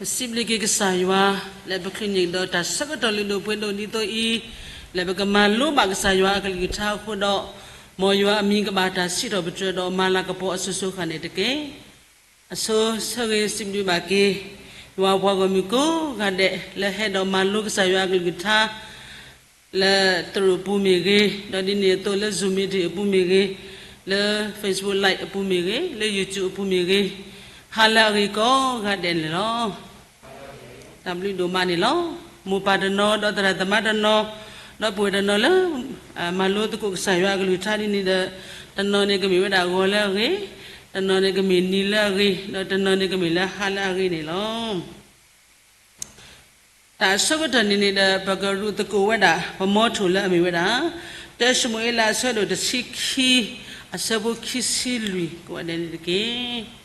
ပစံးဘျုးက့ၤကစၢ်ယွၤ လၢပချုးန့ၢ်ဒီးတၢ်ဆၢကတီၢ်လုၢ်ဒိၣ်ပှ့ၤဒိၣ်ဒ်သိးအံၤ, လၢပကမၤလိဘၣ်ကစၢ်ယွၤအကလုၢ်ကထါအဃိဒီး, မ်ယွၤအမံၤကဘၣ်တၢ်စံးထီၣ်ပတြၢၤဒီးမၤလၤကပီၤအစိၤစိၤဃၣ်န့ၣ်တက့ၢ်. အဆိဆၢဂ့ၤစံးဘျုးဘၣ်က့ၤ ယွၤပှၤဂီၢ်မုၢ်ကိးဂၤဒဲး လၢဟဲဒီးမၤလိကစၢ်ယွၤအကလုၢ်ကထါ လၢတရူးအပူၤမ့ၢ်ဂ့ၤ, ဒီးဒ်န့ၣ်အသိးလၢ Zoom meeting အပူၤမ့ၢ်ဂ့ၤ, လၢ Facebook Live အပူၤမ့ၢ်ဂ့ၤ, လၢ YouTube အပူၤမ့ၢ်ဂ့ၤ, ဟါလၢအဂ့ၤကိးဂၤဒဲးန့ၣ်လီၤ. တၢ်ဘျုးဒိၣ်မးန့ၣ်လီၤ. မိၢ်ပၢ်တနီၤ, ဒီးသရၣ်သမါတနီၤ, ဒီးပဝဲတနီၤလၢ မၤလိသကိးကစၢ်ယွၤအကလုၢ်ကထါဒ်န့ၣ်ဒီး, တနီၤန့ၣ်ကမ့ၢ်ဝဲဒၣ်ဂီၤလၢအဂ့ၤ, တနီၤန့ၣ်ကမ့ၢ်နံၤလၢအဂ့ၤ, ဒီးတနီၤန့ၣ်ကမ့ၢ်လၢဟါလၢအဂ့ၤန့ၣ်လီၤ. တၢ်အဆိကတၢၢ်န့ၣ်န့ၣ်ဒီး ပကရူးသကိးဝဲဒၣ် ပမီထိၣ်လၢအမ့ၢ်ဝဲဒၣ် တၢၡမူၤအ့လးအဆၢဒိၣ်တဆံခံ အဆၢဖိခံဆံလွံၢ် ကိးဂၤဒဲးန့ၣ်တက့ၢ်.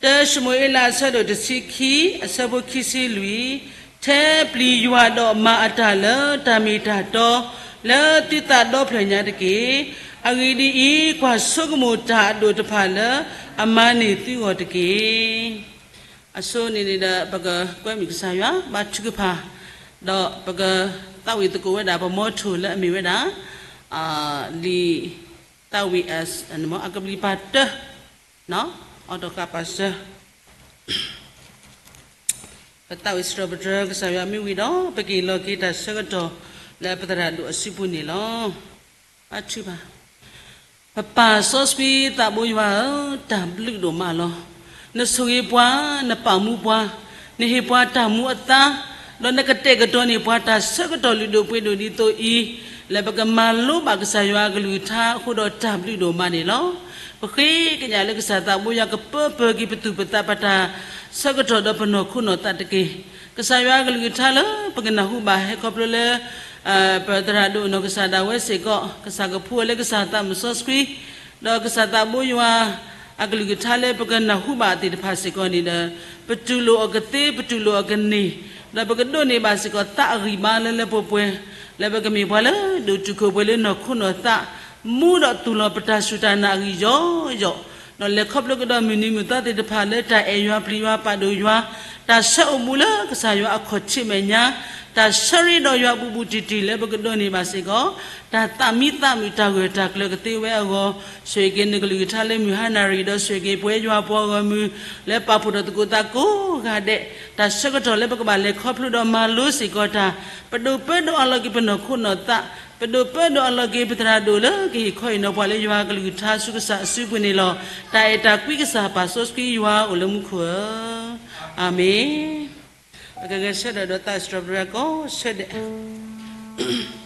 တၢၡမူၤအ့လးအဆၢဒိၣ်တဆံခံ အဆၢဖိခံဆံလွံၢ်, ထဲပျံၤယွၤဒီးမၤအတၢ်လၢတၢ်မ့ၢ်တၢ်တီ လၢသုသးဒီဖျၢၣ်ညါတက့ၢ်. အဂ့ၢ်ဒ်အံၤ, ကွၢ်ဆိကမိၣ်တၢ်အဒိၣ်တဖၣ်လၢအမၤန့ၢ်သုဂီၢ်တက့ၢ်. အဆိန့ၣ်န့ၣ်ဒီး ပကကွဲမုာ်ကစၢ်ယွၤ ဘါထုကဖၣ်, ဒီးပကသးဝံၣ်သကိးဝဲဒၣ် ပမီထိၣ်လၢအမ့ၢ်ဝဲဒၣ် လံာ်သးဝံၣ် အကဘျံးပၤတၢ, အီၤတီဃာ်ပာ်စၢၤ ပသးဝံၣ်စံးထီၣ်ပတြၢၤကစၢ်ယွၤမ့ၢ်ဝံၤဒီး ပက့ၤလီၤက့ၤတၢ်ဆၢကတီၢ်လၢပသရၣ်ဒိၣ်အစုပူၤန့ၣ်လီၤ. ဘါထုကဖၣ်, ပပၢ်စီဆှံသးဘိယွၤဧၢ, တၢ်ဘျုးဒိၣ်မးလီၤ. နဆိၣ်ဂ့ၤပှၤ, နပာ်မူပှၤ, နဟ့ၣ်ပှၤတၢ်မူအသါ, ဒီးနကတဲာ်ကတီၤန့ၢ်ပှၤတၢ်ဆၢကတီၢ်လုၢ်ဒိၣ်ပှ့ၤဒိၣ်ဒ်သိးအံၤ, လၢပကမၤလိဘၣ်ကစၢ်ယွၤအကလုၢ်ကထါအဃိဒီးတၢ်ဘျုးဒိၣ်မးန့ၣ်လီၤ. ပဃ့ကညးလၢကစၢ်သးဘိယွၤကပၢပၢၤက့ၤပသူၣ်ပသး ပတၢ်ဆၢကတီၢ်ဒီးပနီၢ်ခိနီၢ်သးတက့ၢ်. ကစၢ်ယွၤအကလုၢ်ကထါလၢပကနၢ်ဟူဘၣ် ဟဲခီဖျိလၢ ပသရၣ်ဒိၣ်အနီၢ်ကစၢ်ဒၣ်ဝဲစ့ၢ်ကီး, ကစၢ်ကဖှူအီၤလၢကစၢ်သးစီဆှံ, ဒီးကစၢ်သးဘိယွၤအကလုၢ်ကထါလၢပကနၢ်ဟူဘၣ်သ့ၣ်တဖၣ်စ့ၢ်ကီးန့ၣ်ဒီး, ပတူၢ်လိာ်အီၤကသ့, ပတူၢ်လိာ်အီၤကန့ၢ်, ဒီးပကဒိးန့ၢ်ဘၣ်စ့ၢ်ကီးသးအဂံၢ်ဘါလၢလၢပှဲၤပှဲၤ, လၢပကမ့ၢ်ပှၤလၢဒိၣ်တုာ်ခိၣ်ပှဲၤလၢနီၢ်ခိနီၢ်သး, မူဒီးသူၣ်လီၤပတၢ်စူၢ်တၢ်နာ်အဂံၢ်ယီၤယီၤ, ဒီးလဲၤခီဖျိကဒီးမုၢ်နံၤမုၢ်သီသ့ၣ်တဖၣ်လၢတၢ်အဲၣ်ယွၤပျံၤယွၤပာ်ဒိၣ်ယွၤ, တၢ်ဆၢအိၣ်မူလၢကစၢ်ယွၤအခီၣ်ထံးမဲာ်ညါ, တၢ်ဆၢရ့ဒီးယွၤဘူးဘူးတံၢ်တံၢ်လၢပကဒိးန့ၢ်ဘၣ်စ့ၢ်ကီး, တၢ်သးမံသးမုာ်တၢ်ဂၢၢ်တၢ်ကျၢၤကသ့ဝဲအဂီၢ်, ဆိၣ်ဂ့ၤက့ၤနကလုၢ်ကထါလၢမုၢ်ဟါနၣ်ရံၣ်, ဒီးဆိၣ်ဂ့ၤက့ၤပဝဲယွၤပှၤဂီၢ်မုၢ် လၢပာ်ဖှိၣ်ထီၣ်သကိးသးကိးဂၤဒဲး, တၢ်ဆၢကတီၢ်လၢပကဘၣ်လဲၤခီဖျိဒီးမၤလိစ့ၢ်ကီးတၢ်, ပဒိးပၢဒီးအလီၤက့ၤပနီၢ်ခိနီၢ်သး, ပဒိးပၢဒီးအလီၤက့ၤပသရၣ်ဒိၣ်လၢကဟ့ၣ်ခီဟ့ၣ်နီၤပှၤလၢယွၤအကလုၢ်ကထါဆူကစၢ်အစုပူၤန့ၣ်လီၤ. တၢ်အဲၣ်တၢ်ကွံကစၢ်ပၢ်စီဆှံယွၤအိၣ်လၢမူခိၣ်ဧၢ, အၤမ့ၣ်. ပကဂဲၤဆၢထၢၣ်ဒီးသးစံးထီၣ်ပတြၢၤကိးဆၢဒဲး.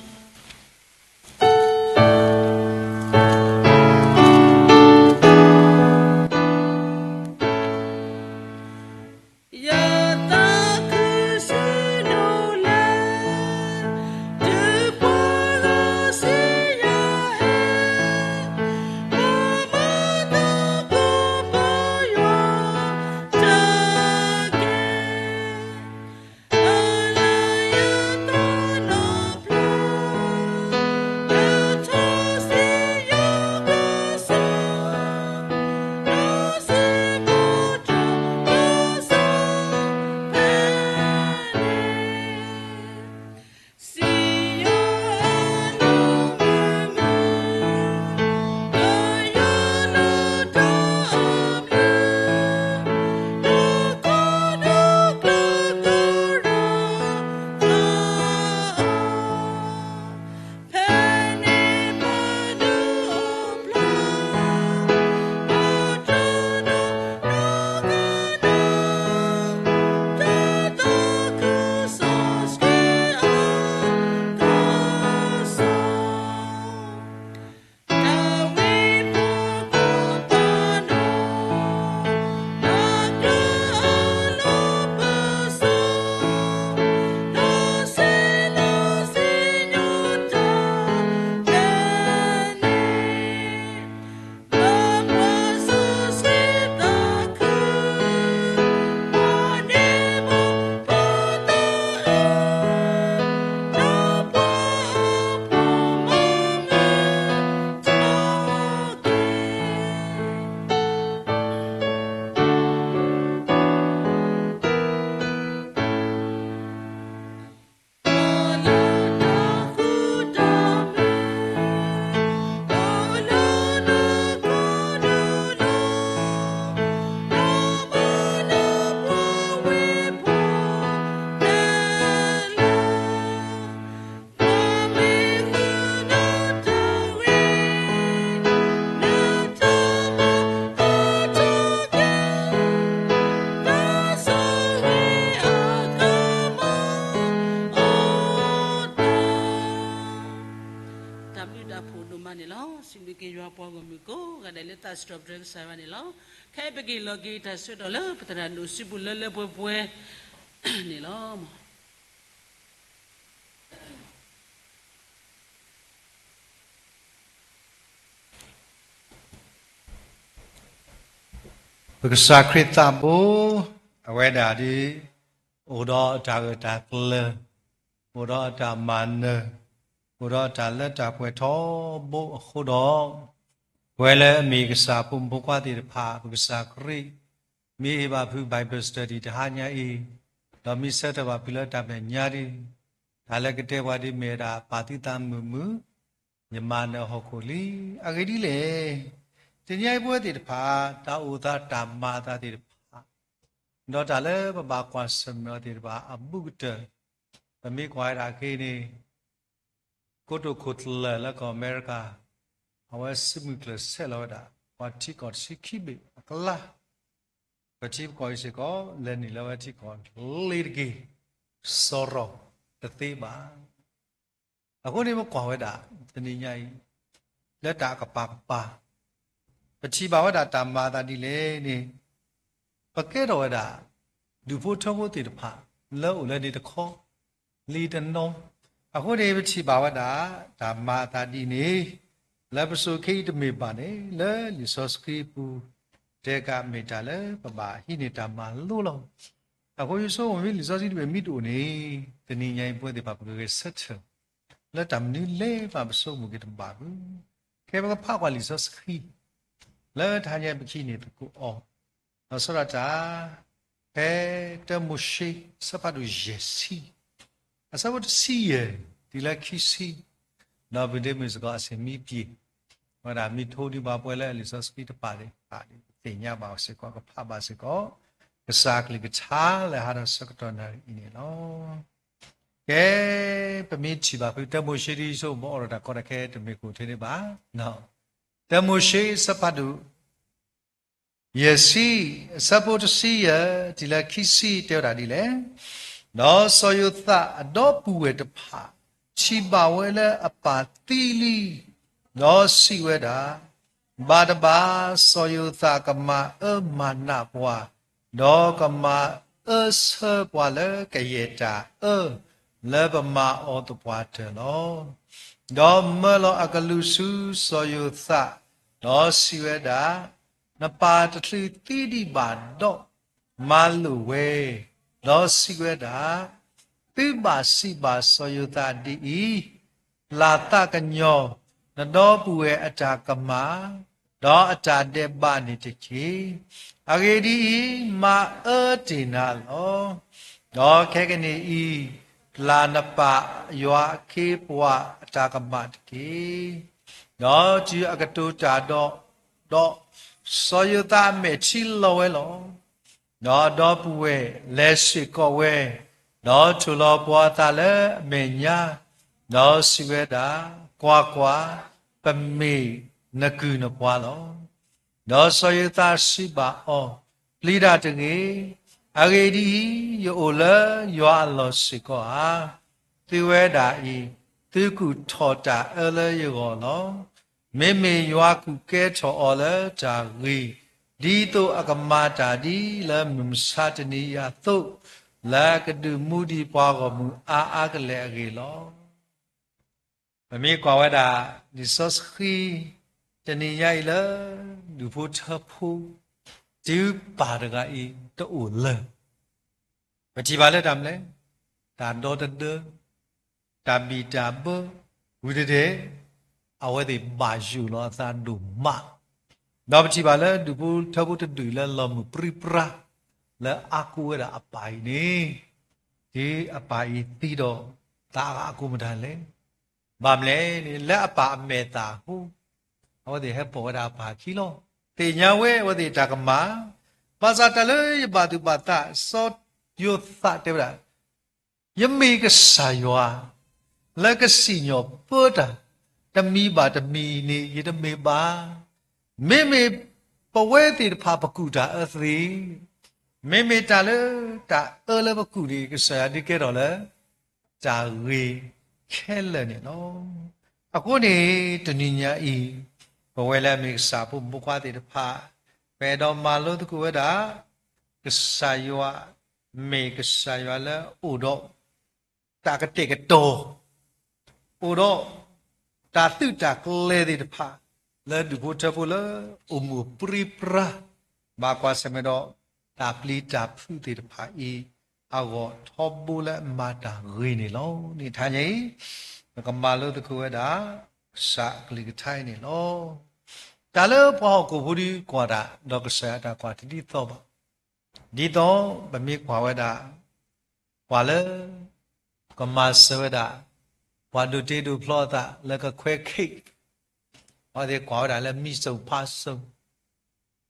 ဖိဒိၣ်မးန့ၣ်လီၤ. စံးဘျုးက့ၤယွၤပှၤဂီၢ်မုၢ်ကိးဂၤဒဲးလၢသးစူၤပတြၢၤကစၢ်ယွၤန့ၣ်လီၤ. ခဲအံၤပက့ၤလီၤက့ၤတၢ်ဆၢကတီၢ်လၢပသရၣ်ဒိၣ်စုပူၤလၢလၢပှဲၤပှဲၤန့ၣ်လီၤ. ပကစၢ်ခရံာ်သးဘိ, အဝဲဒၣ်ဒ် အိၣ်ဒီးအတၢ်ဂၢၢ်တၢ်ကျၢၤ, အိၣ်ဒီးအတၢ်မၤနၢၤ, အိၣ်ဒီးအတၢ်လၢတၢ်ပှဲၤထီဘိအဃိဒီး, ပဝဲလၢအမ့ၢ်ကစၢ်ဖိမုၣ်ဖိခွါသ့ၣ်တဖၣ် ပကစၢ်ခရံာ် မ့ၢ်ဟ့ၣ်ဘၣ်ဖုး Bible study တဟါညါအံၤ, ဒီးမ့ၢ်ဆၢထၢၣ်ဘၣ်ဖုးလၢတၢ်မဲာ်ညါဒီး, တၢ်လၢကတဲပှၤဒ်မ့ၢ်ဝဲဒၣ် ပာ်သုသးမုာ်မုာ်, ယမၤနၢၤဟီၣ်ခိၣ်လံ. အဂ့ၢ်ဒ်လဲၣ်, တနံၤအံၤပဝဲသ့ၣ်တဖၣ် တၢ်အိၣ်သးတၢ်မၤအသးသ့ၣ်တဖၣ်, ဒီးတၢ်လၢပဘၣ်ကွၢ်ဆၢၣ်မဲာ်အီၤသ့ၣ်တဖၣ်အဘူးကတၢၢ်, ပမ့ၢ်ကွၢ်ဝဲဒၣ်ခဲအံၤန့ၣ်, ကိတိာ်ခိၣ်ကျၢၢ်လၢကီၢ်အမဲရကၤ, အဝဲစုမုၢ်ကျၢၢ်ဆဲးလီၤဝဲဒၣ် ပှၤထံကီၢ်တဆံခံဘ့ၣ်အကျါ, ပထံပကီၢ်အံၤစ့ၢ်ကီး လဲၤနုာ်လီၤဝဲထံကီၢ်လ့ၤတက့ၢ်, စီၤရီၤတသ့ဘၣ်. အဃိန့ၣ်ပကွၢ်ဝဲဒၣ် တနံၤညါအံၤ လၢတၢ်အကပၤကပၤ, ပထံၣ်ဘၣ်ဝဲဒၣ်တၢ်မၤအသးဒ်လဲၣ်န့ၣ်, ပကဲထီၣ်ဝဲဒၣ် ဒူၣ်ဖိထၢဖိသ့ၣ်တဖၣ် လၢအိၣ်လၢန့ၣ်တခီ လံာ်တနီၤ, အဃိန့ၣ် ပထံၣ်ဘၣ်ဝဲဒၣ် တၢ်မၤအသးဒ်န့ၣ်, လၢပစိၤခဲအံၤတမ့ၢ်ဘၣ်န့ၣ် လၢလံာ်စီဆှံပူၤ တဲကမ့ၢ်တၢ်လၢပဘၣ်ဟံးန့ၢ်တၢ်မၤလိလီၤ. အဃိယဆိကမိၣ်မ့ၢ်လံာ်စီဆှံတမ့ၢ်မ့ၢ်တအိၣ်န့ၣ်, တနံၤညါအံၤပဝဲသ့ၣ်တဖၣ်ပကဂဲၤဆၢထၢၣ် လၢတၢ်မနုၤလဲၣ်ဘၣ်ပဆိကမိၣ်က့ၤတဘၣ်ဘၣ်. ခဲပကဖးကွၢ်လံာ်စီဆှံ လၢတဟါညါပကဟံးန့ၢ်သကိးအီၤ, ဒီးဆီဒၣ်တၢ် ဖဲတၢမိၤၡ့ အဆၢဖးဒိၣ်ယဲၢ်ဆံ, အဆၢဖိတဆံယဲၢ် တုၤလၢခံဆံ, ဒီးပဒ့မုၢ်စ့ၢ်ကီးအဆ့ၣ်မံပျ့ၤ, ဝဲဒၣ်မ့ၢ်ထိဒံးဘၣ်ပှဲၤလၢလံာ်စီဆှံတဖၣ်သ့ၣ်တဖၣ် ပသ့ၣ်ညါဘၣ်စ့ၢ်ကီး ကဖးဘၣ်စ့ၢ်ကီး ကစၢ်အကလုၢ်ကထါလၢဟါဒီးဆၢကတီၢ်နၣ်ရံၣ်အံၤန့ၣ်လီၤ. ကဲ, ပမ့ၢ်ထံၣ်ဘၣ်ဖုးတၢမိၤၡ့ဒ်ဆိ ပအိးထီၣ်တၢ်ကီတၢ်ခဲတမ့ၢ်ကအိၣ်ထဲန့ၣ်ဘၣ်. တၢမိၤၡ့အဆၢဖးဒိၣ် ယဲၢ်ဆံ, အဆၢဖိတဆံယဲၢ် တုၤလၢခံဆံတဲဝဲဒၣ်ဒ်လဲၣ်, ဒီးစီၤယိၤသးအဒီပုၢ်ဝဲၢ်တဖၣ် ထံၣ်ဘၣ်ဝဲလၢအပၢ်သံလံ, ဒီးစံးဝဲဒၣ်, ဘၣ်တဘၣ် စီၤယိၤသးကမၤအၢမၤနးပှၤ, ဒီးကမၤအၢဆၢပှၤလၢကယဲၢ်တၢ်အၢ လၢပမၤအီၤသပှၢ်တၢၢ်လီၤ. ဒီးမၢလီၤအကလူးဆူစီၤယိၤသး, ဒီးစံးဝဲဒၣ်, နပၢ်တချုးသံဒံးဘၣ်ဒီး, မၤလိာ်ဝဲ, ဒီးစံးဝဲဒၣ်, သုဘၣ်စံးဘၣ်စီၤယိၤသးဒ်အံၤ, လၢ်သးကညီၤ နဒီပုၢ်ဝဲၢ်အတၢ်ကမၣ်, ဒီးအတၢ်ဒဲးဘးန့ၣ်တက့ၢ်. အဂ့ၢ်ဒ်အံၤ, မၤအၢတ့ၢ်နၤလီၤ. ဒီးခဲကနံၣ်အံၤ, လၢ်နပၢ်ယွၤအခ့အပှၤအတၢ်ကမၣ်တက့ၢ်. ဒီးတုၤအကတိၤတၢ်ဒီး, ဒီးစီၤယိၤသးအမဲာ်ထံလီၤဝဲလီၤ. ဒီးအဒီပုၢ်ဝဲၢ်လဲၤစ့ၢ်ကီးဝဲ, ဒီးထိၣ်လီၤပှီၤအသးလၢအမဲာ်ညါ, ဒီးစံးဝဲဒၣ်, ကွၢ်ကွၢ်, ပမ့ၢ်နကုၢ်နပှၤလီၤ. ဒီးစီၤယိၤသးစံးဘၣ်အီၤ, ပျံၤတၢ်တဂ့ၤ. အဂ့ၢ်ဒ်အံၤ, ယအိၣ်လၢယွၤအလီၢ်စ့ၢ်ကီးဧါ. သုဝဲဒၣ်အံၤ, သုကူၣ်ထီၣ်တၢ်အၢလၢယဂီၢ်လီၤ. မ့မ့ၢ်ယွၤကူၣ်ကဲထီၣ်အီၤလၢတၢ်ဂ့ၤ, ဒ်သိးအကမၤတၢ်ဒ်လၢမုၢ်မဆါတနံၤအံၤအသိး, လၢအကဒုးမူဒံးပှၤဂီၢ်မုၢ်အါအါကလဲာ်အဂ့ၢ်လီၤ. ပမ့ၢ်ကွၢ်ဝဲဒၣ် လံာ်စီဆှံ တနံၤညါအံၤလၢ ဒူၣ်ဖိထၢဖိ တုၤပၢ်တဂၤအံၤတအိၣ်လၢၤ ပထံၣ်ဘၣ်လၢတၢ်မနုၤလဲၣ်, တၢ်ဒီတဒၢ, တၢ်ဘံၣ်တၢ်ဘၢ, ဝံၤတဒဲး အဝဲသ့ၣ်ဘၣ်ယိၣ်လီၤအသးဒိၣ်မး, ဒီးပထံၣ်ဘၣ်လၢဒူၣ်ဖိထၢဖိတဒူၣ်လၢလီၤမုၢ်ပြံပြါ လၢအါကိးဝဲဒၣ်အပၢ်အံၤန့ၣ်, တုၤအပၢ်အံၤသံဒီး သးအါအါကိးမတၤလဲၣ်. ဘၣ်မနုၤလဲၣ်န့ၣ် လၢအပၢ်အမဲာ်သၣ်အဃိ, အဝဲသ့ၣ်ဟဲပိာ်ဝဲဒၣ်အပၢ်အခံလီၤ. သ့ၣ်ညါဝဲအဝဲသ့ၣ်တၢ်ကမၣ်, ဘၣ်ဆၣ်တၢ်လၢယဘၣ်သူၣ်ဘၣ်သး စီၤယိၤသးတဲဝဲဒၣ်, ယမ့ၢ်ကစၢ်ယွၤ လၢကစံၣ်ညီၣ်ပၢတၢ် တမံၤဘၣ်တမံၤန့ၣ် ယတမ့ၢ်ဘၣ်. မ့မ့ၢ်ပဝဲသ့ၣ်တဖၣ်ပကူၣ်တၢ်အၢသ့, မ့မ့ၢ်တၢ်လၢတၢ်အၢလၢပကူၣ်န့ၣ် ကစၢ်ယွၤဒုးကဲထီၣ်လၢ တၢ်ဂ့ၤခဲလၢာ်န့ၣ်လီၤ. အဃိန့ၣ် တနံၤညါအံၤ ပဝဲလၢအမ့ၢ်ကစၢ်ဖိမုၣ်ဖိခွါသ့ၣ်တဖၣ် ပအဲၣ်ဒိးမၤလိသကိးဝဲဒၣ် ကစၢ်ယွၤ မ့ၢ်ကစၢ်ယွၤလၢအိၣ်ဒီး တၢ်ကတဲာ်ကတီၤ အိၣ်ဒီး တၢ်သုးတၢ်ကျဲၤသ့ၣ်တဖၣ် လၢဒူၣ်ဖိထၢဖိလၢအိၣ်မူပြံပြါ ဘၣ်ကွၢ်ဆၢၣ်မဲာ်ဒီး တၢ်ပျံၤတၢ်ဖုးသ့ၣ်တဖၣ်အံၤ အဂီၢ်ထီဘိလၢအမၤတၢ်ဂ့ၤန့ၣ်လီၤ. န့ၣ်တဟါညါအံၤ ပကမၤလိသကိးဝဲဒၣ် ကစၢ်အကလုၢ်ကထါအံၤန့ၣ်လီၤ. တၢ်လၢပှၤဟီၣ်ခိၣ်ဖိဒုးကွၢ်တၢ် ဒီးကစၢ်ယွၤအတၢ်ကွၢ်တဒ်သိးဘၣ်. ဒ်သိးပမ့ၢ်ကွၢ်ဝဲဒၣ် ပှၤလၢ ကမၤစၢၤဝဲဒၣ် ပှၤဒိးတ့ဒိးဖျီအသးလၢကခွဲခ့ၣ် အဝဲသ့ၣ်ကွၢ်ဝဲဒၣ်လၢမံၤစိာ်ဖါစိာ်,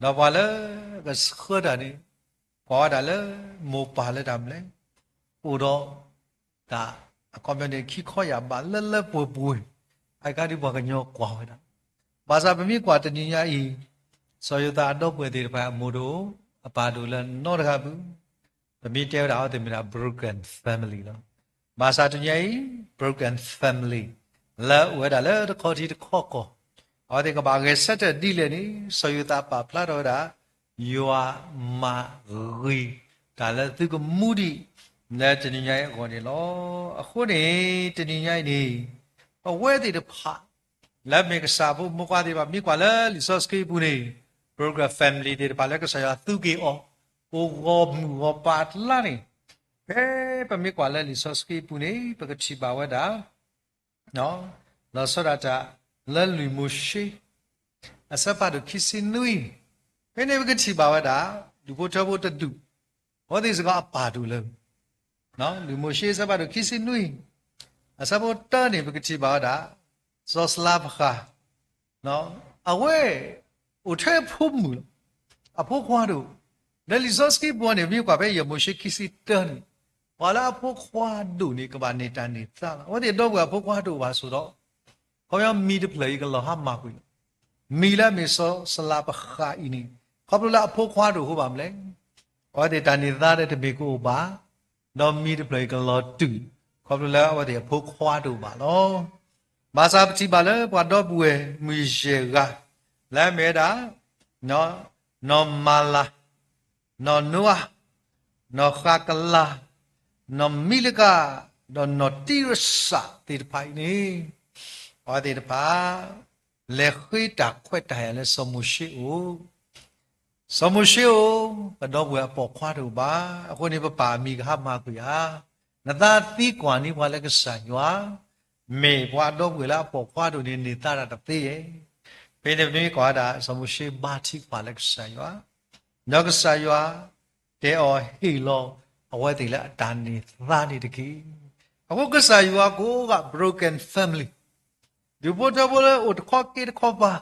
ဒီးပှၤလၢကဆှၢတၢ်န့ၣ် ကွၢ်ဝဲဒၣ်လၢမိၢ်ပၢ်လၢတၢ်မနုၤလဲၣ် အိၣ်ဒီး တၢ်အခီပညီန့ၣ် ခံခီယာ်ဘးလၢလၢပှဲၤပှဲၤ, အကါဒုးပှၤကညီကွၢ်ဝဲဒၣ်. ဘၣ်ဆၣ်ပမ့ၢ်ကွၢ်တနံၤညါအံၤ စီၤယိၤသးအဒီပုၢ်ဝဲၢ်သ့ၣ်တဖၣ်အမိၢ်တအိၣ် အပၢ်တအိၣ်လၢနီတဂၤဘၣ်. ပမ့ၢ်တဲဝဲဒၣ်အဝဲသ့ၣ်မ့ၢ်ဒၣ် broken family လီၤ. ဘၣ်ဆၣ်တနံၤညါအံၤ broken family လၢအိၣ်ဝဲဒၣ်လၢတခီထံတခီကီၢ်, အဝဲသ့ၣ်ကဘၣ်ဂဲၤဆၢထၢၣ်ဒ်လဲၣ်န့ၣ် စီၤယိၤသးပာ်ဖျါထီၣ်ဝဲဒၣ် ယွၤမၤဂ့ၤတၢ်လၢသုကမူဒံး လၢတနံၤညါအံၤအဂီၢ်န့ၣ်လီၤ. အဃိန့ၣ် တနံၤညါအံၤန့ၣ် ပဝဲသ့ၣ်တဖၣ် လၢမ့ၢ်ကစၢ်ဖိမုၣ်ဖိခွါသ့ၣ်တဖၣ် မ့ၢ်ကွၢ်လၢလံာ်စီဆှံအပူၤန့ၣ် broken family သ့ၣ်တဖၣ်လၢကစၢ်ယွၤသူက့ၤအီၤ အိၣ်ဂီၢ်မုၢ်ဂီၢ်ပၤအကျါန့ၣ် ဖဲပမ့ၢ်ကွၢ်လၢလံာ်စီဆှံအပူၤန့ၣ် ပကထံၣ်ဘၣ်ဝဲဒၣ် လီၤဆီဒၣ်တၢ် လၢလွံၢ်မိၤၡ့ အဆၢဖးဒိၣ်ခံဆံနွံ, ဖဲန့ၣ်ပကထံၣ်ဘၣ်ဝဲဒၣ် ဒူၣ်ဖိထၢဖိတဒူၣ်, အဝဲသ့ၣ်စ့ၢ်ကီးအပၢ်တအိၣ်လၢၤ. လွံၢ်မိၤၡ့အဆၢဖးဒိၣ်ခံဆံနွံ အဆၢဖိတၢန့ၣ် ပကထံၣ်ဘၣ်ဝဲဒၣ် စီၤစလၤပဃၢ် အဝဲ အိၣ်ထဲအဖိမုၣ်လီၤ. အဖိခွါတအိၣ်, ဒီးလံာ်စီဆှံပူၤန့ၣ် မ့ၢ်ကွၢ်ဖဲယဲၢ်မိၤၡ့ခံဆံတၢန့ၣ် ပှၤလၢအဖိခွါဒိၣ်န့ၣ် ကဘၣ်န့ၢ်တၢ်န့ၢ်သါလီၤ. အဝဲသ့ၣ်ဒီပုၢ်ဝဲၢ်အဖိခွါတအိၣ်ဘၣ်အဃိဒီး ခီပညီမံၤတဖျၢၣ်အံၤကလီၤဟါမၢ်ကွံာ်လီၤ. မံၤလၢအမ့ၢ်စီၤစလၤပဃၢ်အံၤန့ၣ် ခီဖျိလၢအဖိခွါတအိၣ်အဃိဘၣ်မနုၤလဲၣ်, အဝဲသ့ၣ်တၢ်န့ၢ်သါဒီးတမ့ၢ်ကအိၣ်ဘၣ်, ဒီးမံၤတဖျၢၣ်အံၤကလီၤတုၤ ခီဖျိလၢအဝဲသ့ၣ်အဖိခွါတအိၣ်ဘၣ်လီၤ. ဘၣ်ဆၣ်ပထံၣ်ဘၣ်လၢပှၤဒီပုၢ်ဝဲၢ်မုၢ်ယဲၢ်ဂၤ လၢအမ့ၢ်ဝဲဒၣ် နီၢ်မၤလၤ, နီၢ်နိအၤ, နီၢ်ဃးကလၤ, နီၢ်မံလကၤ, ဒီးနီၢ်တံရစၤသ့ၣ်တဖၣ်အံၤန့ၣ် အဝဲသ့ၣ်တဖၣ် လဲၤဃ့တၢ်ခွဲးတၢ်ယာ်လၢစီၤမိၤၡ့အအိၣ်. စီၤမိၤၡ့အအိၣ် ပဒီပုၢ်ဝဲၢ်အပိာ်ခွါတအိၣ်ဘၣ်. အဃိန့ၣ် ပပၢ်အမံၤကဟါမၢ်ကွံာ်ဧါ. နသးသံကွၢ်န့ၢ်ပှၤလၢကစၢ်ယွၤ မ့ၢ်ပှၤဒီပုၢ်ဝဲၢ်လၢအပိာ်ခွါတအိၣ်န့ၣ် န့ၢ်သါတၢ်တသ့ဧါ. ဖဲန့ၣ်ပမ့ၢ်ကွၢ်ဝဲဒၣ် စီၤမိၤၡ့ဘါထံကွၢ်လၢကစၢ်ယွၤ ဒီးကစၢ်ယွၤ တဲအီၤဟ့ၣ်လီၤအဝဲသ့ၣ်လၢအတၢ်န့ၢ်သါန့ၣ်တက့ၢ်. အဃိကစၢ်ယွၤကိးဂၤ broken family ဒူၣ်ဖိထၢဖိလၢအိၣ်တခီက့တခီပၤ,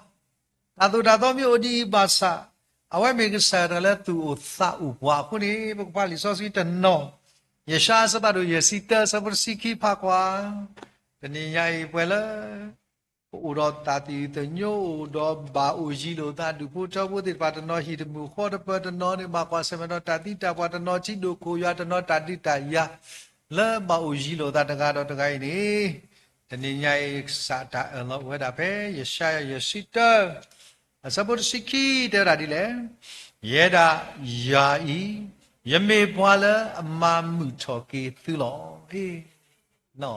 တၢ်သိၣ်တၢ်သီမ့ၢ်အိၣ်ဒ်အံၤဘၣ်ဆၣ် အဝဲမ့ၢ်ကစၢ်ယွၤတဂၤလၢသူၣ်အိၣ်သးအိၣ်ပှၤအဃိန့ၣ် ပကဖးလံာ်စီဆှံတနီၤ, ယၡါယၤအဆၢဖးဒိၣ်ယဲၢ်ဆံတၢ အဆၢဖိတဆံခံဖးကွၢ်, တနံၤညါအံၤပှၤလၢ ပအိၣ်ဒီးသးသယုၢ်သညိ အိၣ်ဒီးဘၣ်အိၣ်ယံၤလိာ်သး ဒူၣ်ဖိထၢဖိသ့ၣ်တဖၣ် တနီၤဟံၣ်တမုာ်ဃီတပၢၤ တနီၤန့ၣ် ဘၣ်ကွၢ်ဆၢၣ်မဲာ်ဒီးတၢ်သံတၢ်ပှၢ် တနီၤထံဒိၣ်ခိၣ်ယွၤ တနီၤတၢ်ဒုးတၢ်ယၤ လၢဘၣ်အိၣ်ယံၤလိာ်သးတဂၤဒီးတဂၤအံၤန့ၣ်, တနံၤညါအံၤ ကစၢ်တၢ်အၢၣ်လီၤအိၣ်ဝဲဒၣ်ဖဲ ယၡါယၤယဲၢ်ဆံတၢ အဆၢဖိတဆံခံ တဲဝဲဒၣ်ဒ်လဲၣ်, ယဲဒၣ်ယၤအံၤ ယမ့ၢ်ပှၤလၢအမၤမုာ်ထီၣ်က့ၤသုလီၤ.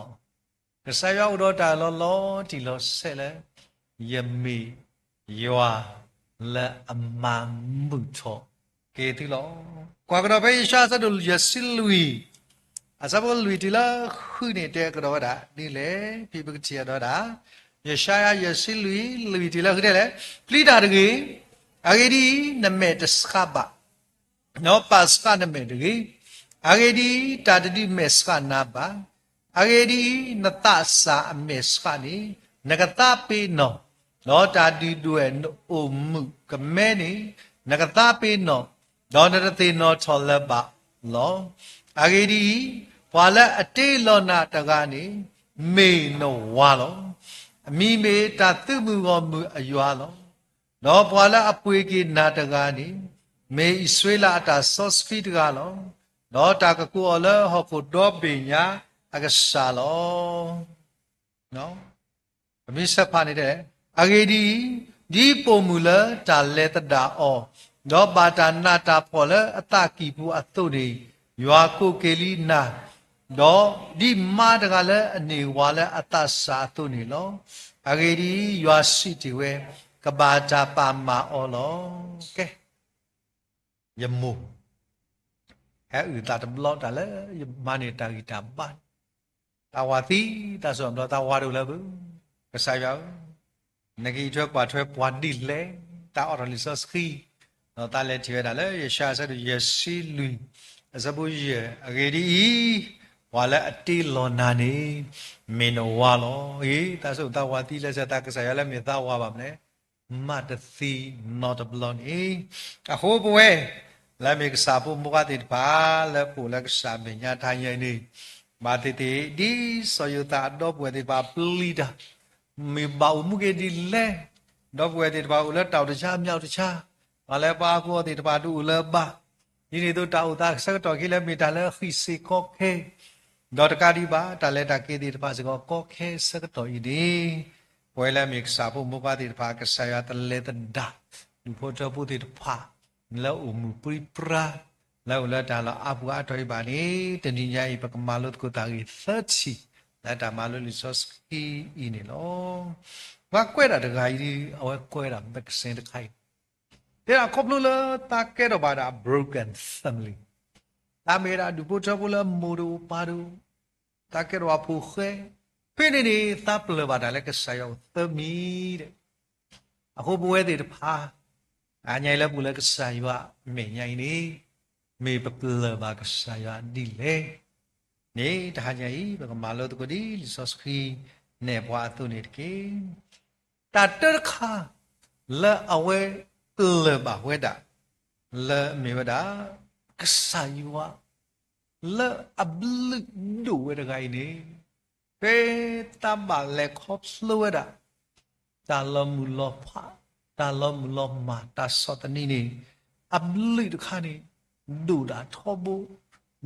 ကစၢ်ယွၤအိၣ်ဒီးတၢ်အၢၣ်လီၤလီၤတံၢ်လီၤဆဲးလၢ ယမ့ၢ်ယွၤလၢအမၤမုာ်ထီၣ်က့ၤသုလီၤ. ကွၢ်ကဒီးဖဲယၡါယၤအဆၢဒိၣ်ယဲၢ်ဆံလွံၢ် အဆၢဖိလွံၢ်တုၤလၢဃုန့ၣ် တဲကဒီးဝဲဒၣ်ဒ်လဲၣ်, ဖဲပကထံၣ်အဒီးဒၣ် ယၡါယၤယဲၢ်ဆံလွံၢ် လွံၢ်တုၤလၢဃုတဲလဲၣ်, ပျံၤတၢ်တဂ့ၤ, အဂ့ၢ်ဒ်အံၤ, နမဲာ်တဆှးဘၣ် နပာ်ဆှးနမဲာ်တဂ့ၤ. အဂ့ၢ်ဒ်အံၤ, တၢ်တဒုးမဲာ်ဆှးနၤဘၣ်. အဂ့ၢ်ဒ်အံၤ, နသးစၢ်အမဲာ်ဆှးန့ၣ် နကသးပ့ၤနီၣ်, ဒီးတၢ်ဒုၣ်ဒွဲၣ်နအိၣ်မုာ်ကမဲန့ၣ် နကသးပ့ၤနီၣ်, ဒီးနတသ့ၣ်နီၣ်ထီၣ်လၢၤဘၣ်လီၤ. အဂ့ၢ်ဒ်အံၤ, ပှၤလၢအတ့လီၤနၤတဂၤန့ၣ် မ့ၢ်နဝၤလီၤ. အမံၤမ့ၢ်တၢ်သုးမုၢ်ဂီၢ်မုၢ်အယွၤလီၤ. ဒီးပှၤလၢအပှ့ၤက့ၤနၤတဂၤန့ၣ် မ့ၢ်အံၣ်စရ့လးအတၢ်စီဆှံတဂၤလီၤ. ဒီးတၢ်ကကိးအီၤလၢဟီၣ်ခိၣ်ဒီဘ့ၣ်ညါအကစၢ်လီၤ. ပမ့ၢ်ဆၢဖးန့ၣ်တဲ, အဂ့ၢ်ဒ်အံၤ, ဒ်ပိာ်မုၣ်လၢတၢ်လဲၤသဒၣ်အီၤ, ဒီးဘၣ်တၢ်နးတၢ်ဖှီၣ်လၢအသးကံၢ်ပူၤအသိးန့ၣ်, ယွၤကိးက့ၤလံနၤ, ဒီးဒ်မါတဂၤလၢအန့ၢ်ဝၤလၢအသးစၢ်အသိးန့ၣ်လီၤ. အဂ့ၢ်ဒ်အံၤ, ယွၤစံးတ့ၢ်ဝဲ, ကဘၣ်တၢ်ပာ်မၤအီၤလီၤ. ကဲ, ယမိၢ် ဟဲအုၣ်သးတဘျီတၢ်လၢယမၤန့ၢ်တၢ်ဂံၢ်တၢ်ဘါ, သးဝးသံ, သးစၢ်ဘျီသးဝးတအိၣ်လၢၤဘၣ်, ကစၢ်ယွၤဧၢ, နကအံးထွဲကွၢ်ထွဲပှၤဒ်လဲၣ်, တၢ်အိးထီၣ်လံာ်စီဆှံ, ဒီးသးလဲၤထံၣ်ဝဲဒၣ်လၢယၡါယၤအဆၢဒိၣ်ယဲၢ်ဆံလွံၢ်, အဆၢဖိယဲၢ်, အဂ့ၢ်ဒ်အံၤ, ပှၤလၢအတ့လီၤနၤန့ၣ်, မ့ၢ်နဝၤလီၤ. အ့, သးစၢ်သးဝးသံလၢစၢၤသးကစၢ်ယွၤလၢမ့ၢ်သးဝးဘၣ်မနုၤလဲၣ် မးတသံနီတဘျီန့ၣ်. အဃိပဝဲ လၢမ့ၢ်ကစၢ်ဖိမိၢ်ပၢ်သ့ၣ်တဖၣ် လၢပအိၣ်လၢကစၢ်မဲာ်ညါတဟါညါအံၤန့ၣ်, ဘၣ်သ့ၣ်သ့ၣ် ဒ်စီၤယိၤသးအဒီပုၢ်ဝဲၢ်သ့ၣ်တဖၣ်ပျံၤတၢ်, မ့ၢ်ဘၣ်အိၣ်မူက့ၤဒ်လဲၣ်, ဒီပုၢ်ဝဲၢ်သ့ၣ်တဖၣ်အိၣ်လၢတၢ်အိၣ်တဆါ မၠးအိၣ်တဆါ, ပှၤလၢပှၤဟးဂီၤသ့ၣ်တဖၣ်တအိၣ်လၢၤဘၣ်, ဒ်န့ၣ်အသိးတၢ်အိၣ်သးဆၢကတီၢ်ခဲလၢာ် မ့ၢ်တၢ်လၢအဃံးစ့ၢ်ကီခဲ, ဒီးတကးဒံးဘၣ် တၢ်လဲၤတၢ်က့ၤသ့ၣ်တဖၣ်စ့ၢ်ကီးကီခဲဆၢကတီၢ်အံၤန့ၣ်, ပဝဲလၢမ့ၢ်ကစၢ်ဖိမိၢ်ပၢ်သ့ၣ်တဖၣ် ကစၢ်ယွၤတလဲၤသဒၣ် ဒူၣ်ဖိထၢဖိသ့ၣ်တဖၣ် လၢအိၣ်မုာ်ပြံပြါ, လၢအိၣ်လၢတၢ်လီၢ်အါပူၤအါတီၤအံၤဘၣ်န့ၣ်, တနံၤညါအံၤ ပကမၤလိသကိးတၢ်ဂ့ၢ်သၢထံၣ် လၢတၢ်မၤလိလံာ်စီဆှံအံၤန့ၣ်လီၤ. ပှၤကွဲးဒၣ်တဂၤအံၤ အဝဲကွဲးဒၣ် magazine တခါအံၤ, တဲဒၣ်ခီဖျိလၢသးကဲထီၣ်ဘၣ်ဒၣ် broken family, သးမ့ၢ်ဝဲဒၣ်ဒူၣ်ဖိထၢဖိလၢမိၢ်တအိၣ်ပၢ်တအိၣ်, သးကဲထီၣ်ဘၣ်ဖိဃဲ, ဖဲန့ၣ်န့ၣ် သးပျၢၢ်ဘၣ်တၢ်လၢကစၢ်ယွၤအိၣ်သၢမံၤဒီး, အဃိပဝဲသ့ၣ်တဖၣ် တဟါညါအံၤလၢပအိၣ်လၢကစၢ်ယွၤအမဲာ်ညါအံၤန့ၣ်, မ့ၢ်ပပျၢၢ်ဘၣ်ကစၢ်ယွၤဒ်လဲၣ်န့ၣ် တဟါညါအံၤ ပကမၤလိသကိးဒ်လံာ်စီဆှံ နဲၣ်ပှၤအသိးန့ၣ်တက့ၢ်. တၢ်တၢတခါ လၢအဝဲပျၢၢ်ဘၣ်ဝဲဒၣ် လၢအမ့ၢ်ဝဲဒၣ် ကစၢ်ယွၤ လၢအဘျုးဒိၣ်ဝဲတဂၤအံၤန့ၣ်, ဖဲသးဘၣ်လဲၤခီဖျိဝဲဒၣ် တၢ်လီၤမုၢ်လီၤဖး, တၢ်လီၤမုၢ်လီၤမၢ်, တၢ်ဆီၣ်သနံးန့ၣ်, အဘျုးတခါန့ၣ် ဒိၣ်ဒၣ်ထီဘိ,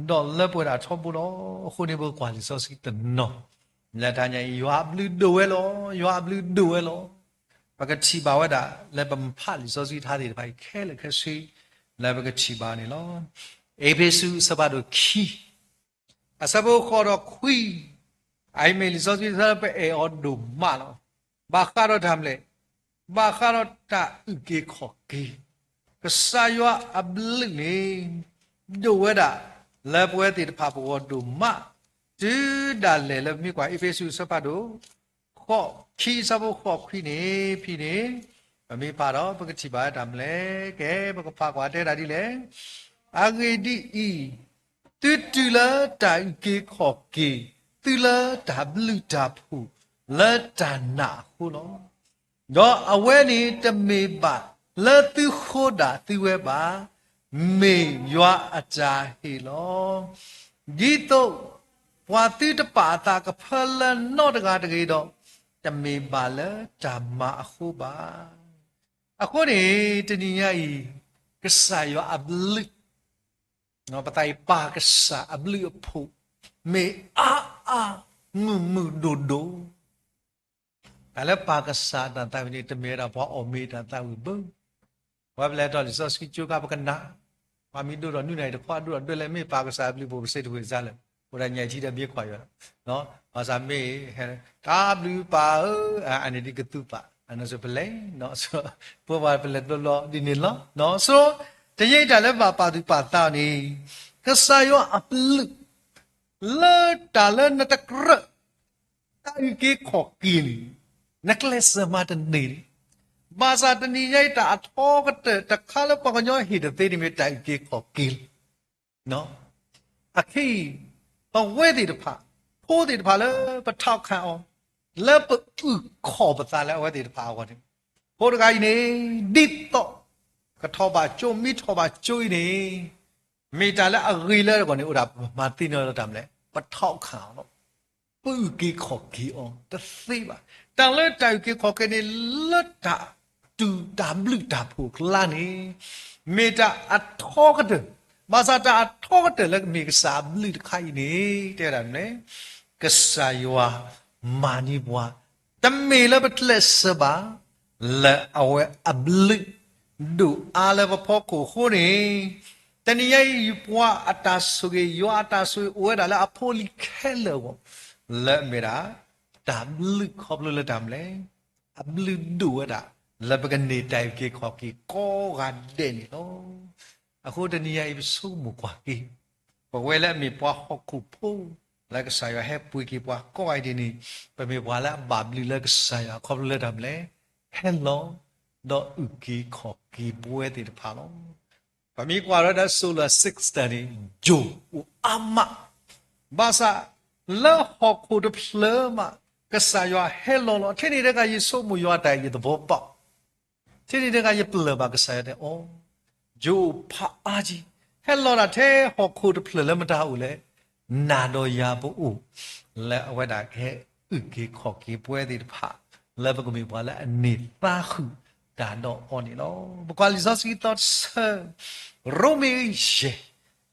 ဒီးလၢပှဲၤဒၣ်ထီဘိလီၤ. အဃိန့ၣ် ပကကွၢ်လံာ်စီဆှံတနီၤ လၢတဟါညါအံၤ ယွၤအဘျုးဒိၣ်ဝဲလီၤ, ယွၤအဘျုးဒိၣ်ဝဲလီၤ. ပကထံၣ်ဘၣ်ဝဲဒၣ် လၢပမ့ၢ်ဖးလံာ်စီဆှံတခါသ့ၣ်တဖၣ်အံၤ ခဲလၢာ်ခဲဆ့ လၢပကထံၣ်ဘၣ်န့ၣ်လီၤ. အ့းဖ့းစူးအဆၢဖးဒိၣ်ခံ အဆၢဖိဃိးဒီးခွံ, အအံၤမ့ၢ်လံာ်စီဆှံတဆၢလၢပအဲၣ်အီၤဒိၣ်မးလီၤ. ဘၣ်ဃးဒီးတၢ်မနုၤလဲၣ်, ဘၣ်ဃးဒီးတၢ်အုၣ်က့ၤခီၣ်က့ၤ, ကစၢ်ယွၤအဘျုးန့ၣ် ဒိၣ်ဝဲဒၣ် လၢပဝဲသ့ၣ်တဖၣ်ပဂီၢ်ဒိၣ်မး, တုၤဒၣ်လဲာ်လၢပမ့ၢ်ကွၢ်အ့းဖ့းစူးအဆၢဖးဒိၣ် ဃိးခံ အဆၢဖိဃိးခွံန့ၣ် ဖဲန့ၣ် ပမ့ၢ်ဖးဒီး ပကထံၣ်ဘၣ်ဝဲတၢ်မနုၤလဲၣ်. ကဲ ပကဖးကွၢ်တဲဒၣ်ဒ်လဲၣ်. အဂ့ၢ်ဒ်အံၤ, သုတုၤလၢတၢ်အုၣ်က့ၤခီၣ်က့ၤ, သုလၢတၢ်ဘျုးတၢ်ဖှိၣ်, လၢတၢ်နာ်အဃိလီၤ. ဒီးအဝဲန့ၣ်တမ့ၢ်ဘၣ်လၢသုဃိဒၣ်သုဝဲဘၣ်, မ့ၢ်ယွၤအတၢ်ဟ့ၣ်လီၤ. ဒ်သိးပှၤသုတပာ်အသးကဖၢလၢနီတဂၤတဂ့ၤဒီး, တမ့ၢ်ဘၣ်လၢတၢ်မၤအဃိဘၣ်. အဃိန့ၣ် တနံၤညါအံၤ ကစၢ်ယွၤအဘျုး, ပသးအံၤပၢ်ကစၢ်အဘျုးအဖှိၣ် မ့ၢ်အါအါမုၢ်မုၢ်ဒိၣ်ဒိၣ် တၢ်လၢပၢ်ကစၢ်တၢ်သးဝံၣ်န့ၣ် တမ့ၢ်ဝဲဒၣ်ပှၤအီၣ်မ့ၤတၢ်သးဝံၣ်ဘၣ်. ပဝဲပလဲၤထီၣ်လံာ်စီဆှံကၠိခါပကနၣ်, ပှၤမ့ၢ်ဒိၣ်ထီၣ်နွံနၣ်ရံၣ်တခီ ဒိၣ်ထီၣ်ဒွဲၣ်လဲၣ် မ့ၢ်ပၢ်ကစၢ်အဘျုးအဖှိၣ် ပစံးတဝံၣ်စါလၢာ်, အိၣ်ဒၣ်ညါအံၤထံဒီးဘျ့ခွါယွၤ, ဘၣ်ဆၣ်မ့ၢ် တၢ်ဘျုးပၢ်ဧၢ, အန့ၣ်ဒ်ကသူပာ်, အနီၢ်ဆိပလဲၤ, ပဝဲပလဲၤတဘျီဘျီဒ်န့ၣ်လီၤ. တယဲၢ်တၢ်လၢဘၣ်ပာ်သူၣ်ပာ်သးန့ၣ်, ကစၢ်ယွၤအဘျုး လၢတၢ်လၢနတကြၢး တၢ်အုၣ်က့ၤခီၣ်က့ၤန့ၣ်, နကျဲးစၢးမၤတန့ၢ်န့ၣ်, ဘၣ်ဆၣ်တနံၤညါအံၤ တၢ်အထီကတၢၢ်တခါလၢပှၤကညီဟ့ၣ်တသ့န့ၣ် မ့ၢ်တၢ်အုၣ်က့ၤခီၣ်က့ၤလီၤ. အခဲအံၤ ပဝဲသ့ၣ်တဖၣ်, ဖိသ့ၣ်တဖၣ်လၢပထီၣ်ခၣ်အီၤ, လၢပအုၣ်ခီၣ်ပသးလၢအဝဲသ့ၣ်တဖၣ်အဂီၢ်န့ၣ်, ဖိတဂၤအံၤန့ၣ် ဒ်သိး ကထီၣ်ဘၣ်ကၠိ မ့ၢ်ထီၣ်ဘၣ်ကၠိအံၤန့ၣ် မ့ၢ်တၢ်လၢအဂ့ၤလၢအဂီၢ်န့ၣ် အိၣ်ဒၣ်ပမၤသ့န့ၢ်လၢတၢ်မနုၤလဲၣ်, ပထီၣ်ခၣ်အီၤလီၤ. ပအုၣ်က့ၤခီၣ်က့ၤအီၤတသ့ဘၣ်. တၢ်လၢတၢ်အုၣ်က့ၤခီၣ်က့ၤန့ၣ် လၢတၢ်တူၢ်တၢ်ဘျုးတၢ်ဖှိၣ်အကျါန့ၣ်, မ့ၢ်တၢ်အထီကတၢၢ်, ဘၣ်ဆၣ်တၢ်အထီကတၢၢ်လၢကမ့ၢ်ကစၢ်အဘျုးတခါအံၤန့ၣ် တဲဝဲဒၣ်မနုၤလဲၣ်, ကစၢ်ယွၤမၤန့ၢ်ပှၤ တမ့ၢ်လၢပကျဲးစၢးဘၣ်, လၢအဝဲအဘျုးဒိၣ်အါလၢပဖီခိၣ်အဃိန့ၣ်, တနံၤညါအံၤ ပှၤအတၢ်ဆိၣ်ဂ့ၤ ယွၤအတၢ်ဆိၣ်ဂ့ၤအိၣ်ဝဲဒၣ်လၢအဖိအလံၤခဲလၢာ်အဂီၢ်, လၢအမ့ၢ်ဒၣ် တၢ်ဘျုးခီဖျိလၢတၢ်မနုၤလဲၣ်, အဘျုးဒိၣ်ဝဲဒၣ် လၢပကန့ၢ်တၢ်အုၣ်က့ၤခီၣ်က့ၤကိးဂၤဒဲးန့ၣ်လီၤ. အဃိတနံၤညါအံၤ ပဆိကမိၣ်ကွၢ်က့ၤ, ပဝဲလၢအမ့ၢ်ပှၤဟီၣ်ခိၣ်ဖိ, လၢကစၢ်ယွၤဟဲပှ့ၤက့ၤပှၤကိးဂၤဒဲးန့ၣ်, ပမ့ၢ်ပှၤလၢအဘၣ်ဘျုးလၢကစၢ်ယွၤခီဖျိလၢတၢ်မနုၤလဲၣ်, ဟဲလီၤ ဒီးအုၣ်က့ၤခီၣ်က့ၤပဝဲသ့ၣ်တဖၣ်လီၤ. ပမ့ၢ်ကွၢ်ဒီး Psalm sixty န့ၣ် ယိာ်အိၣ်အါမး, ဘၣ်ဆၣ် လၢဟီၣ်ခိၣ်တဖျၢၣ်မး ကစၢ်ယွၤဟဲလီၤလီၤ. ထဲန့ၣ်တဂၤ ယဆိကမိၣ်ယွၤအတၢ်အဲၣ် ယသဘီပီၣ်, ထဲန့ၣ်တဂၤ ယပလၢၢ်ဘၣ်ကစၢ်ယွၤတဲအီၤ, ယိာ်အိၣ်ဖးအါကံ, ဟဲလီၤဒၣ်ထဲဟီၣ်ခိၣ်တဖျၢၣ်လၢမတၤအိၣ်လဲၣ်, နၤဒီးယၤပအိၣ်, လၢအဝဲဒၣ်ကဟဲအုၣ်က့ၤခီၣ်က့ၤပဝဲသ့ၣ်တဖၣ်, လၢပကမ့ၢ်ပှၤလၢအန့ၢ်သါဃုာ်တၢ်ဒီးအီၤန့ၣ်လီၤ. ပကွၢ်လံာ်စီဆှံသီတဆၢ, ရိမ့ၤယဲၢ်,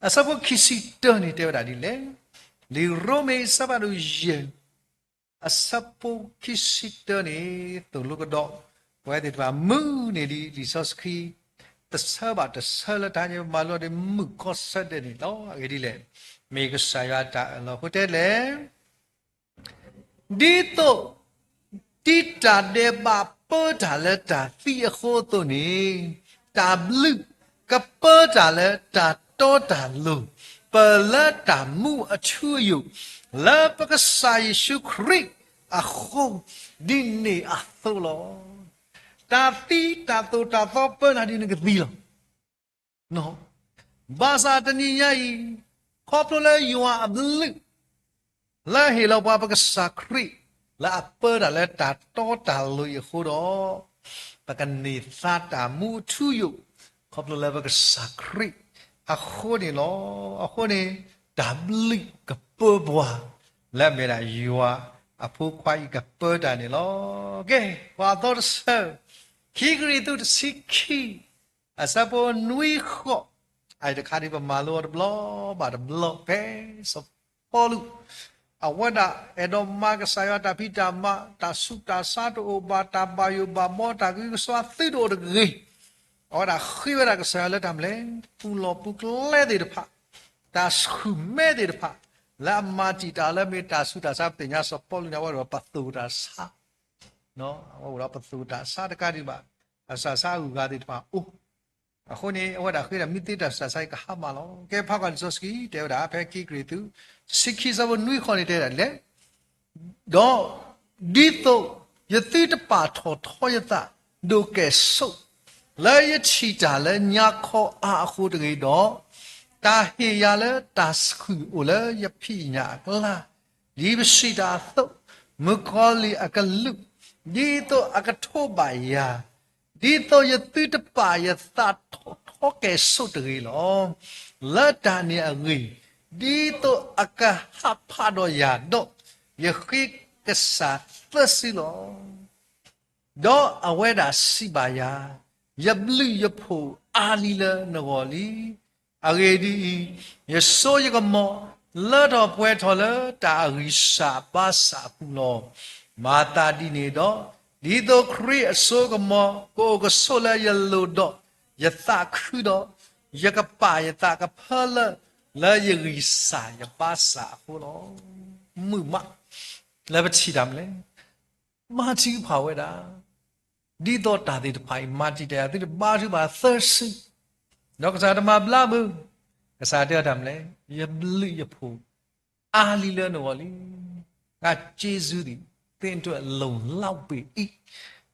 အဆၢဖိခံဆံတၢန့ၣ် တဲဝဲဒၣ်ဒ်လဲၣ်. လံာ်ရိမ့ၤအဆၢဖးဒိၣ်ယဲၢ်, အဆၢဖိခံဆံတၢန့ၣ် သိၣ်လိကဒီး ပဝဲသ့ၣ်တဖၣ်မုာ်န့ၢ်ဒံးလံာ်စီဆှံ တဆၢဘၣ်တဆၢလၢတဟါညါ ပမၤလိအီၤဒီး မုာ်ကီဆၢဒဲးန့ၣ်လီၤ. အဂ့ၢ်ဒ်လဲၣ်, မ့ၢ်ကစၢ်ယွၤအတၢ်အၢၣ်လီၤအဃိတဲလဲၣ် ဒ်သိး ဒ်တၢ်ဒဲးဘးပၢတၢ်လၢတၢ်သံအဃိအသိးန့ၣ်, တၢ်ဘျုးကပၢတၢ်လၢတၢ်တီတၢ်လိၤ, ပၢလၢတၢ်မူအထူအယိာ်, လၢပကစၢ်ယ့ၣ်ၡူးခရံာ်အဃိ, ဒ်န့ၣ်အသိးလီၤ. တၢ်သံတၢ်သိၣ်တၢ်သီပၢနၤဒ်နကသံလီၤ. ဘၣ်ဆၣ်တနံၤညါအံၤ, ခီဖျိလၢယွၤအဘျုး လၢဟ့ၣ်လီၤပှၤပကစၢ်ခရံာ် လၢအပၢတၢ်လၢတၢ်တီတၢ်လိၤအံၤအဃိဒီး, ပကန့ၢ်သါတၢ်မူအထူအယိာ် ခီဖျိလၢပကစၢ်ခရံာ်အဃိန့ၣ်လီၤ. အဃိန့ၣ် တၢ်ဘျုးကပၢပှၤ လၢအမ့ၢ်ဒၣ်ယွၤအဖိခွါအံၤကပၢတၢ်န့ၣ်လီၤ. ကဲ, ကွၢ်သီတဆၢ, ခံကရံၣ်သူးတဆံခံ အဆၢဖိနွံဃိး, အအံၤတခါဒ်ပမၤလိအီၤတဘျီဘၣ်တဘျီ ဖဲစီၤပီလူး အဝဲဒၣ်အဲၣ်ဒိးမၤကစၢ်ယွၤတၢ်ဖံးတၢ်မၤ, တၢ်ဆူးတၢ်ဆါတအိၣ်ဘၣ်, တၢ်ဘၣ်ယိၣ်ဘၣ်ဘီ, တၢ်ဂုာ်ကစှၤသုတအိၣ်တဂ့ၤ, အဝဲဒၣ်ဃ့ဝဲဒၣ်ကစၢ်ယွၤလၢတၢ်မနုၤလဲၣ်, ပူၤလီၢ်ပူၤကျဲသ့ၣ်တဖၣ်, တၢ်ဆူၣ်မဲသ့ၣ်တဖၣ်, လၢအမၤတံာ်တာ်လၢမ့ၢ်တၢ်ဆူးတၢ်ဆါ ပသ့ၣ်ညါစီၤပီလူးန့ၣ် အဝဲဒၣ်ပသူၣ်တၢ်ဆါ အဝဲအိၣ်ဒီးပသူၣ်တၢ်ဆါတကးဒံးဘၣ်, တၢ်ဆူးတၢ်ဆါအဂုၤအဂၤသ့ၣ်တဖၣ်အိၣ်, အဃိန့ၣ် အဝဲဒၣ်ဃ့ဒၣ်မ့ၢ်သ့တၢ်ဆူးတၢ်ဆါအံၤကဟါမၢ်လီၤ. ကဲဖးကွၢ်လံာ်စီဆှံတဲဝဲဒၣ် ဖဲခံကရံၣ်သူး ဆံခံဆၢဖိနွံဃိးန့ၣ်တဲဝဲဒၣ်ဒ်လဲၣ်, ဒီးဒ်သိးယသုတပာ်ထီၣ်ထီယသးဒိၣ်ကဲၣ်ဆိး, လၢယထံၣ်တၢ်လၢညါခီအါအဃိတဂ့ၤဒီး, တၢ်ဟ့ၣ်ယၤလၢတၢ်ဆှုၣ်အိၣ်လၢယဖံးညၣ်အကျါ, ဒ်ပစံးတၢ်အသိး, မုၣ်ကီၤလံၢ်အကလူး, ဒ်သိးအကထိးဘၣ်ယၤ, ဒ်သိးယသုတပာ်ယသးထီၣ်ထီကဲၣ်ဆိးတဂ့ၤလီၤ. လၢတၢ်န့ၣ်အဂ့ၢ်, ဒ်သိးအကဟးဖးဒီးယၤဒီး, ယဃ့ကစၢ်သၢစုလီၤ. ဒီးအဝဲဒၣ်စံးဘၣ်ယၤ, ယဘျုးယဖှိၣ်အါလံလၢနဂီၢ်လံ. အဂ့ၢ်ဒ်အံၤ, ယစိယကမီၤလၢထီၣ်ပှဲၤထီၣ်လၢတၢ်အဂံၢ်စၢ်ဘါစၢ်အပူၤလီၤ. မၤသးဒ်န့ၣ်ဒီး, ဒ်သိးခရံာ်အစိကမီၤကအိၣ်ကဆိးလၢယလိၤဒီး, ယသးခုဒီး, ယကပာ်ယသးကဖၢလၢ လၢယဂံၢ်စၢ်ယဘါစၢ်အဃိလီၤ. မုာ်မး လၢပထံၣ်တၢ်မနုၤလဲၣ်, မၤတံာ်ဖးဝဲဒၣ်, ဒ်သိးတၢ်သ့ၣ်တဖၣ်အံၤ မၤတံာ်တာ်ယၤ သုတဘါထုကဖၣ်သၢစု, ဒီးကစၢ်တမၤဘျါဘု, ကစၢ်တဲအီၤတၢ်မနုၤလဲၣ်, ယဘျုးယဖှိၣ်အါလံလၢနဂီၢ်လံ. ငါကျေးဇူးသည် သင့်အတွက် လုံလောက်ပေ၏.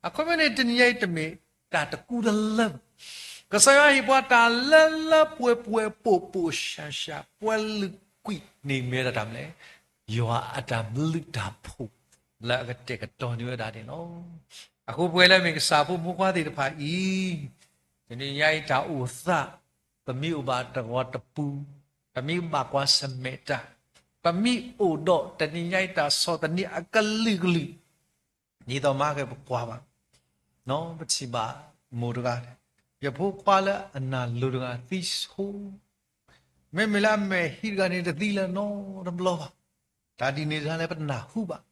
အခီပညီန့ၣ် တနံၤညါအံၤတမ့ၢ်တၢ်တကူတလၢဘၣ်. ကစၢ်ယွၤဟ့ၣ်ပှၤတၢ်လၢလၢပှဲၤပှဲၤ ပိာ်ပိာ်ရှဲရှဲ ပှဲၤလုာ်ကွံာ်န့ၣ် မ့ၢ်ဝဲဒၣ်တၢ်မနုၤလဲၣ်, ယွၤအတၢ်ဘျုးတၢ်ဖှိၣ် လၢအကတဲာ်ကတီၤန့ၢ်ဝဲဒၣ်န့ၣ်လီၤ. အဃိပဝဲလၢမ့ၢ်ကစၢ်ဖိမုၣ်ဖိခွါသ့ၣ်တဖၣ်အံၤ, တနံၤညါအံၤတၢ်အိၣ်သး, ပမ့ၢ်အိၣ်ဘၣ်တဂီၤတပူၤ, ပမ့ၢ်ဘၣ်ကွၢ်ဆၢၣ်မဲာ်တၢ်, ပမ့ၢ်အိၣ်ဒီးတနံၤညါအံၤတၢ်ဆီၣ်သနံးအကလုာ်ကလုာ်, ဒ်သိးမၤက့ၤပကွၢ်ဘၣ် ပထံၣ်ဘၣ်မိၢ်တဂၤ, ယဖိခွါလၢအနၢ်လိၤတဂၤသံဆိ, မ့မ့ၢ်လၢအမဲာ်ဟံးတဂၤန့ၣ် တသံလၢၤနီတဘျီဘၣ်. တၢ်ဒ်န့ၣ်တခါန့ၣ် ပနၢ်ဟူဘၣ်.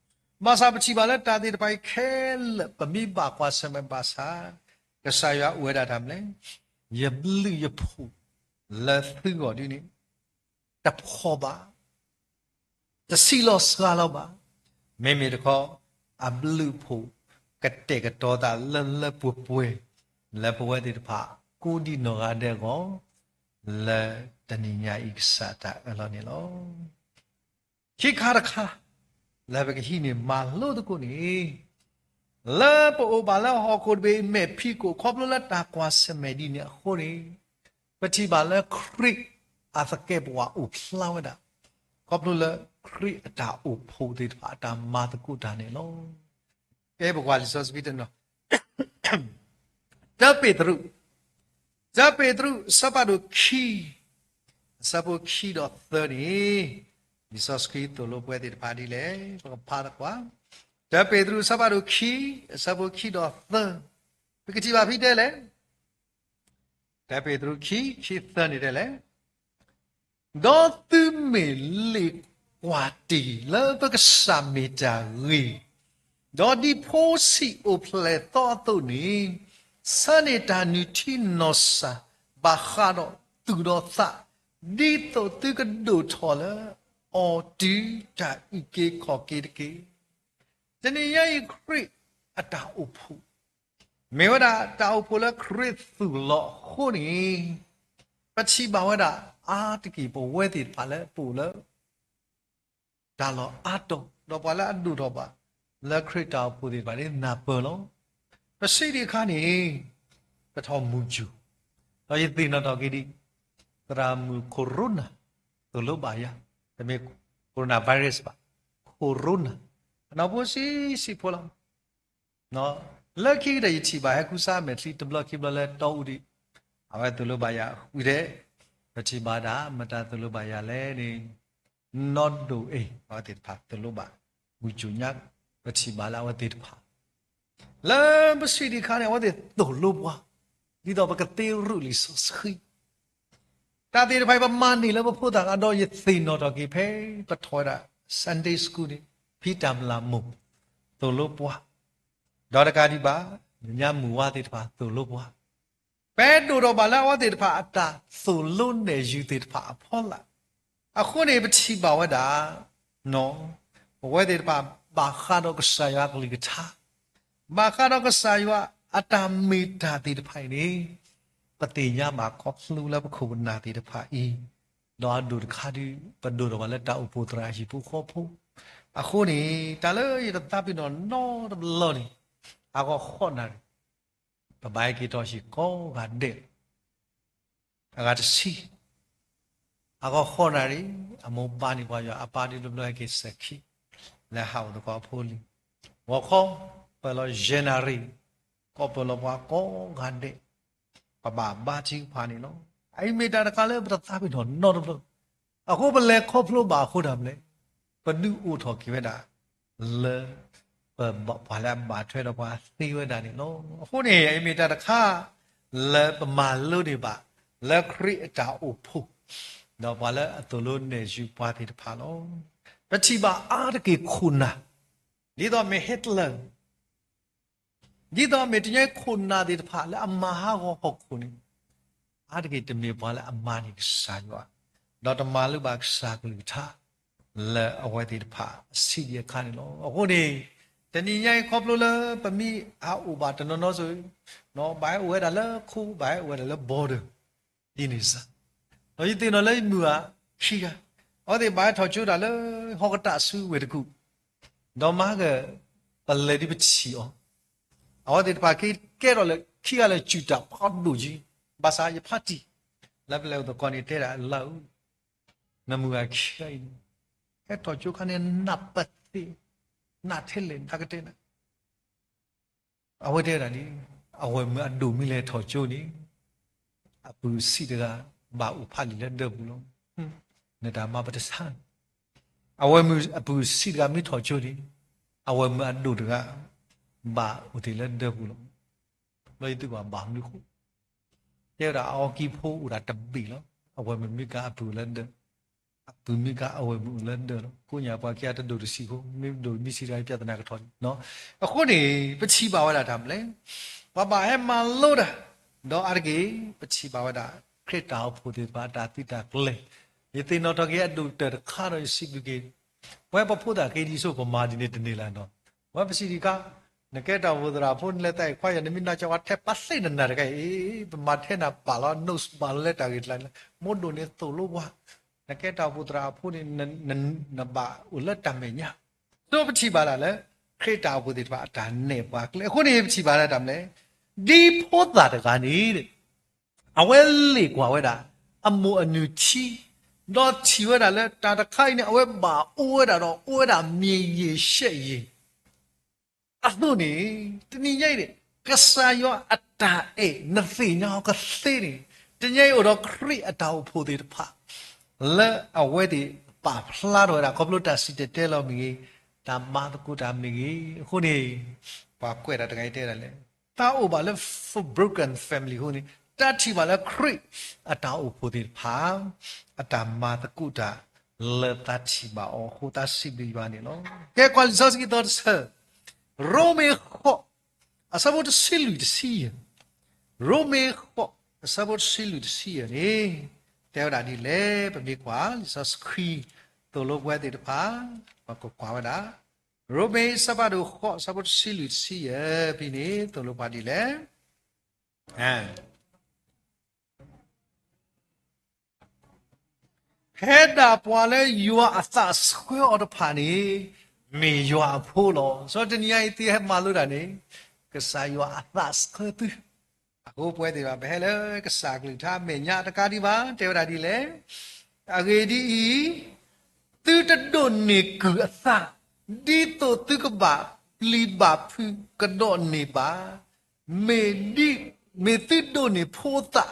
ဘၣ်ဆၣ်ပထံၣ်ဘၣ်လၢတၢ်သ့ၣ်တဖၣ်အံၤခဲလၢာ် ပမ့ၢ်ဘၣ်ကွၢ်ဆၢၣ်မဲာ်ဘၣ်ဆၣ်, ကစၢ်ယွၤအိၣ်ဝဲဒၣ်တၢ်မနုၤလဲၣ်, ယဘျုးယဖှိၣ်လၢသုဂီၢ်ဒ်န့ၣ် တဖှီၣ်ဘၣ်, တဆံးလီၤစှၤလီၤဘၣ်. မ့မ့ၢ်တခီ အဘျုးအဖှိၣ်ကတဲာ်ကတီၤသးလၢလၢပှဲၤပှဲၤ လၢပဝဲသ့ၣ်တဖၣ်ကိးဒံနီၢ်ဂၤဒဲးအဂီၢ်, လၢတနံၤညါအံၤကစၢ်တၢ်အၢၣ်လီၤန့ၣ်လီၤ. ခံခါတခါ လၢပကဟံးန့ၢ်မၤလိသကိးန့ၣ်, လၢပအိၣ်ဘၣ်လၢဟီၣ်ခိၣ်တဘ့ၣ်အမဲာ်ဖံးခိၣ် ခီဖျိလၢတၢ်ကွၢ်ဆၢၣ်မဲာ်ဒ်န့ၣ်အဃိန့ၣ်, ပထံၣ်ဘၣ်လၢခရံာ်အသကဲးပဝးအိၣ်ဖျါဝဲဒၣ်, ခီဖျိလၢခရံာ်အတၢ်အိၣ်ဖှိၣ်သ့ၣ်တဖၣ်အတၢ်မၤသကိးတၢ်န့ၣ်လီၤ. ကဲပကွၢ်လံာ်စီဆှံတနီၤ တၢပ့းတရူး, တၢပ့းတရူး အဆၢဖးဒိၣ်ခံ, အဆၢဖိခံဒီးသၢန့ၣ်, လံာ်စီဆှံသိၣ်လိပဝဲသ့ၣ်တဖၣ်ဒ်လဲၣ်, ပကဖးသကိး, တၢပ့းတရူး အဆၢဖးဒိၣ်ခံ, အဆၢဖိခံဒီးသၢ, ပကထံၣ်ဘၣ်ဖဲတဲလဲၣ်, တၢပ့းတရူးခံ, ခံသၢန့ၣ်တဲလဲၣ် ဒီးသုမ့ၢ်လ့ၣ်ကွၢ်တ့ၢ်လၢပကစၢ်မ့ၢ်တၢ်ဂ့ၤ, ဒီးဒ်ဖိဆံးအိၣ်ဖျဲၣ်သီအသိးန့ၣ်, ဆၢန့ၢ်တၢ်နုၢ်ထံနီၢ်စၢ် ဘၣ်ဃးဒီးသူၣ်ဒီးသး, ဒ်သိးသုကဒိၣ်ထီၣ်လၢအီၤတုၤတၢ်အုၣ်က့ၤခီၣ်က့ၤတက့ၢ်. တနံၤညါအံၤခရံာ်အတၢ်အိၣ်ဖှိၣ် မ့ၢ်ဝဲဒၣ်တၢ်အိၣ်ဖှိၣ်လၢခရံာ်သူၣ်လီၤအဃိန့ၣ်, ပထံၣ်ဘၣ်ဝဲဒၣ်အါတက့ၢ်ပဝဲသ့ၣ်တဖၣ်လၢပအိၣ်လၢ တၢ်လီၢ်အါတီၤ ဒီးပှၤလၢအဒိၣ်ထီၣ်ဘၣ် လၢခရံာ်တၢ်အိၣ်ဖှိၣ်သ့ၣ်တဖၣ်န့ၣ်နၢ်ပၢၢ်လီၤ. ပစံးဒံးအခါန့ၣ် ပထီၣ်မုၢ်စူၤ, ဒီးယသ့ၣ်နီၣ်ထီၣ်က့ၤဒံး သရၣ်မုၣ် Corona သိၣ်လိဘၣ်ယၤ, တမ့ၢ် coronavirus ဘၣ်, Corona အနီၢ်ဖိဆံးဆံးဖိလီၤ. လၢခံကတၢၢ်ယထံၣ်ဘၣ်ဟဲခူစါမဲာ်ချံတဘျီခံဘျီလၢတီအူဒံး, အဝဲသိၣ်လိဘၣ်ယၤဝံၤဒဲး, ပထံၣ်ဘၣ်ဒၣ် မတၤသိၣ်လိဘၣ်ယၤလဲၣ်န့ၣ်, နီၢ်ဒိၣ်အ့ၣ် အဝဲသ့ၣ်တဖၣ်သိၣ်လိဘၣ်, မုၢ်စူၤညါ ပထံၣ်ဘၣ်လၢအဝဲသ့ၣ်တဖၣ် လၢပစံးဒံးအခါန့ၣ် အဝဲသ့ၣ်သိၣ်လိပှၤ, ဒ်သိးပကသ့ရူၢ်လံာ်စီဆှံ တၢ်သ့ၣ်တဖၣ်အံၤ ပမၤန့ၢ်လၢပဖိသၣ်အဂီၢ်ဒီး ယသ့ၣ်နီၣ်ထီၣ်က့ၤဖဲပထီၣ်ဝဲဒၣ် Sunday School န့ၣ်, ဖံတၢ်မျၢ်မိၢ် သိၣ်လိပှၤ, ဒီးတကးဒံးဘၣ် ညါမုၢ်ဝါသ့ၣ်တဖၣ်သိၣ်လိပှၤ, ပဒိၣ်ထီၣ်ဘၣ်လၢအဝဲသ့ၣ်တဖၣ်အတၢ်သိၣ်လိနဲၣ်ယုၤသ့ၣ်တဖၣ်အဖီလာ်, အဃိန့ၣ် ပထံၣ်ဘၣ်ဝဲဒၣ် ပဝဲသ့ၣ်တဖၣ် ဘၣ်ဃးဒီးကစၢ်ယွၤအကလုၢ်ကထါ, ဘၣ်ဃးဒီးကစၢ်ယွၤအတၢ်မ့ၢ်တၢ်သ့ၣ်တဖၣ်အံၤန့ၣ်, ပသ့ၣ်ညါဘၣ်ခီဖျိလၢပခိၣ်ပနၢ်သ့ၣ်တဖၣ်အံၤ, ဒီးအဒိၣ်တခါဒုး ပဒိၣ်ထီၣ်ဘၣ်လၢတၢ်အိၣ်ဖှိၣ်သရၣ်ဟံၣ်ဖိဃီဖိ, အဃိန့ၣ် တၢ်လၢယတသးပ့ၤနီၣ်နီတဘျီန့ၣ်, အဂီၢ်ဃိးနၣ်ရံၣ်, ပဘၣ်ဟဲက့ၤထီၣ်ဟံၣ်ကိးဂၤဒဲး အဂၤတဆံ, အဂီၢ်ဃိးနၣ်ရံၣ်, အမိၢ်ပၢ်န့ၣ်ပှၤယွၤအပၢ်ဒ်တဘျီဟဲက့ၤစဲၤခံ, လၢဟးအိၣ်သကိးအဖိလံၤ, ဂီၤခီ, ပၢၢ်လီၤယဲၢ်နၣ်ရံၣ်, ကီၢ်ပၢၢ်လီၤပှၤကိးဂၤဒဲး, ပဘၣ်ဘါထုကဖၣ်န့ၣ်လီၤ. အအံၤမ့ၢ်တၢ်တခါလၢပတသးပ့ၤနီၣ်နီတဘျီ, အဃိပလဲၤခီဖျိဘၣ်အဃိတၢ်မနုၤလဲၣ်, ပဒုးအိၣ်ထီၣ်က့ၤဝဲဒၣ် လၢ ပပှၤလၢအဘၣ်ထွဲဒီးပှၤသ့ဝဲဒၣ်န့ၣ်လီၤ. အဃိန့ၣ် အအံၤမ့ၢ်တၢ်တခါ လၢပမၤလိန့ၢ်ဘၣ် လၢခရံာ်အတၢ်အိၣ်ဖှိၣ် ဒီးပှၤလၢအသိၣ်လိနဲၣ်ယုၤပှၤသ့ၣ်တဖၣ်လီၤ. ပထံၣ်ဘၣ်အါတက့ၢ်ခိၣ်နၢ်, ဒ်သိးမ့ၢ် Hitler ဒ်သိးမ့ၢ်တၢ်ခိၣ်နၢ်သ့ၣ်တဖၣ်လၢအမၤဟးဂီၤဟီၣ်ခိၣ်န့ၣ်, အါတက့ၢ်တမ့ၢ်ပှၤလၢအမၤန့ၢ်ကစၢ်ယွၤ, ဒီးတမၤလိဘၣ်ကစၢ်ကလုၢ်ကထါ လၢအဝဲသ့ၣ်တဖၣ်အဆံးဒံးအခါန့ၣ်လီၤ. အဃိန့ၣ် တနံၤညါအံၤခီဖျိလၢပမ့ၢ်ဟးအိၣ်ဘၣ်တနီၤနီၤဆိ, ဘၣ်ဟဲအိၣ်ဝဲဒၣ်လၢခိ, ဘၣ်ဟဲအိၣ်ဝဲဒၣ်လၢ border ဒ်န့ၣ်စ့ၢ်, ဒီးယသ့ၣ်နီၣ်လၢယမုၢ်ဂၤခံဂၤ, အဝဲသ့ၣ်ဘၣ်ဟဲထီၣ်ကၠိတၢ်လၢဟီၣ်ကတၢၢ်ဆူဝ့ၢ်တကူၣ်, ဒီးမၤက ပလဲၤဒ်ပထံၣ်အီၤ, အဝဲသ့ၣ်တဖၣ်ကဲထီၣ်လၢခံဂၤလၢကၠူၣ်တၢ်ဖးဒိၣ်က့, ဘၣ်ဆၣ်ယဖးတံၢ် လၢပလဲၤအိၣ်သကိးန့ၣ်တဲဒၣ်လၢအူ, နမုၢ်ဂၤခံဂၤအံၤန့ၣ်, ဟဲထီၣ်ကၠိခါန့ၣ် နးပသ့ၣ်, နးထဲလဲၣ် နကတဲနၤ အဝဲတဲဒၣ်န့ၣ်, အဝဲမုၢ်အဒိၣ်မ့ၢ်လဲၤထီၣ်ကၠိန့ၣ်, အပုၢ်အဆံးတဂၤ ဘၣ်အိၣ်ဖးလံာ်လၢဒၢးပူၤလီၤ. နတၢ်မၤပတဆါ, အဝဲမုၢ်အပုၢ်အဆံးတဂၤမ့ၢ်ထီၣ်ကၠိန့ၣ်, အဝဲမုၢ်အဒိၣ်တဂၤ ဘၣ်အိၣ်တ့ၢ်လၢဒၢးပူၤလီၤ. ဘျီယသုကွၢ်ဘၣ်မနုၤဃိ, တဲဝဲဒၣ်အအီကံဖိအိၣ်ဒၣ်တဘ့ၣ်လီၤ. အဝဲမုၢ်မ့ၢ်ကၤအပုၢ်လၢဒၢး အပုၢ်မ့ၢ်ကါအဝဲၢ်မုၣ်အိၣ်လၢဒၢးလီၤ. ကိးညါပှၤခံဂၤတဒိၣ်တဆံးဖိ, မ့ၢ်ဒိၣ်မ့ၢ်ဆံးတဂၤ ပြဿနာကထီၣ်လံ. အဃိန့ၣ် ပထံၣ်ဘၣ်ဝဲဒၣ်တၢ်မနုၤလဲၣ်, ပှၤဘၣ်ဟဲမၤလိတၢ်, ဒီးအါတက့ၢ် ပထံၣ်ဘၣ်ဝဲဒၣ် ခရံာ်တၢ်အိၣ်ဖှိၣ်သ့ၣ်တဖၣ်အတၢ်သုးတၢ်ကျဲၤ, ယသ့ၣ်နီၣ်ထီၣ်က့ၤအဒိၣ်ကတၢၢ်တခါဒီးယစံးဘျုးက့ၤ ပဝဲပဖိသၣ်က့ဒ်ဆိ ပမၤဒ်န့ၣ်တန့ၢ်လၢၤနီၤ. ပဝဲပစံးဒံးခါ, နကဲတၢ်အိၣ်ဖှိၣ်သရၣ်ဖိ နလဲၤသးအံၤခွါယၤ နမ့ၢ်နၢ်ကၠီဝါထဲပာ်သ့ၣ်နနၢ်တခါအံၤ, ပမၤထဲနၤဘၣ်လီၤ, notes ဘၣ်လီၤလၢတၢ်ဂ့ၢ်တလါလၢ မိၢ်ဒိၣ်န့ၣ်သိၣ်လိပှၤ, နကဲတၢ်အိၣ်ဖှိၣ်သရၣ်အဖိန့ၣ် နဘၣ်အိၣ်လၢတၢ်မဲာ်ညါ. ဒီးပထံၣ်ဘၣ်ဒၣ်လၢ ခရံာ်တၢ်အိၣ်ဖှိၣ်သ့ၣ်တဖၣ်အတၢ်နဲၣ်ပှၤကျဲ အဃိန့ၣ် ပထံၣ်ဘၣ်ဒၣ်တၢ်မနုၤလဲၣ်, ဒ်ဖိသၣ်တဂၤန့ၣ် အဝဲလ့ၣ်ကွၢ်ဝဲဒၣ် အမိၢ်အနုၢ်ထံ, ဒီးထံၣ်ဝဲဒၣ်လၢတၢ်တခါအံၤန့ၣ် အဝဲဘၣ်အိၣ်ဝဲဒၣ်ဒီး အိၣ်ဝဲဒၣ်မံၤယံာ်ရှဲးယံာ် အသိးန့ၣ်, တနံၤညါအံၤန့ၣ် ကစၢ်ယွၤအတၢ်အဲၣ် နသ့ၣ်ညါအီၤကသ့န့ၣ်, တနံၤညါအံၤအိၣ်ဒီးခရံာ်အတၢ်အိၣ်ဖှိၣ်သ့ၣ်တဖၣ် လၢအဝဲသ့ၣ်ပာ်ဖျါထီၣ်ဝဲဒၣ် ခီဖျိတၢ်စံၣ်တဲၤတဲလီၤမ့ၢ်ဂ့ၤ, တၢ်မၤသကိးတၢ်မ့ၢ်ဂ့ၤ, အဃိန့ၣ် ပှၤကွဲးတၢ်တဂၤအံၤတဲဒၣ်လဲၣ်, တၢ်အိၣ်ဘၣ်လၢ broken family အဃိန့ၣ် တၢ်ထံၣ်ဘၣ်လၢခရံာ်အတၢ်အိၣ်ဖှိၣ်သ့ၣ်တဖၣ် အတၢ်မၤသကိးတၢ် လၢတၢ်ထံၣ်ဘၣ်အီၤအဃိ တၢ်စံးဘျုးယွၤန့ၣ်လီၤ. ကဲကွၢ်လံာ်စီဆှံသီတဆၢ, ရိမ့ၤဃိး, အဆၢဖိတဆံလွံၢ်တဆံယဲၢ်, ရိမ့ၤဃိး, အဆၢဖိတဆံလွံၢ်တဆံယဲၢ်န့ၣ် တဲဝဲဒၣ်ဒ်လဲၣ်, ပမ့ၢ်ကွၢ်လံာ်စီဆှံ သိၣ်လိပဝဲသ့ၣ်တဖၣ်, ပကကွၢ်ဝဲဒၣ် ရိမ့ၤအဆၢဖးဒိၣ်ဃိး အဆၢဖိတဆံလွံၢ်တဆံယဲၢ်ဖဲန့ၣ် သိၣ်လိပှၤဒ်လဲၣ် ဖဲဒၣ်ပှၤလၢယွၤအသးဆှၢအီၤတဖၣ်န့ၣ် မ့ၢ်ယွၤအဖိလီၤ. စီၤတနံၤညါအံၤ သုဟဲမၤလိတၢ်န့ၣ် ကစၢ်ယွၤအသးဆှၢသု, အဃိပဝဲသ့ၣ်တဖၣ် ပဟဲလၢကစၢ်အကလုၢ်ကထါအမဲာ်ညါတကးဒံးဘၣ်, တဲဝဲဒၣ်ဒ်လဲၣ်, အဂ့ၢ်ဒ်အံၤ, သုတဒိးန့ၢ်ကုၢ်အသး, ဒ်သိးသုကဘၣ်ပျံၤဘၣ်ဖုးကဒီးန့ၢ်ဘၣ် မ့ၢ်ဒ်, မ့ၢ်သုဒိးန့ၢ်ဖိသၣ်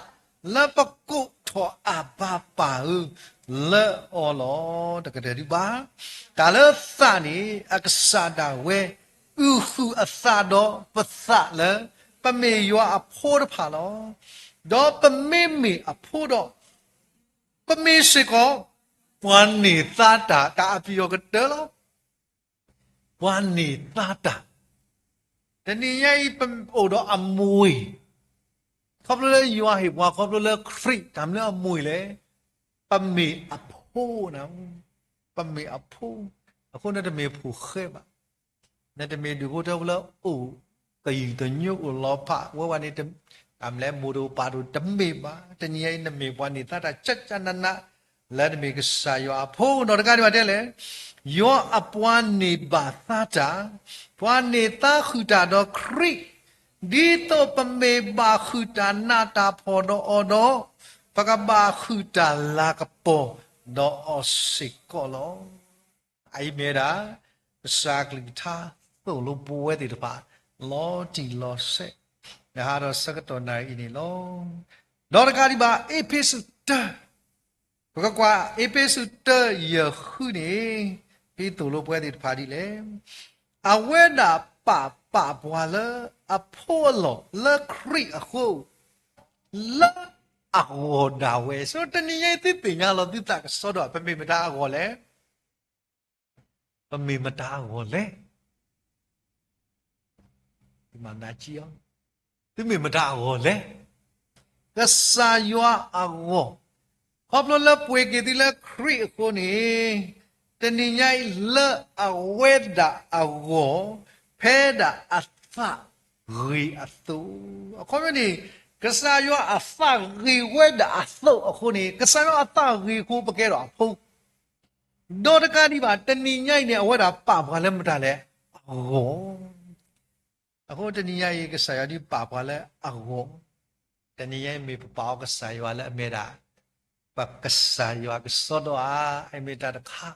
လၢပကိးထီၣ်အဘၤပၢ်ဧၢ လၢအီၤလီၤ. တကတၢၢ်ဒံးဘၣ်, တၢ်လၢသးန့ၣ် အကစၢ်ဒၣ်ဝဲ အုၣ်ဃုာ်အသးဒီးပသးလၢ ပမ့ၢ်ယွၤအဖိတဖၣ်လီၤ. ဒီးပမ့မ့ၢ်အဖိဒီး ပမ့ၢ်စ့ၢ်ကီး ပှၤန့ၢ်သါတၢ်, တၢ်အပျံၤအီၤကတၢၢ်လီၤ. ပှၤန့ၢ်သါတၢ်, တနံၤညါအံၤ ပအိၣ်ဒီးအမှ့ၢ်, ခီဖျိလၢယွၤဟ့ၣ်ပှၤ ခီဖျိလၢခရံာ် တၢ်မနုၤအမှ့ၢ်လဲၣ်, ပမ့ၢ်အဖိနၤ, ပမ့ၢ်အဖိ, အဃိနတမ့ၢ်ဖိၣ်ဃဲဘၣ်, နတမ့ၢ်ဒူၣ်ဖိထၢဖိလၢအိၣ်ကယုၢ်သညိအိၣ်လီၤဖးဝဲဝဲန့ၣ်, တၢ်မနုၤလဲၣ် မိၢ်တအိၣ်ပၢ်တအိၣ်တမ့ၢ်ဘၣ်, တနံၤညါအံၤ နမ့ၢ်ပှၤန့ၢ်သါတၢ်ကၠၢကၠၢနးနး လၢနမ့ၢ်ကစၢ်ယွၤအဖိ, ဒီးတကးဒံးဘၣ်တဲလဲၣ်, ယွၤအပှၤန့ၢ်ဘၣ်သါတၢ်, ပှၤန့ၢ်သါဃုာ်တၢ်ဒီးခရံာ်, ဒ်သိးပမ့ၢ်ဘၣ်ဃုာ်တၢ်နးတၢ်ဖှီၣ်ဒီးအီၤဒီး, ပကဘၣ်ဃုာ်တၢ်လၤကပီၤဒီးအီၤစ့ၢ်ကီးလီၤ. အအံၤမ့ၢ်ဝဲဒၣ် ကစၢ်အကလုၢ်ကထါသိၣ်လိပဝဲသ့ၣ်တဖၣ် လီၤတံၢ်လီၤဆဲး နဟါဒီးဆၢကတီၢ်နၣ်ရံၣ်အံၤန့ၣ်လီၤ. ဒီးတကးဒံးဘၣ် အ့းဖ့းစူးတၢ, ပကကွၢ်အ့းဖ့းစူးတၢယဲၢ်ဃုန့ၣ်, ဖဲသိၣ်လိပဝဲသ့ၣ်တဖၣ်ဒ်လဲၣ်, အဝဲဒၣ်ပာ်ပာ်ပှၤလၢအဖိအလီၢ်လၢခရံာ်အဃိ, လၢအဂီၢ်ဒၣ်ဝဲ, ဆိတနံၤညါအံၤ သုသ့ၣ်ညါလီၤသုသးကစီဒီး ပမ့ၢ်မတၤအဂီၢ်လဲၣ်. ပမ့ၢ်မတၤအဂီၢ်လဲၣ်. သုမၤနၢ်ကံအီၤ, သုမ့ၢ်မတၤအဂီၢ်လဲၣ်. ကစၢ်ယွၤအဂီၢ်, ခီဖျိလၢပှ့ၤက့ၤသုလၢခရံာ်အဃိန့ၣ်, တနံၤညါအံၤလၢအဝဲဒၣ်အဂီၢ်, ဖဲဒၣ်အသးဂ့ၤအသိး, အခီပညီန့ၣ်, ကစၢ်ယွၤအသးဂ့ၤဝဲဒၣ်အသိးအဃိန့ၣ်, ကစၢ်ယွၤအသးဂ့ၤအဃိ ပကဲထီၣ်အဖိ ဒီးတကးဒံးဘၣ် တနံၤညါအံၤန့ၣ် အဝဲဒၣ်ပာ်ပှၤလၢမတၤလဲၣ်, အဂီၢ်. အဃိတနံၤညါအံၤ ကစၢ်ယွၤဒုးပာ်ပှၤလၢအဂီၢ်, တနံၤညါအံၤမ့ၢ်ပပာ်အီၤကစၢ်ယွၤလၢအမ့ၢ်ဒၣ် ပကစၢ်ယွၤကစီဒီဧါ, အမ့ၢ်တၢ်တခါ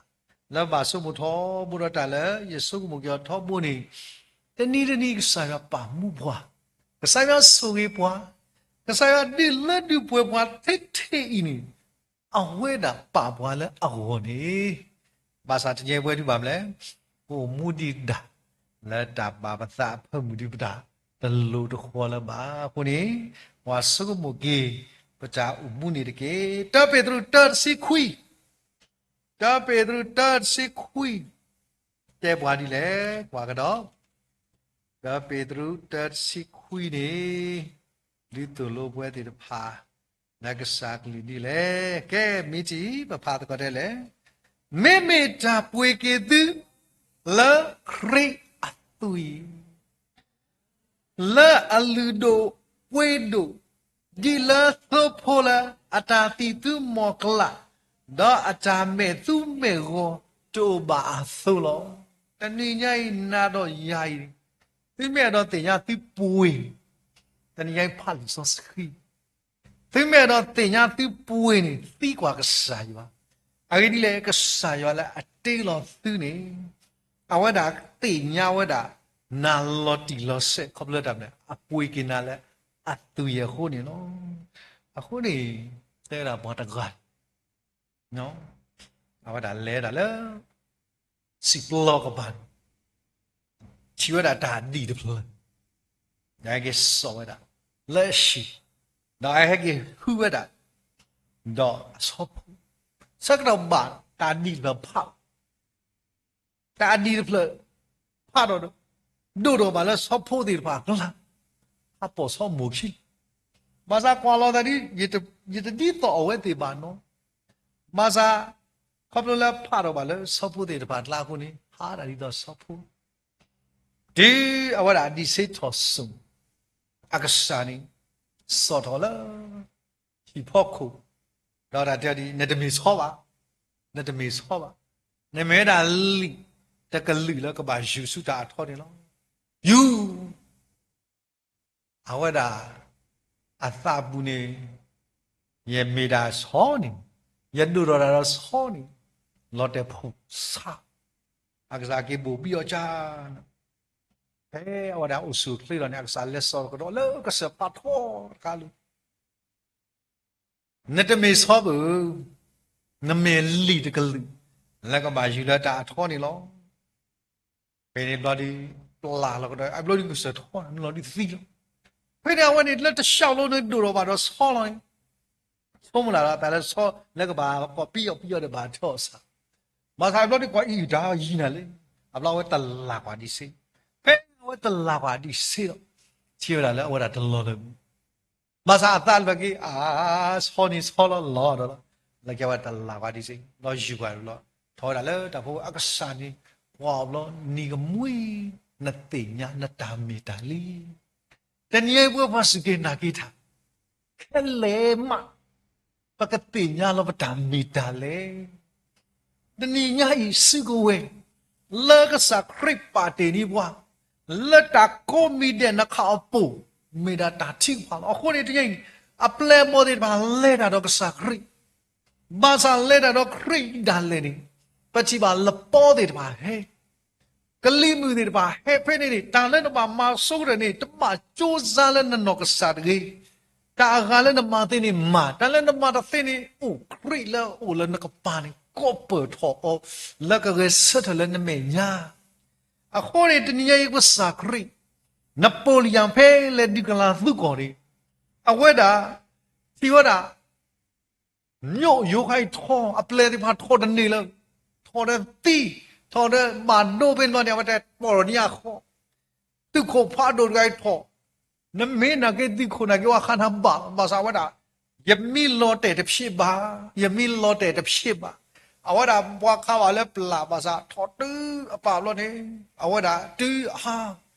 လၢဘၣ်ဆိကမိၣ်ထီဘိဒီးတၢ်လၢယဆိကမိၣ်က့ၤအီၤထီဘိန့ၣ်, တနံၤတနံၤကစၢ်ယွၤပာ်မူပှၤ, ကစၢ်ယွၤဆိၣ်ဂ့ၤပှၤ, ကစၢ်ယွၤဒုးလၢဒုးပှဲၤပှၤထဲထဲအံၤန့ၣ် အဝဲဒၣ်ပာ်ပှၤလၢအဂီၢ်န့ၣ်, ဘၣ်ဆၣ်တနံၤညါအံၤပဝဲဒုးဘၣ်မနုၤလဲၣ်, ပအိၣ်မူဒံးဒၣ် လၢတၢ်ဘၣ်ပသးအဖၢမုၢ်ဒံးပတၢ်တလိၤတဃီၤလၢၤဘၣ်. အဃိန့ၣ် ပှၤဆိကမိၣ်က့ၤ ပတၢ်အိၣ်မူန့ၣ်တက့ၢ်. တၢပ့းတရူးတၢတဆံခွံ တၢပ့းတရူးတၢတဆံခွံ တဲပှၤဒ်လဲၣ်, ကွၢ်ကဒီး, တၢပ့းတရူးတၢတဆံခွံန့ၣ် ဒုးသိၣ်လိပဝဲသ့ၣ်တဖၣ် လၢကစၢ်ကလုၢ်ဒ်လဲၣ်. ကဲ မ့ၢ်ထံၣ် ပဖးသကိးတဲလဲၣ်. မ့မ့ၢ်တၢ်ပှ့ၤက့ၤသု လၢခရံာ်အသွံၣ် လၢအလုၢ်ဒိၣ်ပှ့ၤဒိၣ်, ဒ်လၢသိဖိလၢအတၢ်သံၣ်သူမီၢ်ကျၢ်, ဒီးအတၢ်မဲာ်သူမဲာ်ဂီၤတအိၣ်ဘၣ်အသိးလီၤ. တနံၤညါအံၤနၤဒီးယၤအံၤ, သုမ့ၢ်အဲၣ်ဒိးသ့ၣ်ညါသုပှ့ၤ, တနံၤညါအံၤဖးလံာ်စီဆှံ, သုမ့ၢ်အဲၣ်ဒိးသ့ၣ်ညါသုပှ့ၤန့ၣ် သံကွၢ်ကစၢ်ယွၤ. အဂ့ၢ်ဒ်လဲၣ်, ကစၢ်ယွၤလၢအတ့လီၤသုန့ၣ်, အဝဲဒၣ်သ့ၣ်ညါဝဲဒၣ် နၤလီၤတံၢ်လီၤဆဲး ခီဖျိလၢတၢ်မနုၤ အပှ့ၤက့ၤနၤလၢအသွံၣ်အဃိန့ၣ်လီၤ. အဃိန့ၣ် တဲဝဲဒၣ်ပှၤတဂၤ အဝဲဒၣ်လဲၤဝဲဒၣ်လၢ စံာ်ပျီကပၤန့ၣ် ထံၣ်ဝဲဒၣ်တၢ်ဒံၣ်တဖျၢၣ်, ဒီးဟဲက့ၤစိာ်ဝဲဒၣ်လၢအဟံၣ်, ဒီးအဟဲက့ၤဟုဝဲဒၣ်, ဒီးအဆီဖိ, ဆၢကတီၢ်ဘၣ်တၢ်ဒံၣ်တဖျၢၣ်ဖး, တၢ်ဒံၣ်တဖျၢၣ်ဖးဒီး ဒိၣ်ထီၣ်ဘၣ်လၢဆီဖိသ့ၣ်တဖၣ်အကျါ, ဟးပိာ်ဆီမိၢ်ခံ, ဘၣ်ဆၣ်ကွၢ်လီၤသးဒ် ယတဒ်သိးအဝဲသ့ၣ်ဘၣ်နီၤ, ဘၣ်ဆၣ် ခီဖျိလၢဖးထီၣ်ဘၣ်လၢဆီဖိသ့ၣ်တဖၣ်အကျါအဃိန့ၣ် ဟးဒၣ်ဒ်သိးဆီဖိ, တုၤအဝဲဒၣ်အဒံၣ်ဆ့ထီၣ်စိၤ, အကစၢ်န့ၣ် စိာ်ထီၣ်လၢ ဟံၣ်ဖီခိၣ်, ဒီးတၢ်တဲဒ် နတမ့ၢ်ဆီဘၣ်, နတမ့ၢ်ဆီဘၣ်, နမ့ၢ်ဝဲဒၣ်လံာ်တကလုာ်လၢကဘၣ်ယူၤဆူတၢ်အထီန့ၣ်လီၤ. ယူၤ အဝဲဒၣ်အသးပူၤန့ၣ်, ယမ့ၢ်ဒၣ်ဆီန့ၣ်, ယဒိၣ်ထီၣ်တၢ်ဒီးဆီန့ၣ်, လီၤတဲာ်ဖှိၣ်ဆါ, အကစၢ်က့ၤဘိၣ်ဘံအီၤကၢ်, ဖဲအဝဲဒၣ်အိၣ်ဆူၣ်အိၣ်ချ့လီၤန့ၣ် အကစၢ်လဲၤစိာ်ကဒီးလၢကစၢၢ်ဖးထီတခါလၢ နတမ့ၢ်ဆီဘၣ်, နမ့ၢ်လံာ်တကလုာ် လၢကဘၣ်ယူၤလၢတၢ်အထီန့ၣ်လီၤ. ဖဲန့ၣ်ဘျီဒုး ပျၢ်လီၤကဒီး အဘျီဒုးကစၢၢ်ထီန့ၣ်လီၤဒုးသံလီၤ. ဖဲန့ၣ်အဝဲန့ၣ်လၢတၢ်လီၢ်န့ၣ်ဒိၣ်ထီၣ်ဘၣ်ဒီးဆီလီၤန့ၣ်, ဆိကမိၣ်လၢ်ဒီးတၢ်လၢဆီလၢကဘၣ်ကိးပံအီၤပံအီၤဒီး ဘၣ်ထီၣ်အီၤစၢ်, ဘၣ်ဆၣ်အဘျီဒုးကွၢ်အံၤတၢ်ယံၤနၤလံ, အဘျီအဝဲတလၢ်ကွၢ်ဒံးစ့, ဖဲအဝဲတလၢ်ကွၢ်ဒံးစ့ဒီး ထံၣ်ဝဲဒၣ်လၢအဝဲဒၣ်တလီၤလၢ ဘၣ်ဆၣ်အသးလၢက့ၤ အါ, ဆီန့ၣ်ဆီလီၤလီၤဒီးလီၤ, လၢက့ၤဝဲတလၢ်ကွၢ်ဒံးစ့ လီၤယူၤကွၢ်လီၤ, ထီၣ်ဝဲဒၣ်လၢတၢ်ဖိအကစၢ်န့ၣ် ကွၢ်အီၤဘျီ နံၤကမှံ နသ့ၣ်ညါနတၢ်မ့ၢ်တၢ်လံ. တနံၤအံၤပဝဲပှၤစူၢ်က့ၤနာ်က့ၤတၢ် ခဲလၢာ်မး ပကသ့ၣ်ညါလီၤပတၢ်မ့ၢ်တၢ်လဲၣ်. တနံၤညါအံၤ စုကဝဲၤ လၢကစၢ်ခရံာ်ပာ်တ့ၢ်န့ၢ်ပှၤ လၢတၢ်ကိးမံၤဒဲးနခးအပူၤ မ့ၢ်ဒၣ်တၢ်ထုကဖၣ်လီၤ. အဃိန့ၣ် တနံၤအံၤ အပျဲၢ်အဘီၣ်သ့ၣ်တဖၣ်လဲၤတၢ်ဒီးကစၢ်ခရံာ်, ဘၣ်ဆၣ်လဲၤတၢ်ဒီးခရံာ်ဒၣ်လဲာ်န့ၣ် ပထံၣ်ဘၣ်လပီသ့ၣ်တဖၣ်ဟဲ ကလံၤမုၢ်သ့ၣ်တဖၣ်ဟဲ ဖဲန့ၣ်န့ၣ် တၢ်လၢနဘၣ်မၤဆိကတၢၢ်န့ၣ် တဘၣ်ကၠိစါလၢနနီၢ်ကစၢ်တဂ့ၤ. တၢ်အဂၤလၢနမၤသ့န့ၣ်မၤ, တၢ်လၢနမၤတသ့န့ၣ် အိၣ်ခရံာ်လၢအအိၣ်လၢနကပၤန့ၣ် ကိးပၢၢ်ထီၣ်အီၤ လၢကဂဲၤဆၢထၢၣ်လၢနမဲာ်ညါ. အဃိန့ၣ် တနံၤညါအံၤကစၢ်ခရံာ် နပိာ်လံယၤဖဲလဲၤဒုးကလၤသူကီၢ်န့ၣ် အဝဲဒၣ် ထံၣ်ဝဲဒၣ် မိၢ်ယိၤဃါအံၤထီၣ် အပျဲၢ်သ့ၣ်တဖၣ်ထီၣ်တန့ၢ်လၢၤ, ထီၣ်ဒီးသံ, ထီၣ်ဒီးဘၣ်ဒိဖဲန့ၣ်ဘျီန့ၣ် အဝဲတဲပိာ်ထီၣ်န့ၢ်အဃီ, သုးခိၣ်ဖးဒိၣ်တဂၤအံၤထီၣ်, နမ့ၢ်နာ်က့သုးခိၣ်နာ်က့ ဝဲဃါနၤဘၣ်လီၤ. ဘၣ်ဆၣ်အဝဲဒၣ် ယမ့ၢ်လီၤတဲာ်တဖျ့ဘၣ်, ယမ့ၢ်လီၤတဲာ်တဖျ့ဘၣ်. အဝဲဒၣ်ပှၤခးဘၣ်လၢပျၢ်ဘၣ်ဆၣ် ထီၣ်တုၤအပၢ်ဘျီန့ၣ် အဝဲဒၣ်တုၤအဟါ,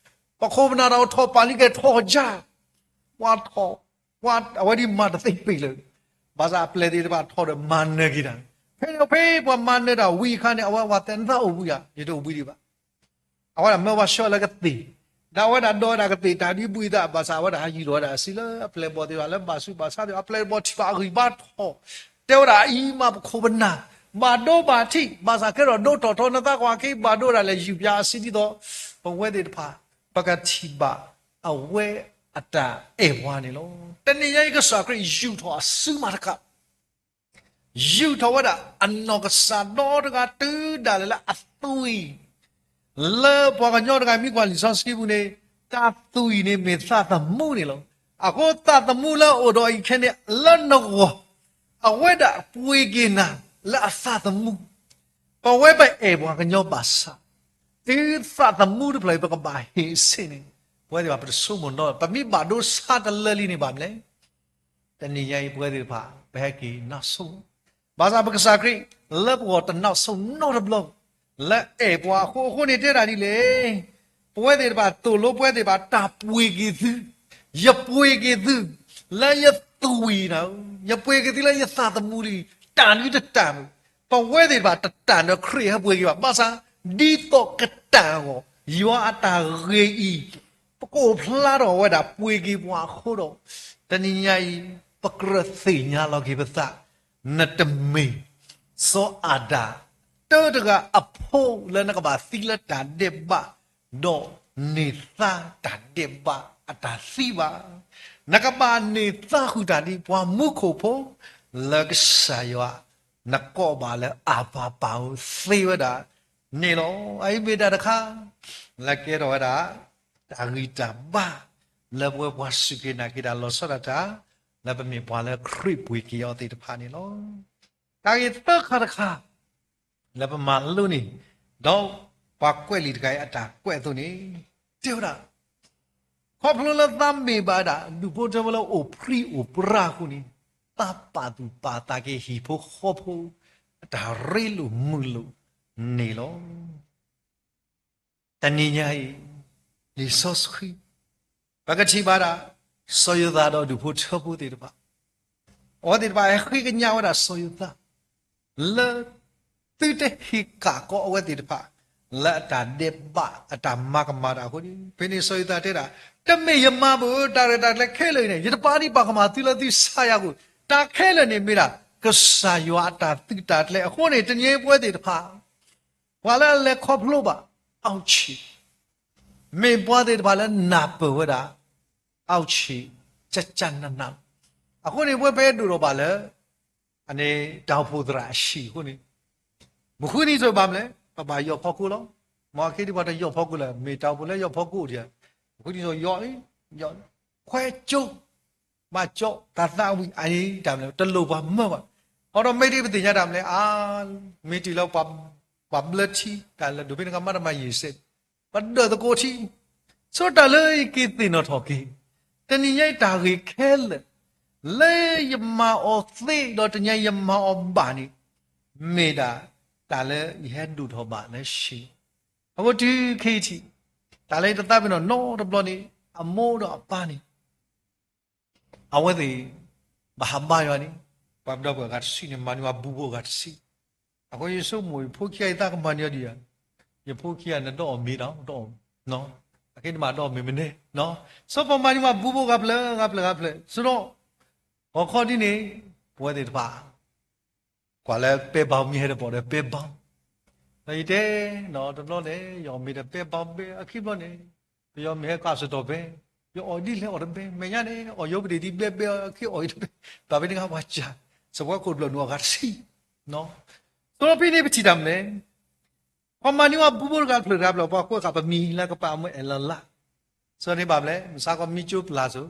ပခိၣ်ပနၢ်တၢ်အိၣ်ထီၣ်ပာ်လံကဲထီၣ်ကၢ်, ပှၤထီၣ် ပှၤအဝဲဒၣ်မၤတသ့ပ့ၤလၢၤ, ဘၣ်ဆၣ်အပျဲၢ်သ့ၣ်တဖၣ်ထီၣ်ဒီးမၤနၢၤက့ၤတၢ်, ဖဲန့ၣ်ဖဲပှၤမၤနၢၤတၢ်ဝံၤအခါန့ၣ် အဝဲဝဲတဲနသးအိၣ်ဘှံးဧါ, ယတအိၣ်ဘှံးဒံးဘၣ်. အဝဲဒၣ်မၢဝဲဆှၢလၢကသ့ၣ်, ဒီးအဝဲဒၣ်ဒီးဝဲဒၣ်ကသ့ၣ်တၢ်ဒ်ဘှံးသး ဘၣ်ဆၣ်အဝဲဒၣ်ဟးယံၤလီၤဝဲဒၣ်အစုလၢအပျဲၢ်ဘီၣ်သ့ၣ်တဖၣ်လၢဘၣ်ဆူးဘၣ်ဆါသ့ၣ်တဖၣ် အပျဲၢ်ဘီၣ်ထံၣ်ဘၣ်အဂံၢ်ဘါထီၣ်, တဲဝဲဒၣ်အံၤမးပခိၣ်ပနၢ်, ဘၣ်ဒိဘၣ်ထံး ဘၣ်ဆၣ်ကဲထီၣ်ဒိထီၣ်ထီ နသးကွၢ်က့ၤ ဘၣ်ဒိဒၣ်လဲာ် ယူၤပၠးအစုဒ်သိး ပဝဲသ့ၣ်တဖၣ် ပကထံၣ်ဘၣ်အဝဲအတၢ်အဲၣ်ပှၤန့ၣ်လီၤ. တနံၤညါအံၤကစၢ်ခရံာ်ယူၤထီၣ်အစုမၤတကး ယူၤထီၣ်ဝဲဒၣ်အနီၢ်ကစၢ်ဒီတဂၤတုၤဒၣ်လဲာ်လၢအသွံၣ်, လၢပှၤကညီတဂၤမ့ၢ်ကွၢ်လံာ်စီဆှံပူၤန့ၣ် တၢ်သွံၣ်န့ၣ်မ့ၢ်သးသမူန့ၣ်လီၤ. အဃိသးသမူလၢအအိၣ်ဒီးအံၤခဲန့ၣ် လၢနဂီၢ် အဝဲဒၣ်ပှ့ၤက့ၤနၤလၢအသးသမူ ပဝဲပအဲၣ်ပှၤကညီဘၣ်ဆၣ်, တုၤသးသမူတဖျၢၣ်အံၤ ပကဘၣ်ဟ့ၣ်အဆ့ၣ်န့ၣ်, ပဝဲသ့ၣ်တဖၣ်ပတဆိကမိၣ်နီတဘျီ, ပမ့ၢ်ဘၣ်ဒိဆါတလၢလံန့ၣ်ဘၣ်မနုၤလဲၣ်. တနံၤညါအံၤ ပဝဲသ့ၣ်တဖၣ် ပဟဲက့ၤနါဆိ, ဘၣ်ဆၣ်ပကစၢ်ခရံာ် လၢပဂီၢ်တနါဆိနီတဘျီ, လၢအဲၣ်ပှၤအဃိ, အဃိန့ၣ်တဲဒၣ်ဒ်လဲၣ်. ပဝဲသ့ၣ်တဖၣ် သိၣ်လိပဝဲသ့ၣ်တဖၣ် တၢ်ပှ့ၤက့ၤသု, ယပှ့ၤက့ၤသု လၢယသွံၣ်နၤ, ယပှ့ၤက့ၤသုလၢယသးသမူလံ, တၢ်နွံတတၢ်မုၢ်, ပဝဲသ့ၣ်တဖၣ်တတၢၢ်ဒီးခရံာ်ဟဲပှ့ၤက့ၤဘၣ်. ဘၣ်ဆၣ် ဒ်သိးကတၢၢ်အဂီၢ်, ယွၤအတၢ်ဂ့ၤအံၤ ပကအိၣ်ဖျါထီၣ်ဝဲဒၣ်ပှ့ၤက့ၤပှၤအဃိဒီး, တနံၤညါအံၤ ပကြၢးသ့ၣ်ညါလီၤက့ၤပသး, နတမ့ၢ် စီၤအၤဒၣ် တၢတဂၤအဖိလၢနကဘၣ်သံလၢတၢ်ဒဲးဘး, ဒီးန့ၢ်သါတၢ်ဒဲးဘးအတၢ်သံဘၣ်. နကဘၣ်န့ၢ်သါဃုာ်တၢ်ဒ်ပှၤမူခိၣ်ဖိ, လၢကစၢ်ယွၤ နကိးဘၣ်လၢအၢ်ပၢ်ပၢ်ဧၢသ့ဝဲဒၣ်န့ၣ်လီၤ. အအံၤမ့ၢ်တၢ်တခါ လၢကဲထီၣ်ဝဲဒၣ် တၢ်ဂံၢ်တၢ်ဘါ လၢပဝဲပှၤစူၢ်က့ၤနာ်က့ၤတၢ်လီၤဆီဒၣ်တၢ် လၢပမ့ၢ်ပှၤလၢခရံာ်ပှ့ၤက့ၤအီၤသ့ၣ်တဖၣ်န့ၣ်လီၤ. တၢ်ဂ့ၢ်သၢခါတခါ လၢပမၤလိန့ၣ်, ဒီးပှၤကွဲးလံာ်တဂၤအံၤအတၢ်ကွဲးအသိးန့ၣ်, တဲဝဲဒၣ် ခီဖျိလၢသးမ့ၢ်ဘၣ်ဝဲဒၣ် ဒူၣ်ဖိထၢဖိလၢအိၣ်ဖှံအိၣ်ပြါအဃိန့ၣ်, သးပာ်သူၣ်ပာ်သးက့ၤဟံၣ်ဖိဃီဖိ အတၢ်ရ့လိာ်မုာ်လိာ်န့ၣ်လီၤ. တနံၤညါအံၤ လံာ်စီဆှံ ပကထံၣ်ဘၣ်ဒၣ် စီၤယိၤသးဒီးဒူၣ်ဖိထၢဖိသ့ၣ်တဖၣ် အဝဲသ့ၣ်တဖၣ်ဟဲဃ့ကညးဝဲဒၣ်စီၤယိၤသး လၢ သုတဟ့ၣ်ကၣ်ကီအဝဲသ့ၣ်တဖၣ် လၢအတၢ်ဒဲးဘးအတၢ်မၤကမၣ်တၢ်အဃိန့ၣ်, ဖဲန့ၣ်စီၤယိၤသးတဲဒၣ်, တမ့ၢ်ယမၤဘၣ်ဧၢ, တၢ်ရဲၣ်တၢ်ကျဲၤခဲလၢာ်အံၤန့ၣ် ယတပာ်ဒံးပာ်ကမၣ်သုလၢသုဆါယၤအဃိ, တၢ်ခဲလၢာ်န့ၣ်မ့ၢ်ဒၣ် ကစၢ်ယွၤအတၢ်သုးတၢ်ကျဲၤအဃိန့ၣ်, တနံၤအံၤပဝဲသ့ၣ်တဖၣ် ပှၤလၢအလဲၤခီဖျိဘၣ် အီၣ်ဆံး မ့ၢ်ပှၤသ့ၣ်တဖၣ်လၢနၢ်ပၢၢ်ဝဲဒၣ် အီၣ်ဆံး ကကနန, အဃိန့ၣ် ပဝဲပဟဲဒိၣ်ထီၣ်ဘၣ်လၢ အန့ၣ် တၢ်အိၣ်ဖှိၣ်သရၣ်အဟံၣ်အဃိန့ၣ်, မဃုနံၤဆိဘၣ်မနုၤလဲၣ်, ပဘၣ်ယီၢ်ဖီခိၣ်လီၤ. မ်အခဲအံၤဒ်ပှၤတယီၢ်ဖီခိၣ်လၢၤ, မ့ၢ်တၢ်အိၣ်ဖှိၣ်လၢယီၢ်ဖီခိၣ်ဒံး, မဃုနံၤဆိယီၢ်, ယီၢ်, ခွဲကၠိ ဘၣ်ကၠီ တၢ်သးဝံၣ်အံၤတၢ်မနုၤလဲၣ်, တလိၣ်ပှၤမၢဘၣ်. အဃိဒီးမ့ၢ်ဒ်ပသ့ၣ်ညါတၢ်မနုၤလဲၣ်, အါ, မ့ၢ်တုၤလၢပှၤဘျၢထံ တၢ်လၢဒိၣ်ဖဲန့ၣ်ကမၤတမၤယံာ်စဲး, ပဒၢးသကိးထံ, ဆိတၢ်လၢယက့ၤသ့ၣ်နီၣ်ထီၣ်က့ၤ, တနံၤညါအံၤတၢ်ဂ့ၢ်ခဲလၢာ် လၢယမၤအီၤသ့ဒီးတနံၤညါယမၤအီၤဘၣ်န့ၣ်, မ့ၢ်ဒၣ်တၢ်လၢယဟဲဒိၣ်ထီၣ်ဘၣ်လၢဟံၣ်, အဃိတုၤခဲအံၤထံး, တၢ်လၢယတသးပ့ၤနီၣ်နီတဘျီန့ၣ်, အမိၢ်ဒီးအပၢ်န့ၣ် အဝဲသ့ၣ် ဘၣ်ဟးဘါယွၤန့ၣ်, ပှၤပဒီပုၢ်ဝဲၢ်အဂၤတဆံန့ၣ် မၤန့ၢ်ဝဲဘူဖိအဂၤတဆံ, အဃိယဆိကမိၣ် ယဖိခံဂၤအံၤသးကမၤန့ၢ်အီၤဒံးဧါ, ယဖိခံဂၤန့ၣ်ဒီးအီၣ်မ့ၤဒီး, အခဲန့ၣ်မးဒီးအီၣ်မ့ၤမနုၤ, ဆိပမၤန့ၢ်ဝဲဘူဖိဂၤဖျၢၣ်ဂၤဖျၢၣ်ဂၤဖျၢၣ်, ဆိဒီး ဂီၤခီဒ်န့ၣ် ပဝဲသ့ၣ်တဖၣ် ကွၢ်လၢပဲဘါမ့ၢ်ဟဲတပီၢ်ဒီးပဲဘါ, ဒီးယတဲ, တဘျီန့ၣ် ယအီၣ်မ့ၤဒီးပဲဘါဘဲ, အခံဘျီန့ၣ် ပယီၤမ့ၢ်ဟဲကးစတီၢ်ဘဲ, ယအီၣ်ဒ်လဲၣ်အီၣ်တဘဲ, မဲာ်ညါန့ၣ် အီၣ်ယိပဒ့ၣ်ဒ်ဘဲဘဲ, အခံအီၣ်ယတဘဲ, ဘၣ်ဖဲန့ၣ်ကပှၤစၢ်, စပှၤခိၣ်တဘျီၣ်နုာ်အဂၤတဆံ, ဆိပံန့ၣ်ပထံၣ်တၢ်မနုၤလဲၣ် ပှၤမၤန့ၢ်ဝဲဘူဖိတဂၤဖျၢၣ်တဂၤဖျၢၣ် ပှၤကွဲးဃာ်ပမံၤလၢကပာ်မ့ၢ်အဲၣ်လီၤလး, ဆိန့ၣ်ဘၣ်မနုၤလဲၣ် မုၢ်ဆါခီမံကၠိပျၢ်ဆိ,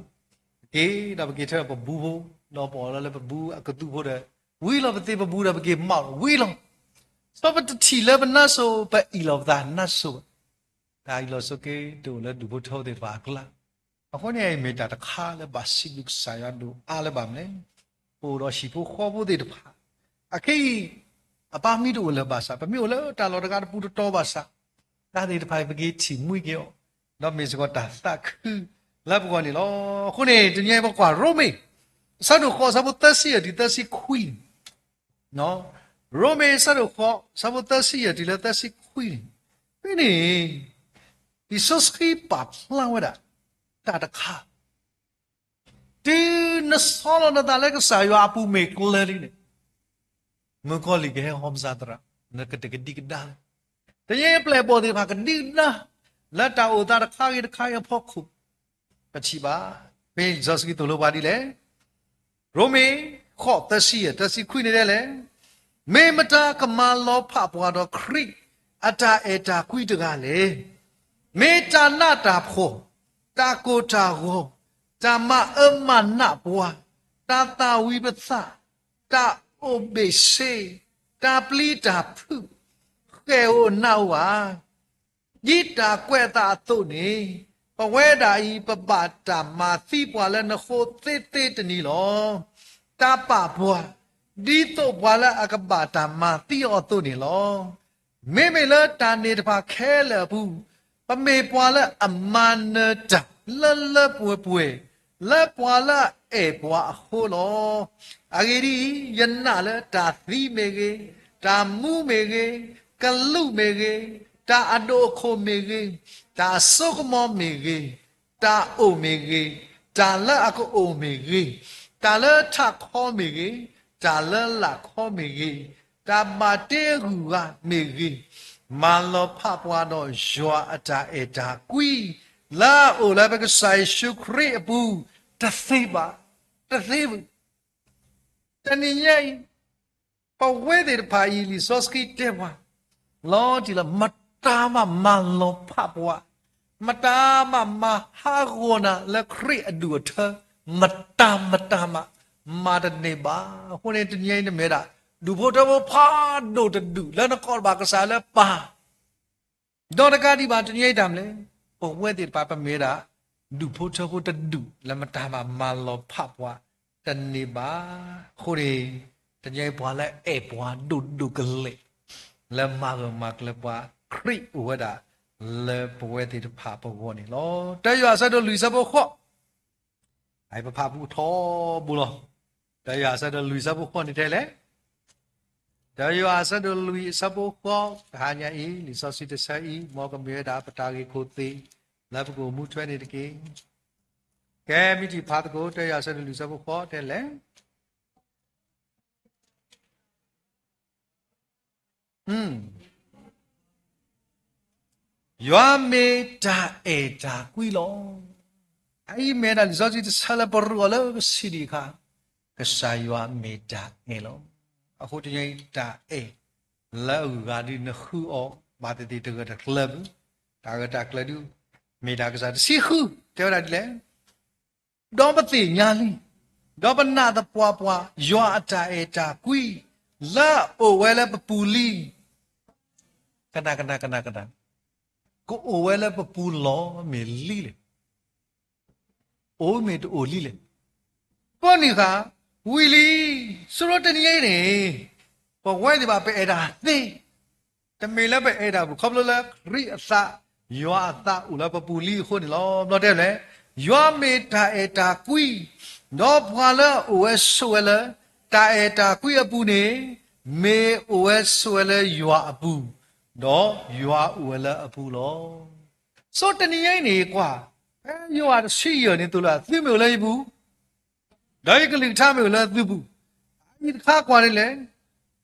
က့ၤဒီးပက့ၤထၢပဘူဖိ, ဒီးပအီၣ်လီၤလၢပဘူအကသူဖိဒီး, ဝံၤလီၤပသ့ပဘူဒီးပက့ၤမၤအီၤဝံၤလီၤ, ဆိပတထံၣ်လၢပနါစိၤ ပအ့ၣ်လိာ်ပသးနါစိၤဘၣ်, တၢ်အ့ၣ်လိာ်ဆိးက့တအိၣ်လၢဒူၣ်ဖိထၢဖိသ့ၣ်တဖၣ်အကျါ, အဃိန့ၣ်အံၤမ့ၢ်တၢ်တခါလၢဘၣ်စံးဘျုးကစၢ်ယွၤဒိၣ်အါလၢၤဘၣ်မနုၤလဲၣ်, ပအိၣ်ဒီးဟံၣ်ဖိဃီဖိသ့ၣ်တဖၣ်, အခဲအံၤ အပၢ်မံတအိၣ်လၢၤဘၣ်ဆၣ် ပမ့ၢ်အိၣ်လၢတၢ်လီၢ်တဂၤတပူၤတတီၤဘၣ်ဆၣ်, တၢ်သ့ၣ်တဖၣ်အံၤပက့ၤထံၣ်မှံက့ၤအီၤ, ဒီးမ့ၢ်စ့ၢ်ကီးတၢ်သးခုလၢပဂီၢ်န့ၣ်လီၤ. အဃိန့ၣ် တနံၤအံၤပကွၢ်ရိမ့ၤ အဆၢဒိၣ်ဃိး အဆၢဖိသၢဆံယဲၢ်တုၤသၢဆံခွံန့ၣ်, ရိမ့ၤအဆၢဒိၣ်ဃိး အဆၢဖိသၢဆံယဲၢ်တုၤလၢသၢဆံခွံန့ၣ်, ဖဲန့ၣ် လံာ်စီဆှံပာ်ဖျါဝဲဒၣ် တၢ်တခါ တုၤနဆီလီၤနသးလၢကစၢ်ယွၤအပူၤမ့ၢ်ကျၢၤလံန့ၣ်, မုၣ်ကီၤလံၢ်ကဟဲဟီမစၢ်သရၣ်, နကတကဒံကဒါလၢၤ, တနံၤအံၤပျဲၢ်ဘီၣ်သ့ၣ်တဖၣ်ကဒံကဒါ လၢတၢ်အိၣ်သးတခါဂ့ၤတခါဂ့ၤအဖီခိၣ်, ပထံၣ်ဘၣ် ဖဲလံာ်စီဆှံသိၣ်လိပှၤဒ်လဲၣ် ရိမ့ၤ ဃိး သၢဆံယဲၢ် သၢဆံခွံန့ၣ်ဒ်လဲၣ်, မ့ၢ်မတၤကမၤလီၤဖးပှၤဒီးခရံာ်အတၢ်အဲၣ်တၢ်ကွံတဂၤလဲၣ်. မ့ၢ်တၢ်နးတၢ်ဖှီၣ်, တၢ်ကိၢ်တၢ်ဂီၤ, တၢ်မၤအၢမၤနးပှၤ, တၢ်သၣ်ဝံၤပသး, တၢ်အိၣ်ဘ့ၣ်ဆ့, တၢ်ပျံၤတၢ်ဖုး, ဃဲၣ်ဧိၤနးဧိၤဧါ. ဒ်တၢ်ကွဲးအသးအသိးန့ၣ်, ပဝဲဒၣ်အံၤ ပဘၣ်တၢ်မၤသံပှၤလၢနဃိသ့သ့တနံၤလီၤ. တၢ်ပာ်ပှၤ ဒ်သိးပှၤလၢအကဘၣ်တၢ်မၤသံအီၤအသိးန့ၣ်လီၤ. မ့မ့ၢ်လၢတၢ်န့ၣ်တဖၣ်ခဲလၢာ်အပူၤ, ပမ့ၢ်ပှၤလၢအမၤနၢၤတၢ်လၢလၢပှဲၤပှဲၤ လၢပှၤလၢအအဲၣ်ပှၤအဃိလီၤ. အဂ့ၢ်ဒ်အံၤ, ယနာ်လၢတၢ်သံမ့ၢ်ဂ့ၤ, တၢ်မူမ့ၢ်ဂ့ၤ, ကလူးမ့ၢ်ဂ့ၤ, တၢ်အဒိၣ်အခိၣ်မ့ၢ်ဂ့ၤ, တၢ်အစိကမီၤမ့ၢ်ဂ့ၤ, တၢ်အိၣ်မ့ၢ်ဂ့ၤ, တၢ်လၢအကအိၣ်မ့ၢ်ဂ့ၤ, တၢ်လၢထးခီမ့ၢ်ဂ့ၤ, တၢ်လၢလာ်ခီမ့ၢ်ဂ့ၤ, တၢ်ဘၣ်တ့အဂုၤအဂၤမ့ၢ်ဂ့ၤ, မၤလီၤဖးပှၤဒီးယွၤအတၢ်အဲၣ်တၢ်ကွံ လၢအအိၣ်လၢပကစၢ်ယ့ၣ်ၡူးခရံာ်အပူၤ တသ့ဘၣ်, တသ့ဘၣ်. တနံၤညါအံၤ ပဝဲသ့ၣ်တဖၣ်အံၤ လံာ်စီဆှံတဲပှၤ လီၤတံၢ်လီၤ, မတၤမးမၤလီၤဖးပှၤ, မတၤမးမၤဟးဂီၤနၤလၢခရံာ်အဒူၣ်အထၢ, မတၤမတၤမး မၤတန့ၢ်ဘၣ်. အဃိန့ၣ် တနံၤညါအံၤ နမ့ၢ်ဒၣ် ဒူၣ်ဖိထၢဖိဖးဒိၣ်တဒူၣ် လၢနကိးဘၣ်ကစၢ်လၢပၢ် ဒီးတကးဒံးဘၣ် တနံၤညါအံၤတၢ်မနုၤလဲၣ်, ပဝဲသ့ၣ်တဖၣ် ပမ့ၢ်ဒၣ် ဒူၣ်ဖိထၢဖိတဒူၣ် လၢမတၤမးမၤလီၤဖးပှၤတန့ၢ်ဘၣ်. အဃိန့ၣ် တနံၤညါအံၤ ပှၤလၢအအဲၣ်ပှၤဒိၣ်ဒိၣ်ကလဲာ် လၢမၤဂၢၢ်မၤကျၢၤပှၤ ခရံာ်အိၣ်ဝဲဒၣ်လၢပဝဲသ့ၣ်တဖၣ်ပဂီၢ်န့ၣ်လီၤ. တၢယိၤဟၣ်အဆၢဒိၣ်လွံၢ်အဆၢဖိဃိး အံၤပဖးပူထီဘိလီၤ. တၢယိၤဟၣ်အဆၢဒိၣ်လွံၢ်အဆၢဖိဃိးန့ၣ်တဲလဲၣ်, တၢယိၤဟၣ်အဆၢဒိၣ်လွံၢ်အဆၢဖိဃိး, တဟါညါအံၤ လံာ်စီဆှံတဆၢအံၤ မ်ကမ့ၢ်ဝဲဒၣ်ပတၢ်ဂ့ၢ်ခိၣ်သ့ၣ် လၢပကအိၣ်မူထွဲန့ၣ်တက့ၢ်. ကဲ မ့ၢ်တံၢ်ဖးသကိး တၢယိၤဟၣ်အဆၢဒိၣ်လွံၢ်အဆၢဖိဃိးတဲလဲၣ် ယွၤမ့ၢ်တၢ်အဲၣ်တၢ်ကွံလီၤ. အအံၤမ့ၢ်ဒၣ်လံာ်စီဆှံတဆၢလၢပရူးအီၤလၢပဆံးဒံးအခါ, ကစၢ်ယွၤမ့ၢ်တၢ်အဲၣ်လီၤ. အဃိတနံၤအံၤတၢ်အဲၣ်လၢအဂုၤအဂၤဒုးနဃုအီၤ ဘၣ်သ့ၣ်သ့ၣ်တဂၢၢ်တကျၢၤဘၣ်, တၢ်ဂၢၢ်တၢ်ကျၢၤဒုး မ့ၢ်တၢ်ကစၢ်တဆံဃု တဲဝဲဒၣ်ဒ်လဲၣ် ဒီးပသ့ၣ်ညါလံ, ဒီးပနာ်သပှၢ်ပှၢ် ယွၤအတၢ်အဲၣ်တၢ်ကွံ လၢအအိၣ်ဝဲလၢပပူၤလံ. ကနၣ် ကနၣ် ကနၣ် ကနၣ်, ကအိၣ်ဝဲလၢပပူၤလီၤမ့ၢ်လံလဲၣ်, အိၣ်မ့ၢ်တအိၣ်လံလဲၣ်. ပၢနံၤဃာ် ဝံၤလံ, ဆိကမိၣ်တနံၤအံၤန့ၣ် ပဝဲသ့ၣ်တဖၣ် ပအဲၣ်တၢ်သ့ တမ့ၢ်လၢပအဲၣ်တၢ်ပူၤ ခီဖျိလၢခရံာ်အသး ယွၤအသးအိၣ်လၢပပူၤလံအဃိန့ၣ်လီၤ. ဘျီတဲလဲၣ်, ယွၤမ့ၢ်တၢ်အဲၣ်တၢ်ကွံ, ဒီးပှၤလၢအအိၣ်ဝဲဆိးဝဲလၢ တၢ်အဲၣ်တၢ်ကွံအပူၤန့ၣ် မ့ၢ်အိၣ်ဝဲဆိးဝဲလၢယွၤအပူၤ, ဒီးယွၤအိၣ်ဝဲလၢအပူၤလီၤ. ဆိတနံၤညါအံၤန့ၣ်ကွၢ်, ဖဲယိၤဟၣ်တဆံယဲၢ်န့ၣ်သိးလၢ သုမ့ၢ်အိၣ်လၢယပူၤ ဒီးယကလုၢ်ကထါမ့ၢ်အိၣ်လၢသုပူၤ, အအံၤတခါကွၢ်န့ၣ်လဲၣ်,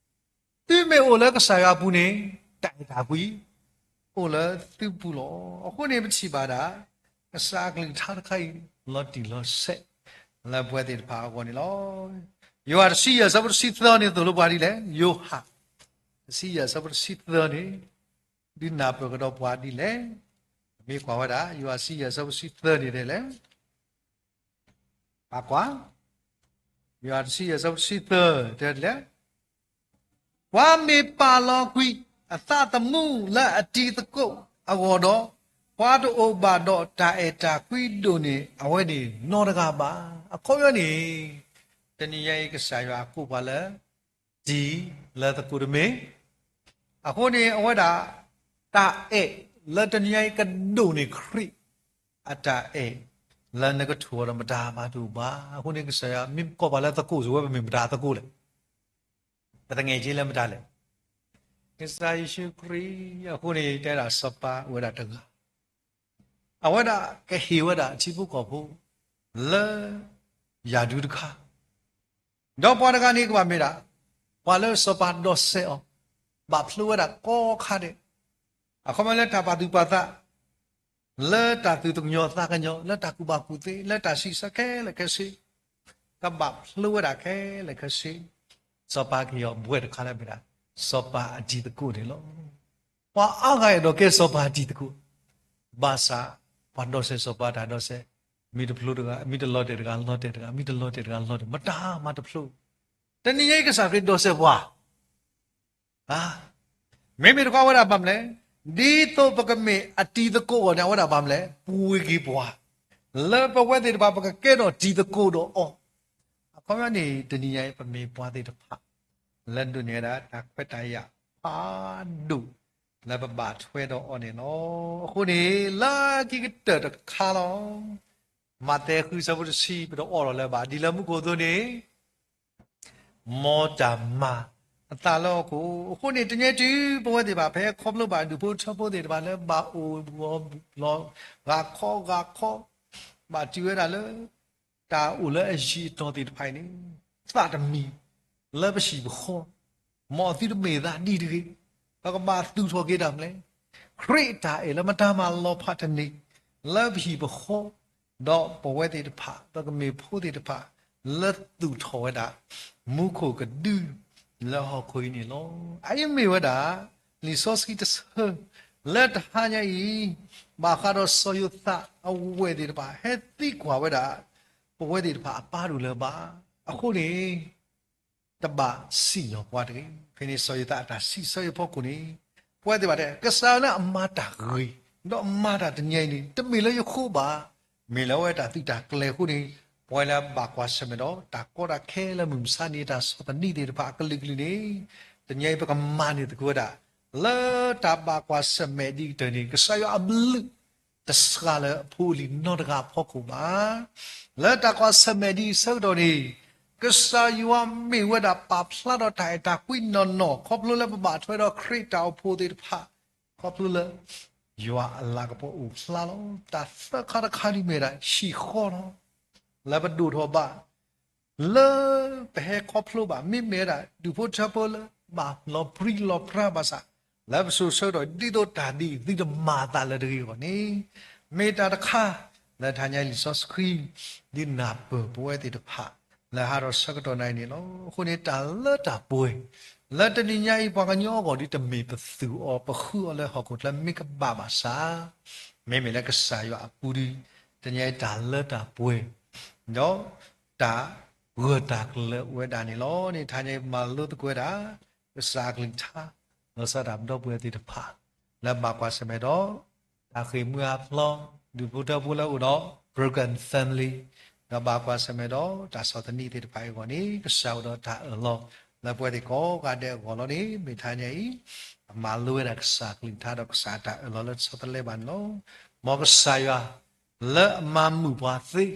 သုမ့ၢ်အိၣ်လၢကစၢ်ယွၤအပူၤန့ၣ် တၢ်အဲၣ်တၢ်ကွံ အိၣ်လၢသုပူၤလီၤ. အဃိန့ၣ်ပထံၣ်ဘၣ်ဒၣ် ကစၢ်အကလုၢ်ကထါတခါအံၤ လီၤတံၢ်လီၤဆဲး လၢပဝဲသ့ၣ်တဖၣ်အဂီၢ်န့ၣ်လီၤ. ယိၤဟၣ်တဆံယဲၢ်အဆၢဖိတဆံသၢန့ၣ်သိးလၢပှၤဒ်လဲၣ်, ယိၤဟၣ် တဆံယဲၢ်အဆၢဖိတဆံသၢန့ၣ် ဒုးနၢ်ပၢၢ်ကဒီးပှၤဒ်လဲၣ်. မ့ၢ်ကွၢ်ဝဲဒၣ် ယိၤဟၣ်တဆံယဲၢ်အဆၢဖိတဆံသၢန့ၣ်ဒ်လဲၣ် ပကွၢ်, ယိၤဟၣ်တဆံယဲၢ်အဆၢဖိတဆံသၢ တဲဒ်လဲၣ်, ပှၤမ့ၢ်ပာ်လီၤကွံာ်အသးသမူလၢအတံၤသကိးအဂီၢ်ဒီး, ပှၤတအိၣ်ဘၣ်ဒီးတၢ်အဲၣ်တၢ်ကွံဒိၣ်န့ၢ်အဝဲန့ၣ်နီတဂၤဘၣ်. အခီပညီန့ၣ် တနံၤညါအံၤကစၢ်ယွၤကိးပှၤလၢ တံၤလၢသကိးတမ့ၢ် အဃိန့ၣ် အဝဲဒၣ် တၢ်အဲၣ်လၢတနံၤညါအံၤကဒိၣ်န့ၢ်ခရံာ် အတၢ်အဲၣ်လၢနကထိၣ်အီၤဒီးမတၤမးတအိၣ်ဘၣ်. အဃိန့ၣ် ကစၢ်ယွၤမ့ၢ်ကိးပှၤလၢသကိး စံးဝဲပမ့ၢ်မတၤသကိးလဲၣ်, ပသငဲးက့လၢမတၤလဲၣ်, ကစၢ်ယ့ၣ်ၡူးခရံာ်. အဃိန့ၣ် တဲဒၣ်စီၤပၤအိၣ်ဝဲဒၣ်တဂၤ အဝဲဒၣ်ကဟ့ၣ်ဝဲဒၣ်ထံဖိကီၢ်ဖိ လၢ ယၤဒုတခါ ဒီးပှၤတဂၤန့ၣ်ကဘၣ်မ့ၢ်ဒၣ် ပှၤလၢစီၤပၤဒီးစဲးအီၤ, ဘၣ်ဖျိဝဲဒၣ်ကိးခါဒဲး, အခီပညီလၢတၢ်ပာ်သူၣ်ပာ်သး, လၢတၢ်သူၣ်ကညီၤသးကညီၤ, လၢတၢ်ကူၣ်ဘၣ်ကူၣ်သ့, လၢတၢ်ဆံးဆၢခဲလၢာ်ခဲဆ့, ကဘၣ်ဖျိဝဲဒၣ်ခဲလၢာ်ခဲဆ့, စီၤပၤကဟ့ၣ်အီၤဘှဲၣ်တခါလၢမ့ၢ်ဒၣ် စီၤပၤအတံၤသကိးန့ၣ်လီၤ. ပှၤအါဂၤအဲၣ်ဒိးကဲစီၤပၤအတံၤသကိး, ဘၣ်ဆၣ် ပှၤဒီးစဲးစီၤပၤတၢ်ဒီးစဲး, မ့ၢ်တဖျိတဂၤ, မ့ၢ်တလီၤတဲာ်တဂၤလီၤတဲာ်တဂၤ, မ့ၢ်တလီၤတဲာ်တဂၤလီၤတဲာ်, မတၤမးတဖျိ. တနံၤညါအံၤကစၢ်ခရံာ်ဒီးစဲးပှၤ အါ, မ့မ့ၢ်တခီအဝဲဒၣ်ဘၣ်မနုၤလဲၣ်, ဒ်သိးပကမ့ၢ်အတံၤသကိးအဂီၢ်န့ၣ် အဝဲဒၣ်ဘၣ်မနုၤလဲၣ်, ပှ့ၤက့ၤပှၤ, လၢပဝဲသ့ၣ်တဖၣ် ပကကဲထီၣ်တံၤသကိးဒီးအီၤ. အခီပညီန့ၣ် တနံၤညါအံၤ ပမ့ၢ်ပှၤသ့ၣ်တဖၣ် လၢဒိးန့ၢ်ဝဲဒၣ်တၢ်ခွဲးတၢ်ယာ်ဖးဒိၣ် လၢပဘၣ်ထွဲဒီးအီၤန့ၣ်လီၤ. အဃိန့ၣ် လၢခံကတၢၢ်တခါလီၤ. မးသဲဃုဆၢဖိတဆံ ပတအိးထီၣ်လၢၤဘၣ်, ဒ်လၢမူခိၣ်အသိးန့ၣ် မ်တၢ်မၤအသးလၢဟီၣ်ခိၣ်. အဃိန့ၣ် တနံၤညါအံၤ ပဝဲသ့ၣ်တဖၣ် ဖဲခီဖျိဘၣ်ဒူၣ်ဖိထၢဖိသ့ၣ်တဖၣ်လၢဘၣ်အိၣ်ဂီၤလီၤ ဂၤခီဂၤခီ ဘၣ်တုၤဝဲဒၣ်လၢ တၢ်အိၣ်လၢအယံာ်အတီၤသ့ၣ်တဖၣ်အံၤန့ၣ် သးတမံၤ လၢပဟံၣ်ပဃီ, မ်အသုတမ့ၢ်သးဒ်တဂ့ၤ, ပကဘၣ်သူၣ်ထီၣ်က့ၤတၢ်မနုၤလဲၣ်, ခရံာ်အတၢ်အဲၣ်လၢမတၤမၤလီၤဖးတန့ၢ် လၢပဟံၣ်ပဃီ, ဒီးပဝဲသ့ၣ်တဖၣ် ပကမ့ၢ်ဖိသ့ၣ်တဖၣ် လၢသူၣ်ထီၣ်ဝဲဒၣ် မူခိၣ်ကဒု လၢဟီၣ်ခိၣ်အံၤန့ၣ်လီၤ. အအံၤမ့ၢ်ဝဲဒၣ် လံာ်စီဆှံတဆၢ လၢတဟါညါအံၤ ဘၣ်ဃးဒီးစီၤယိၤသးအဝဲသ့ၣ်တဖၣ် ဟဲသံကွၢ်ဝဲဒၣ် ပဝဲသ့ၣ်တဖၣ်အပၢ်ဒိၣ်လၢၤဘၣ်. အဃိန့ၣ် တဘၣ်စံၣ်ညီၣ်ပှၤတဂ့ၤ. ဖဲန့ၣ်စီၤယိၤသးအတၢ်စံးဆၢအဖီခိၣ်န့ၣ် ပဝဲသ့ၣ်တဖၣ်တဲ ကစၢ်လၢအမၤတၢ်ဂ့ၤ ဒီးမၤတၢ်တနံၤအံၤန့ၣ် တမ့ၢ်လၢယဃိဘၣ်, မ့ၢ်လၢအဝဲတၢ်သုးတၢ်ကျဲၤအဃိန့ၣ် ပဝဲလၢဘၣ်ကွၢ်ဆၢၣ်မဲာ်ဒီး တၢ်ကီတၢ်ခဲလၢမုၢ်မဆါန့ၣ် တၢ်ဆီၣ်သနံးသ့ၣ်တဖၣ်အကလုာ်ကလုာ်န့ၣ် တနံၤအံၤပကမၤန့ၢ်သကိးဝဲဒၣ် လၢတၢ်ဘၣ်ကွၢ်ဆၢၣ်မဲာ်ဒ်ကတၢၢ်န့ၣ် ကစၢ်ယွၤအဘျုး တစှၤလၢအဖိအလံၤနီတဂၤအဖီခိၣ်ဘၣ်. လၢတၢ်ကွၢ်ဆၢၣ်မဲာ်ဒ်အံၤအဆၢကတီၢ်န့ၣ် ကစၢ်ယွၤမ့ၢ်ဝဲဒၣ်ပာ်ဖျါဒီးတၢ်အဲၣ်တၢ်ကွံနီၢ်နီၢ် ခီဖျိလၢပဘၣ်ထွဲဒီးခရံာ်တၢ်အိၣ်ဖှိၣ်သ့ၣ်တဖၣ်, ခီဖျိလၢ ယွၤအလၤကပီၤအိၣ်ဖျါလီၤ. တၢ်သၢခါတခါဒ်မ့ၢ်ဒၣ်ဟံၣ်ဃီလီၤ. လၢပဒိၣ်ထီၣ်ဘၣ် လၢပဟဲခီဖျိဘၣ် မ့မ့ၢ်ဝဲဒၣ် ဒူၣ်ဖိထၢဖိလၢဘၣ်လီၤပြံလီၤပြါဘၣ်ဆၣ် လၢပစိၤဆၢကတီၢ် ဒ်သိးတၢ်ဒ်အံၤ သုတမၤအသးလၢတဂ့ၤအဂီၢ်န့ၣ် မ့ၢ်တၢ်တခါ လၢတဟါညါအံၤလံာ်စီဆှံ ဒုးနၢ်ပၢၢ်ပဝဲသ့ၣ်တဖၣ် လၢဟးထီၣ်ဆၢကတီၢ်နၤအံၤန့ၣ်လီၤ. အဃိန့ၣ် တၢ်လၢတၢ်ပှဲၤ လၢတနံၤညါအံၤ ပှၤကညီအဂီၢ်ဒ်တမ့ၢ်ပသူၣ်အီၤ ပဃုအီၤလၢဟီၣ်ခိၣ်ချၢမ့ၢ်ကဘၣ်ဘၣ်ဆၣ် မ့မ့ၢ်လၢကစၢ်ယွၤအပူၤဒီး တနံၤညါအံၤတၢ်လၢတၢ်ပှဲၤ ဒီးတၢ်ဂၢၢ်တၢ်ကျၢၤအိၣ်ဝဲဒၣ်န့ၣ်လီၤ. န့ၣ်တဟါညါအံၤမၤလိသကိးဝဲဒၣ် ကစၢ်အကလုၢ်ကထါ လီၤဆီဒၣ်တၢ်ဒီပုၢ်ဝဲၢ်သ့ၣ်တဖၣ် လၢဘၣ်ကွၢ်ဆၢၣ်မဲာ်ဒီး တၢ်ဃ့ၢ်မှံဟးဖျိး ဒူၣ်ဖိထၢဖိလၢအိၣ်ဒီး broken family ဒီးဘၣ်ကွၢ်ဆၢၣ်မဲာ်ဒီး တၢ်ဆီၣ်သနံးသ့ၣ်တဖၣ်အံၤအဂီၢ်န့ၣ် ကစၢ်အိၣ်ဒီးတၢ်အၢၣ်လီၤ လၢပဝဲသ့ၣ်ကိးဂၤဒဲးအဂီၢ်လီၤန့ၣ် မ့ၢ်တဟါညါအံၤ ပမၤလိဝဲဒၣ်ကစၢ်အကလုၢ်ကထါဒီးကစၢ်အတၢ်အၢၣ်လီၤလၢတဆီတလဲဘၣ်န့ၣ်လီၤ. မ်ကစၢ်ယွၤ လၢအမၤမုာ်ပှၤသ့ ဒီး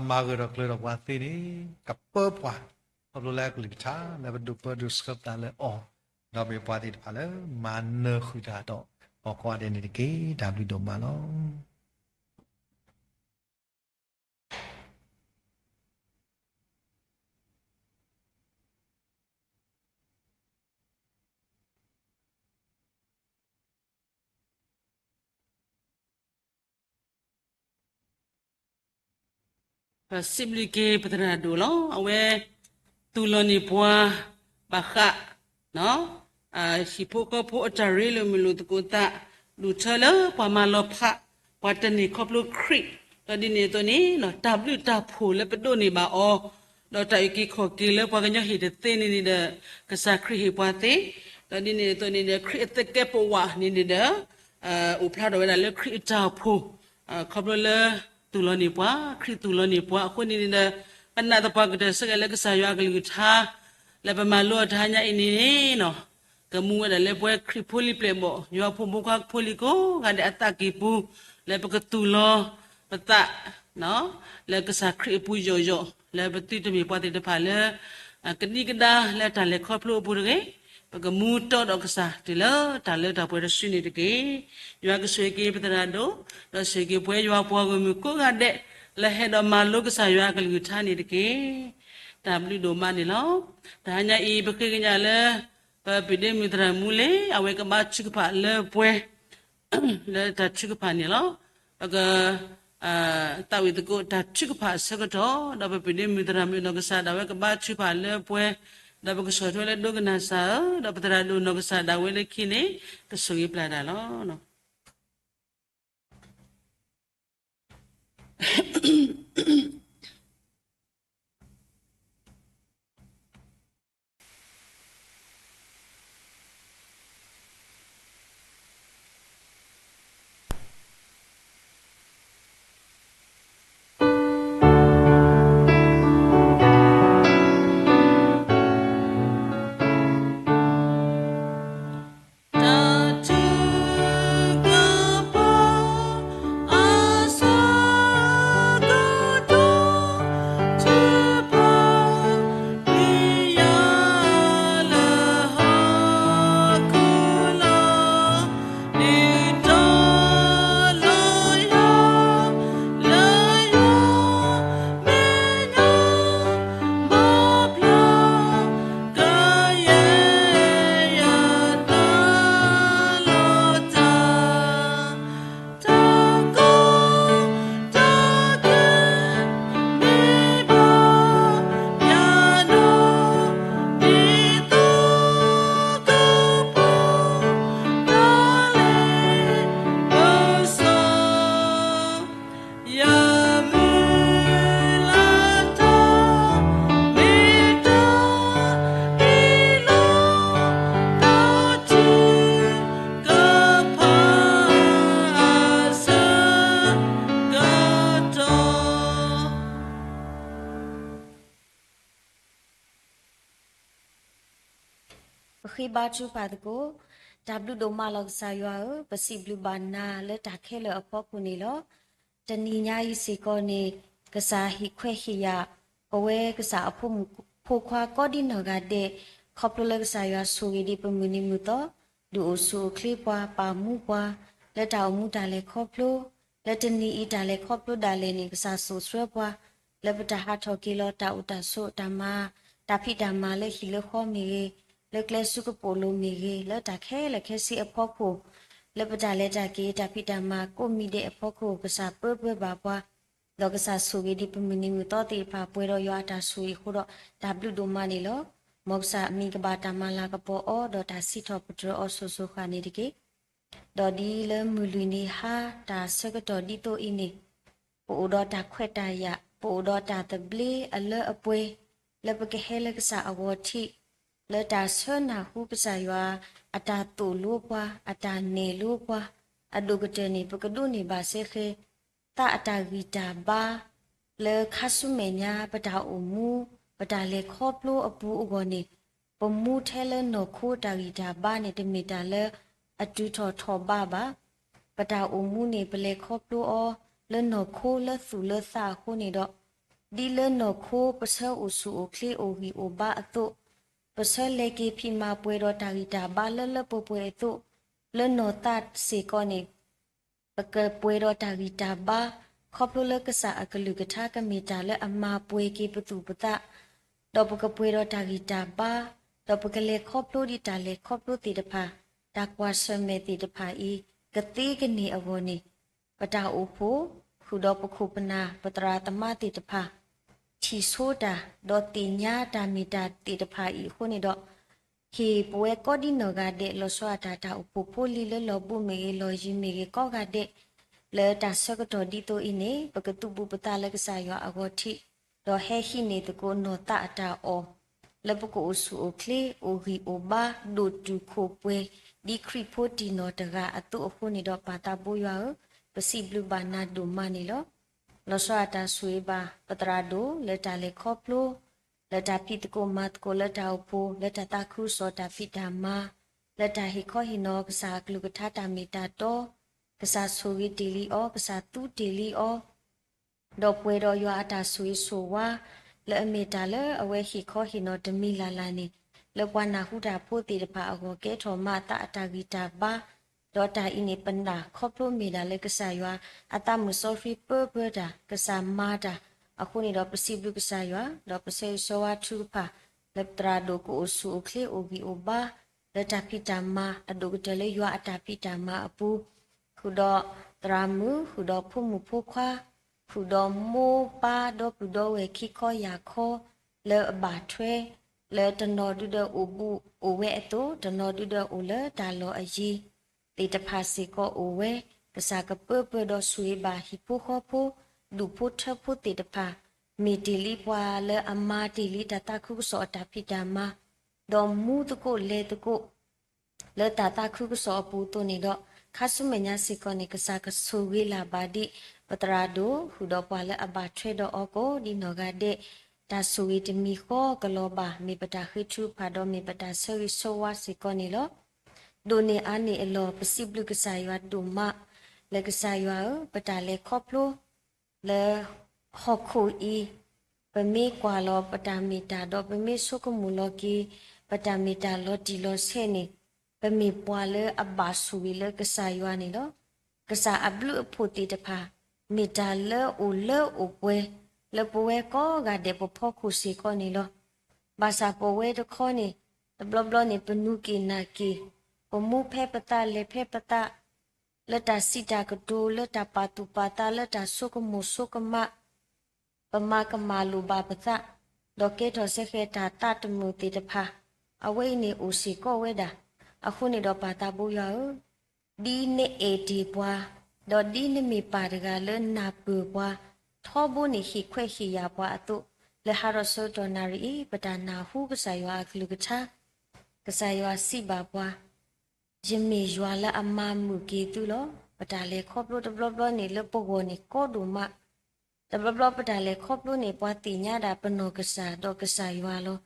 မၤဂၢၢ်ထီၣ်ကျၢၤထီၣ်ပှၤသ့န့ၣ် ကပၢပှၤ ခီဖျိလၢအကလုၢ်ကထါ လၢပဒိးပၢဒိးဆှၢပသးလၢအီၤ, ဒီးမ့ၢ်ပှၤသ့ၣ်တဖၣ်လၢ မၤနၢၤဃုာ်တၢ်ဒီး ပှၤကိးဂၤဒဲးန့ၣ်တက့ၢ်. တၢ်ဘျုးဒိၣ်မးလီၤ. ပစံးဘျုးက့ၤပသရၣ်ဒိၣ်လီၤ. အဝဲ သူၣ်လီၤန့ၢ်ပှၤ ဘၣ်ဃး ဟံၣ်ဖိဃီဖိအတၢ်ရ့လိာ်မုာ်လိာ်သကိးသး, ဒူၣ်ထၢလၢပှၤမၤလီၤဖး ပှၤတန့ၢ်ခီဖျိခရံာ်, ဒီးဒ်န့ၣ်အသိးန့ၣ် တၢ်ဘျုးတၢ်ဖှိၣ်လၢပဒိးန့ၢ်ဘၣ်အီၤ, ဒီးတၢ်အုၣ်က့ၤခီၣ်က့ၤလၢပှၤကညီဟ့ၣ်တသ့န့ၣ်န့ၣ်ဒီး ကစၢ်ခရံာ်ဟ့ၣ်ပှၤသ့, ဒီးဒ်န့ၣ်အသိးန့ၣ်ဒီး ခရံာ်အသကဲးပဝးန့ၣ်န့ၣ်ဒီး အိၣ်ဖျါထီၣ်ဝဲဒၣ်လၢခရံာ်အတၢ်အိၣ်ဖှိၣ်, ခီဖျိလၢသူၣ်လီၤန့ၢ်ပှၤ, ခရံာ်သူၣ်လီၤန့ၢ်ပှၤအဃိန့ၣ်န့ၣ်ဒီး ပနာ်သပှၢ်ကတၢၢ်ဆၢက့ၤလၢကစၢ်ယွၤအကလုၢ်ကထါ လၢပမၤလိအီၤတဟါညါအံၤန့ၣ် ကမူဝဲဒၣ်လၢပဝဲခရံာ်ဖိလံၤပျဲၢ်ဘီၣ် ယွၤဖိမုၣ်ဖိခွါဖိလံၤကိးဂၤဒဲးအသးကံၢ်ပူၤ လၢပကသူၣ်လီၤပသး လၢကစၢ်ခရံာ်အပူၤယိာ်ယိာ် လၢပသုတမ့ၢ်ပှၤသ့ၣ်တဖၣ်လၢ ကဒံကဒါလၢတၢ်လဲၤခီဖျိအပူၤတဂ့ၤ, ပကမူတီဒီးကစၢ်တုၤလၢတၢ်လၢတၢ်ပှဲၤတစုန့ၣ်တက့ၢ်. ယွၤကဆိၣ်ဂ့ၤက့ၤပသရၣ်ဒိၣ်, ဒီးဆိၣ်ဂ့ၤက့ၤပဝဲယွၤပှၤဂီၢ်မုၢ်ကိးဂၤဒဲး လၢဟဲဒီးမၤလိကစၢ်ယွၤအကလုၢ်ကထါန့ၣ်တက့ၢ်. တၢ်ဘျုးဒိၣ်မးန့ၣ်လီၤ. တဟါညါအံၤ ပဃ့ကညးလၢ ပပုၢ်ဒ့မုၣ်သရၣ်မူလ့ၤ အဝဲကဘါထုကဖၣ်လၢပှဲၤ လၢတၢ်ထုကဖၣ်န့ၣ်လီၤ. ပက သးဝံၣ်သကိးတၢ်ထုကဖၣ်အဆၢကတီၢ်, ဒီးပပုၢ်ဒ့မုၣ်သရၣ်မုၣ်နီၢ်ကစၢ်ဒၣ်ဝဲကဘါထုကဖၣ်လၢပှဲၤ, ဒီးပကဆီၣ်ထွဲလၢဒိကနၣ်စၢ်ဧၢ, ဒီးပသရၣ်ဒိၣ်နီၢ်ကစၢ်ဒၣ်ဝဲလၢခံန့ၣ် ကဆိၣ်ဂ့ၤပျၢ်တၢ်လီၤ. ဃ့ဘါထုကဖၣ်သကိး. တၢ်ဘျုးဒိၣ်မးလီၤကစၢ်ယွၤဧၢ, ပစံးဘျုးဘၣ်နၤလၢတၢ်ခဲလၢာ်အဖီခိၣ်န့ၣ်လီၤ. တနံၤညါအံၤစ့ၢ်ကီးန့ၣ် ကစၢ်ဟ့ၣ်ခွဲးဟ့ၣ်ယာ် ပဝဲကစၢ်အဖိမုၣ်ဖိခွါကိးဒ်နီၢ်ဂၤဒဲး, ခီဖျိလၢကစၢ်ယွၤဆိၣ်ဂ့ၤဒံးပမုၢ်နံၤမုၢ်သီ, ဒုးအိၣ်ဆူၣ်အိၣ်ချ့ပှၤ, ပာ်မူပှၤ လၢတၢ်အိၣ်မူတၢ်လဲၤခီဖျိ, လၢတနံၤအံၤတၢ်လဲၤခီဖျိဒၣ်လဲာ်န့ၣ် ကစၢ်စိာ်ဆှၢပှၤ လၢပတၢ်ဟးထီၣ်က့ၤလီၤတၢ်အိၣ်တၢ်ဆိးတၢ်မၤ, တၢ်ဖံးတၢ်မၤလၢဟံၣ်လၢဃီမ့ၢ်ဂ့ၤ, လၢကျဲဆူကပိာ်လိၤမ့ၢ်ဂ့ၤ, လၢတၢ်ခဲလၢာ်ခဲဆ့အဖီခိၣ်, လၢပတၢ်လဲၤတၢ်က့ၤတၢ်ဖံးတၢ်မၤကိးမံၤဒဲးအဖီခိၣ် ကစၢ်ပၢပၢဘၣ်ပှၤ, ဒီးကစၢ်ဆိၣ်ဂ့ၤဒံးပမုၢ်နံၤမုၢ်သီသ့ၣ်တဖၣ် ပှဲၤဒီးယွၤအတၢ်ဆိၣ်ဂ့ၤအဃိဒီး တၢ်ဘျုးဒိၣ်မးန့ၣ်လီၤ. မ်ကစၢ်အမံၤကဘၣ်တၢ်မၤလၤကပီၤအီၤ ဒီးတၢ်စံးထီၣ်ပတြၢၤအီၤစိၤစိၤဃၣ်န့ၣ်တက့ၢ်. ဒီးဒ်လၢမုၢ်လွံၢ်နံၤဟါတၢ်ဆၢကတီၢ်ဒ်သိးအံၤန့ၣ်, ပအိၣ်ဒီးတၢ်ခွဲးတၢ်ယာ်, ပအိၣ်ဒီးတၢ်သဘျ့အလၢအပှဲၤ, လၢပကဟဲလၢကစၢ်အဂီၤထံး, လၢတၢ်ဆၢနၢ်ဟူကစၢ်ယွၤ အတၢ်သိၣ်လိပှၤ, အတၢ်နဲၣ်လိပှၤ, အဒိၣ်ကတၢၢ်န့ၣ် ပကဒိးန့ၢ်ဘၣ်စ့ၢ်ကီး သးအတၢ်ဂံၢ်တၢ်ဘါ, လၢခါဆူမဲာ်ညါ ပတၢ်အိၣ်မူ, ပတၢ်လဲၤခီဖျိအပူၤအဂီၢ်န့ၣ်, ပမူထဲလၢနီၢ်ခိတၢ်ဂံၢ်တၢ်ဘါန့ၣ် တမ့ၢ်တၢ်လၢအတုၤထီၣ်ထီၣ်ဘးဘၣ်. ပတၢ်အိၣ်မူန့ၣ် ပလဲၤခီဖျိအီၤ လၢနီၢ်ခိလၢသူၣ်လၢသးအဃိန့ၣ်ဒီး, ဒ်လၢနီၢ်ခိပဆၢအိၣ်ဆူၣ်အိၣ်ချ့အိၣ်ဂံၢ်အိၣ်ဘါအသိး, ပဆၢလဲၤက့ၤဖံးမၤပှဲၤဒီးတၢ်ဂံၢ်တၢ်ဘါလၢလၢပှဲၤပှဲၤအသိး, လၢနီၢ်သးစ့ၢ်ကီးန့ၣ် ပကပှဲၤဒီးတၢ်ဂံၢ်တၢ်ဘါ, ခီဖျိလၢကစၢ်အကလုၢ်ကထါကမ့ၢ်တၢ်လၢအမၤပှဲၤက့ၤပသူၣ်ပသး, ဒီးပကပှဲၤဒီးတၢ်ဂံၢ်တၢ်ဘါ, ဒီးပကလဲၤခီဖျိဒံးတၢ်လဲၤခီဖျိသ့ၣ်တဖၣ်, တၢ်ကွၢ်ဆၢၣ်မဲာ်သ့ၣ်တဖၣ်အံၤ ကသ့ကန့ၢ်အဂီၢ်န့ၣ်, ပတၢ်အိၣ်ဖှိၣ်, ဃုာ်ဒီးပခိၣ်ပနၢ် ပသရၣ်သမါသ့ၣ်တဖၣ် ထံၣ်ဆိတၢ်, ဒီးသ့ၣ်ညါတၢ်မ့ၢ်တၢ်သ့ၣ်တဖၣ်အံၤအဃိန့ၣ်ဒီး, ဟ့ၣ်ပဝဲကိးဒ်နီၢ်ဂၤဒဲး လီၤဆီဒၣ်တၢ် တၢ်အိၣ်ဖှိၣ်ဖိလံၤလၢလီၢ်ဘူးမ့ၢ်ဂ့ၤ လီၢ်ယံၤမ့ၢ်ဂ့ၤကိးဂၤဒဲး, လၢတၢ်ဆၢကတီၢ်ဒ်သိးအံၤန့ၣ် ပကသူၣ်ဘူးပသးလၢကစၢ်ယွၤအဂီၢ်ထံး, ဒီးဟဲဟံးန့ၢ်သကိးနီၢ်သးအတၢ်အီၣ်, လၢပကအိၣ်ဆူၣ်အိၣ်ချ့ အိၣ်ဂံၢ်အိၣ်ဘါ ဒိၣ်တုာ်ခိၣ်ပှဲၤ ဒ်ခရံာ်ဖိတံၢ်နီၢ်တဂၤအသိးအဃိန့ၣ်ဒီး ပၢ်သးဘိယွၤဧၢ, ပစံးဘျုးဘၣ်နၤဒိၣ်မးန့ၣ်လီၤ. လီၤဆီဒၣ်တၢ်ဆိၣ်ဂ့ၤဘၣ် ပသရၣ်ဒိၣ် လၢတၢ်လဲၤခီဖျိ, လၢတၢ်ဖံးသကိးမၤသကိးလၢတၢ်အိၣ်ဖှိၣ် လၢတၢ်သးခုကစီၣ်တၢ်ဖံးတၢ်မၤ, လၢတၢ်ဟ့ၣ်ခီဟ့ၣ်နီၤကစၢ်အကလုၢ်ကထါတၢ်မ့ၢ်တၢ်တီ, ကစၢ်ဆိၣ်ဂ့ၤတ့ၢ်လံအီၤ, ကစၢ်သူတ့ၢ်လံအီၤ, ဒီးပှဲၤဒီးယွၤအတၢ်ဆိၣ်ဂ့ၤဆိၣ်ဝါ, လၢအမ့ၢ်တၢ်လၢအဝဲဟ့ၣ်ခီဟ့ၣ်နီၤတမံၤလၢ်လၢ်န့ၣ်, လၢပှၤနၢ်ဟူတၢ်ဖိသ့ၣ်တဖၣ်အဂီၢ် ကဲထီၣ်မးအသးအတၢ်ဂံၢ်တၢ်ဘါ, ဒီးတၢ်အံၤန့ၣ် ပနာ်ခီဖျိမ့ၢ်ဒၣ်လၢကစၢ်ယွၤ အသးမုၣ်စီဆှံပၢပၢတၢ်, ကစၢ်မၤတၢ်, အဃိန့ၣ်ဒီးပစံးဘျုးကစၢ်ယွၤ, ဒီးပဆၢဂ့ၤဆၢဝါထုကဖၣ်, လၢပသရၣ်ဒိၣ်ကအိၣ်ဆူၣ်အိၣ်ချ့အိၣ်ဂံၢ်အိၣ်ဘါ, လၢတၢ်ဖံးတၢ်မၤ အဒိၣ်ကတၢၢ်လၢယွၤအတၢ်ဖံးတၢ်မၤအပူၤ, ဃုာ်ဒီးသရၣ်မုၣ်, ဃုာ်ဒီးဖိမုၣ်ဖိခွါ, ဃုာ်ဒီးမိၢ်ပၢ်ဒီပုၢ်ဒီဝဲၢ်ခံခီယာ်ခီ, လၢအဘၣ်ထွဲ, လၢတနီၤဒုဒီးအိၣ်ဘူးအိၣ်ဝဲအသိး, တနီၤဒုဒီးအိၣ်လၢတၢ်လီၢ်အယံၤ, သ့ၣ်တဖၣ်စ့ၢ်ကီးအိၣ်ဝဲ, ကစၢ်ကပၢပၢဒီးဆိၣ်ဂ့ၤဘၣ်ဟံၣ်ဖိဃီဖိ, ဒူၣ်ဖိထၢဖိသ့ၣ်တဖၣ်, မ့ၢ်တ့ၢ်လံပှၤလၢအမၤတ့ၢ်လံတၢ်သးခုကစီၣ်အတၢ်ဖံးတၢ်မၤ, ဒီးမူသကိးလဲၤသကိး လၢတၢ်သးခုကစီၣ်အပူၤအသိးန့ၣ်ဒီး, ခါဆူမဲာ်ညါစ့ၢ်ကီးန့ၣ် ကစၢ်ကဆိၣ်ဂ့ၤလၢ်ဘၣ်ဒံး ပသရၣ်ဒိၣ် ဃုာ်ဒီးပှၤလၢအဘၣ်ထွဲဒီးအီၤကိးဒ်နီၢ်ဂၤဒဲး, တၢ်ဆိၣ်ဂ့ၤတမံၤဃီကလီၤဘၣ် မ့ၢ်ပတၢ်ဃ့ထုကဖၣ်ဒီးမ့ၢ်ပတၢ်ဆၢဂ့ၤဆၢဝါစ့ၢ်ကီးန့ၣ်လီၤ. ဒိၣ်န့ၢ်အါန့ၢ်အလီၢ် ပစံးဘျုးကစၢ်ယွၤဒိၣ်မး, လၢကစၢ်ယွၤဧၢ, ပတၢ်လဲၤခီဖျိ လၢဟီၣ်ခိၣ်အံၤ, ပမ့ၢ်ကွၢ်လီၤပတၢ်မ့ၢ်တၢ်ဒီး ပမ့ၢ်ဆိကမိၣ်လီၤက့ၤ ပတၢ်မ့ၢ်တၢ်လီၤတံၢ်လီၤဆဲးန့ၣ်, ပမ့ၢ်ပှၤလၢအဘၣ်ဆိၣ်ဂ့ၤလၢကစၢ်ယွၤန့ၣ်လီၤ. ကစၢ်အဘျုးအဖှိၣ်သ့ၣ်တဖၣ် မ့ၢ်တၢ်လၢအိၣ်လၢအိၣ်ပှဲၤ လၢပဝဲကိးဂၤဒဲးပဖီခိၣ်စ့ၢ်ကီးန့ၣ်လီၤ. ဘၣ်ဆၣ်ပဝဲတခီန့ၣ်, တဘျီဘျီန့ၣ် ပနူၤက့ၤနၢ်က့ၤ, ပမူဖဲပသးလဲၤဖဲပသး လၢတၢ်စံးတၢ်ကတိၤ လၢတၢ်ပာ်သူၣ်ပာ်သး လၢတၢ်ဆိကမိၣ်ဆိကမး, ပမၤကမၣ်လိၣ်ဘၣ်ပသး, ဒီးကဲထီၣ်စ့ၢ်ကီးတၢ်သးတမုာ်သ့ၣ်တဖၣ်, အဝဲအံၤန့ၣ်အိၣ်စ့ၢ်ကီးဝဲဒၣ်. အဃိန့ၣ်ဒီးပၢ်သးဘိယွၤဧၢ, ဒ်နအဲၣ်တ့ၢ်ပှၤ, ဒီးဒ်နမ့ၢ်ပၢ်တဂၤလၢနၢ်ပၢၢ်ပှၤ, ထီဘိန့ၣ်ဟ့ၣ်ခွဲးဟ့ၣ်ယာ်ပှၤအသိး, လၢဟးထီၣ်ဆၢကတီၢ်နၣ်ရံၣ်အံၤ ပတၢ်နၢ်ဟူကစၢ်ယွၤအကလုၢ်ကထါ, ကစၢ်ယွၤစံးဘၣ်ပှၤ ယမ့ၢ်ယွၤလၢအမၤမုာ်က့ၤသုလီၤ. ပတၢ်လဲၤခီဖျိတဘျီဘျီန့ၣ်လၢပဂီၢ်န့ၣ်ကီဒိၣ်မး, တဘျီဘျီပတၢ်လဲၤခီဖျိန့ၣ် ပှၤသ့ၣ်ညါဒၣ်ပနီၢ်ကစၢ်ဒီးကစၢ်ယွၤလီၤ.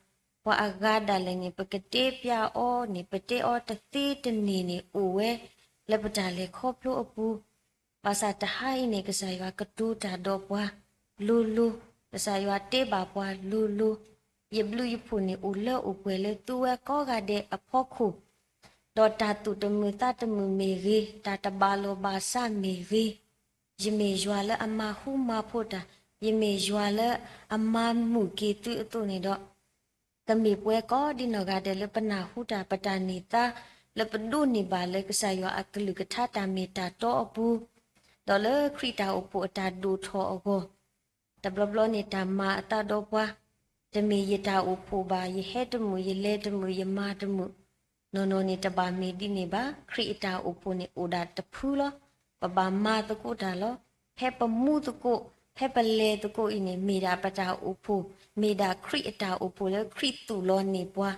ပှၤအဂၤဒၣ်လဲာ်န့ၣ် ပကတဲပျးအီၤန့ၣ် ပတဲအီၤတသ့တန့ၢ်န့ၣ် အိၣ်ဝဲလၢပတၢ်လဲၤခီဖျိအပူၤ, ဘၣ်ဆၣ်တဟါအံၤန့ၣ် ကစၢ်ယွၤကတိၤတၢ်ဒီးပှၤလိၤလိၤ, ကစၢ်ယွၤတဲဘၣ်ပှၤလိၤလိၤ, ယဘျုးယဖှိၣ်န့ၣ်အိၣ်လၢအိၣ်ပှဲၤလၢသုဝဲကိးဂၤဒဲးအဖီခိၣ်, ဒီးတၢ်သူၣ်တမုာ်သးတမုာ်မ့ၢ်ဂ့ၤ, တၢ်တဘၣ်လီၢ်ဘၣ်စးမ့ၢ်ဂ့ၤ, ယမ့ၢ်ယွၤလၢအမၤဟူမၤဖိးတၢ်, ယမ့ၢ်ယွၤလၢအမၤမုာ်က့ၤသုအသိးန့ၣ်ဒီး ကမ့ၢ်ပဝဲကိးဒံနီၢ်ဂၤဒဲးလၢပနၢ်ဟူတၢ် ပတၢ်န့ၢ်သါ လၢပဒိးန့ၢ်ဘၣ်လၢကစၢ်ယွၤအကလုၢ်ကထါတၢ်မ့ၢ်တၢ်တီအပူၤ, ဒီးလၢခရံာ်တၢ်အိၣ်ဖှိၣ်အတၢ်ဒိၣ်ထီၣ်အဂီၢ်, တဘျီဘျီန့ၣ်တၢ်မၤအသးဒီးပှၤ, တမ့ၢ်ယတၢ်အိၣ်ဖှိၣ်ဘၣ်, ယဟဲတမုာ်, ယလဲၤတမုာ်, ယမၤတမုာ်, နီၢ်နီၢ်န့ၣ်တဘၣ်မ့ၢ်ဒ်န့ၣ်ဘၣ်. ခရံာ်အတၢ်အိၣ်ဖှိၣ်န့ၣ်အိၣ်ဒၣ်တဖုလီၤ. ပဘၣ်မၤသကိးတၢ်လီၤ. ဖဲပမူသကိး, ဖဲပလဲၤသကိးအံၤန့ၣ် မ့ၢ်ဒၣ်ပတၢ်အိၣ်ဖှိၣ်, မ့ၢ်ဒၣ်ခရံာ်အတၢ်အိၣ်ဖှိၣ်လၢခရံာ်သူၣ်လီၤန့ၢ်ပှၤ,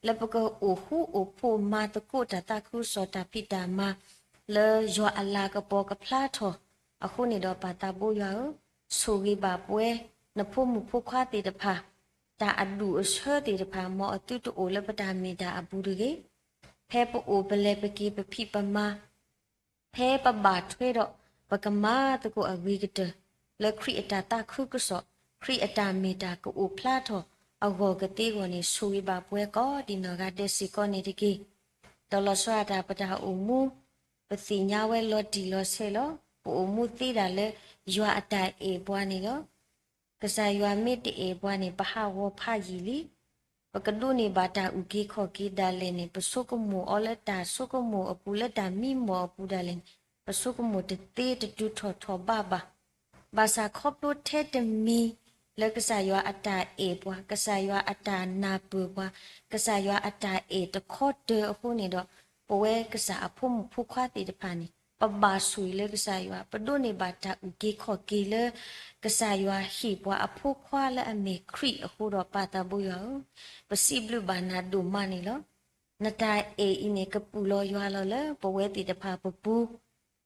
လၢပကအိၣ်ဃူအိၣ်ဖိးမၤသကိးတၢ်သးခုကစီၣ်တၢ်ဖံးတၢ်မၤ လၢယွၤအလၤကပီၤကဖျါထီၣ်, အဃိန့ၣ်ဒီးပၢ်သးဘိယွၤဧၢ, ဆိၣ်ဂ့ၤဘၣ်ပဝဲ, နဖိမုၣ်ဖိခွါသ့ၣ်တဖၣ်, တၢ်အဒူၣ်အဆၢသ့ၣ်တဖၣ် မ်အသုတအိၣ်လၢပတၢ်မ့ၢ်တၢ်အပူၤတဂ့ၤ. ဖဲပအိၣ်ပလဲၤပက့ၤပဖံးပမၤ ဖဲပဘၣ်ထွဲဒီး ပကမၤသကိးအဂ့ၤကတၢၢ် လၢခရံာ်အတၢ်သးခုကစီၣ်, ခရံာ်အတၢ်မ့ၢ်တၢ်ကအိၣ်ဖျါထီၣ်အဂီၢ်ကသ့အဂီၢ်န့ၣ် ဆိၣ်ဂ့ၤဘၣ်ပဝဲကိးဒံနီၢ်ဂၤဒဲးစ့ၢ်ကီးန့ၣ်တက့ၢ်. ဒီးလီၤဆီဒၣ်တၢ်ပတၢ်အိၣ်မူ ပသ့ၣ်ညါဝဲလီၤတံၢ်လီၤဆဲးလီၤ. ပအိၣ်မူသ့ဒၣ်လၢ ယွၤအတၢ်အဲၣ်ပှၤန့ၣ်လီၤ. ကစၢ်ယွၤမ့ၢ်တအဲၣ်ပှၤန့ၣ် ပဟးဂီၤဖးယံာ်လံ. ပကဒိးန့ၢ်ဘၣ်တၢ်အုၣ်က့ၤခီၣ်က့ၤဒၣ်လဲာ်န့ၣ် ပဆိကမိၣ်အီၤလၢတၢ်ဆိကမိၣ်အပူၤ လၢတၢ်မံမီၢ်အပူၤဒၣ်လဲာ်န့ၣ် ပဆိကမိၣ်တသ့တတုၤထီၣ်ထီၣ်ဘးဘၣ်. ဘၣ်ဆၣ်ခီဖျိထဲတမံၤ လၢကစၢ်ယွၤအတၢ်အဲၣ်ပှၤ, ကစၢ်ယွၤအတၢ်နၢ်ပၢၢ်ပှၤ, ကစၢ်ယွၤအတၢ်အဲၣ်တခီတၢၤအဃိန့ၣ်ဒီး ပဝဲကစၢ်အဖိမုၣ်ဖိခွါသ့ၣ်တဖၣ်န့ၣ် ပဘၣ်ဆိၣ်ဂ့ၤလၢကစၢ်ယွၤ, ပဒိးန့ၢ်ဘၣ်တၢ်အုၣ်က့ၤခီၣ်က့ၤလၢ ကစၢ်ယွၤဟ့ၣ်ပှၤအဖိခွါလၢအမ့ၢ်ခရံာ်အဃိဒီး ပၢ်သးဘိယွၤဧၢ, ပစံးဘျုးဘၣ်နၤဒိၣ်မးန့ၣ်လီၤ. နတၢ်အဲၣ်အံၤန့ၣ် ကပူၤလီၤယွၤလီၤလၢပဝဲသ့ၣ်တဖၣ်ပပူၤ,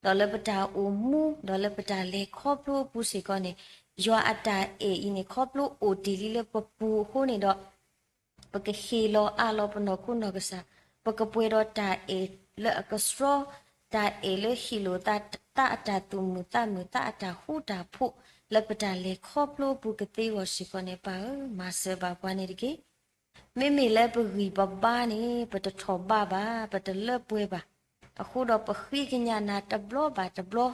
ဒီးလၢပတၢ်အိၣ်မူ ဒီးလၢပတၢ်လဲၤခီဖျိအပူၤစ့ၢ်ကီးန့ၣ်, ယွၤအတၢ်အဲၣ်အံၤန့ၣ် ခီဖျိအိၣ်တ့ၢ်လံလၢပပူၤအဃိန့ၣ်ဒီး ပကဟ့ၣ်လီၤအးလီၤပနီၢ်ခိနီၢ်ကစၢ်, ပကပှဲၤဒီးတၢ်အဲၣ်လၢအကဆှီ, တၢ်အဲၣ်လၢဟ့ၣ်လိာ်သးအတၢ်သူၣ်မုာ်သးမုာ် သးအတၢ်ဃူတၢ်ဖိး လၢပတၢ်လဲၤခီဖျိအပူၤကသ့အဂီၢ်စ့ၢ်ကီးန့ၣ် ပၢ်ဧၢ, မၤစၢၤဘၣ်ပှၤန့ၣ်တက့ၢ်. မ့မ့ၢ်လၢပဂံၢ်ပဘါန့ၣ် ပတထီၣ်ဘးဘၣ်, ပတလၢပှဲၤဘၣ်. အဃိဒီးပဃ့ကညးနၤတဘျီဘၣ်တဘျီ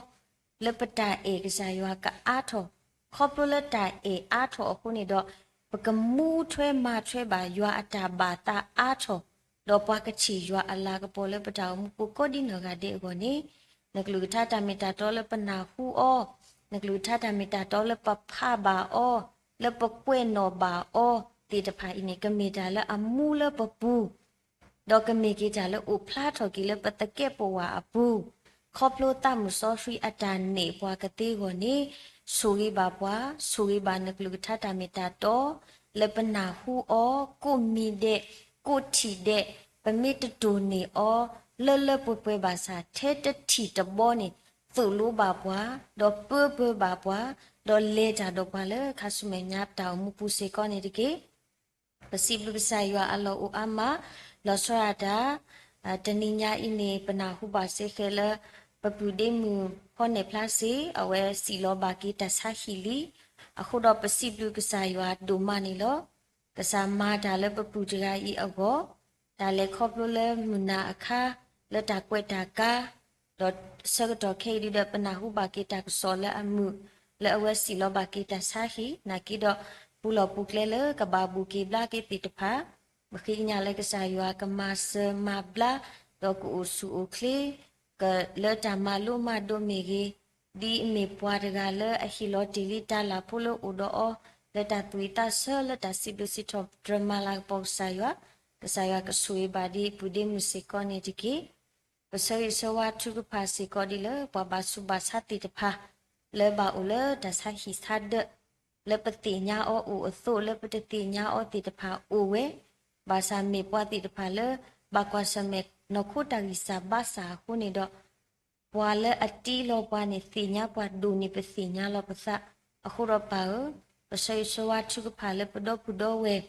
လၢပတၢ်အဲၣ်ကစၢ်ယွၤကအါထီၣ်, ခီဖျိလၢတၢ်အဲၣ်အါထီၣ်အဃိန့ၣ်ဒီး ပကမူထွဲမၤထွဲဘၣ်ယွၤအတၢ်ဘၣ်သးအါထီၣ်, ဒီးပှၤကထံၣ်ယွၤအလၤကပီၤလၢပတၢ်အိၣ်မူပူၤကိးဒံနီၢ်ဂၤဒဲးအဂီၢ်န့ၣ်, နကလုၢ်ကထါတၢ်မ့ၢ်တၢ်တီလၢပနၢ်ဟူအီၤ, နကလုၢ်ကထါတၢ်မ့ၢ်တၢ်တီလၢပဖးဘၣ်အီၤ, လၢပကွဲးနီၣ်ဘၣ်အီၤသ့ၣ်တဖၣ်အံၤန့ၣ် ကမ့ၢ်တၢ်လၢအမူလၢပပူၤ ဒီးကမ့ၢ်က့ၤတၢ်လၢအိၣ်ဖျါထီၣ်က့ၤလၢပသကဲးပဝးအပူၤ, ခီဖျိသးမုၢ်စီဆှံအတၢ်နဲၣ်ပှၤကသ့အဂီၢ်န့ၣ်, ဆိၣ်ဂ့ၤဘၣ်ပှၤ, ဆိၣ်ဂ့ၤဘၣ်နကလုၢ်ကထါတၢ်မ့ၢ်တၢ်တီ, လၢပနၢ်ဟူအီၤ, ကိးမံၤဒဲး, ကိးထံၣ်ဒဲး, ပမ့ၢ်တတိၢ်န့ၢ်အီၤ, လၢလၢပှဲၤပှဲၤဘၣ်ဆၣ် ထဲတထံၣ်တဘီန့ၣ်, သိၣ်လိဘၣ်ပှၤ, ဒီးပၢပၢဘၣ်ပှၤ, ဒီးလဲၤတၢ်ဒီးပှၤလၢခါဆူမဲာ်ညါပတၢ်အိၣ်မူပူၤစ့ၢ်ကီးန့ၣ်တက့ၢ်. ပစံးဘျုးကစၢ်ယွၤအလီၢ်အိၣ်အါမး, လီၤဆီဒၣ်တၢ်, တနံၤညါအံၤန့ၣ် ပနၢ်ဟူဘၣ်စ့ၢ်ကီးလၢ ပပုၢ်ဒ့မုၣ်ဖီနဲၣ်ဖျါစ့ၢ် အဝဲစံးလီၤဘၣ်က့ၤတၢ်ဆါဟံၣ်လံ, အဃိဒီးပစံးဘျုးကစၢ်ယွၤဒိၣ်မးန့ၣ်လီၤ. ကစၢ်မၤတၢ်လၢပပုၢ်တဂၤအံၤအဂီၢ်, တၢ်လဲၤခီဖျိလၢမုၢ်နၤအခါ, လၢတၢ်ကွဲးတၢ်ကါ, ဒီးဆၢကတီၢ်ခဲအံၤဒုဒီး ပနၢ်ဟူဘၣ်က့ၤတၢ်ကစီၣ်လၢအမုာ်, လၢအဝဲစံးလီၤဘၣ်က့ၤတၢ်ဆါဟံၣ်, နာ်က့ဒီး ပူၤလီၢ်ပူၤကျဲလၢကဘၣ်ဘၣ်က့ၤဘျါက့ၤသ့ၣ်တဖၣ်, ပဃ့ကညးလၢကစၢ်ယွၤကမၤစၢၤမၤဘျါ, ဒီးကအိၣ်ဆူၣ်အိၣ်ချ့, ကလၢတၢ်မၤလိမၤဒိးမ့ၢ်ဂ့ၤ, ဒ်အမ့ၢ်ပှၤတဂၤလၢအဟ့ၣ်လီၤတ့ၢ်လံတၢ်လၢ်ဖိလၢအိၣ်ဒီးအီၤ, လၢတၢ်သူၣ်ဝံၣ်သးဆၢ လၢတၢ်စံးဘျုးစံးထီၣ်ပတြၢၤမၤလၤကပီၤကစၢ်ယွၤ, ကစၢ်ယွၤကဆိၣ်ဂ့ၤဘၣ်ဒ်ပုၢ်ဒ့မုၣ်စ့ၢ်ကီးန့ၣ်တက့ၢ်. ပဆၢဂ့ၤဆၢဝါထုကဖၣ်စ့ၢ်ကီးဒ်လၢ ပှၤဘၣ်ဆူးဘၣ်ဆါသ့ၣ်တဖၣ် လၢဘၣ်အိၣ်လၢတၢ်ဆါဟံၣ်ဆါဒၢး, လၢပသ့ၣ်ညါအီၤအိၣ်အသိး လၢပတသ့ၣ်ညါအီၤသ့ၣ်တဖၣ်အိၣ်ဝဲ, ဘၣ်ဆၣ်မ့ၢ်ပှၤသ့ၣ်တဖၣ်လၢ ဘၣ်ကွၢ်ဆၢၣ်မဲာ်နီၢ်ခိတၢ်ဂံၢ်စၢ်ဘါစၢ်အဃိန့ၣ်ဒီး ပှၤလၢအတ့လီၤပှၤန့ၣ် သ့ၣ်ညါပှၤဒိၣ်န့ၢ်ပသ့ၣ်ညါလီၤပသး, အဃိဒီးပၢ်ဧၢ, ပဆၢဂ့ၤဆၢဝါထုကဖၣ်လၢပဒီပုၢ်ဒီဝဲၢ်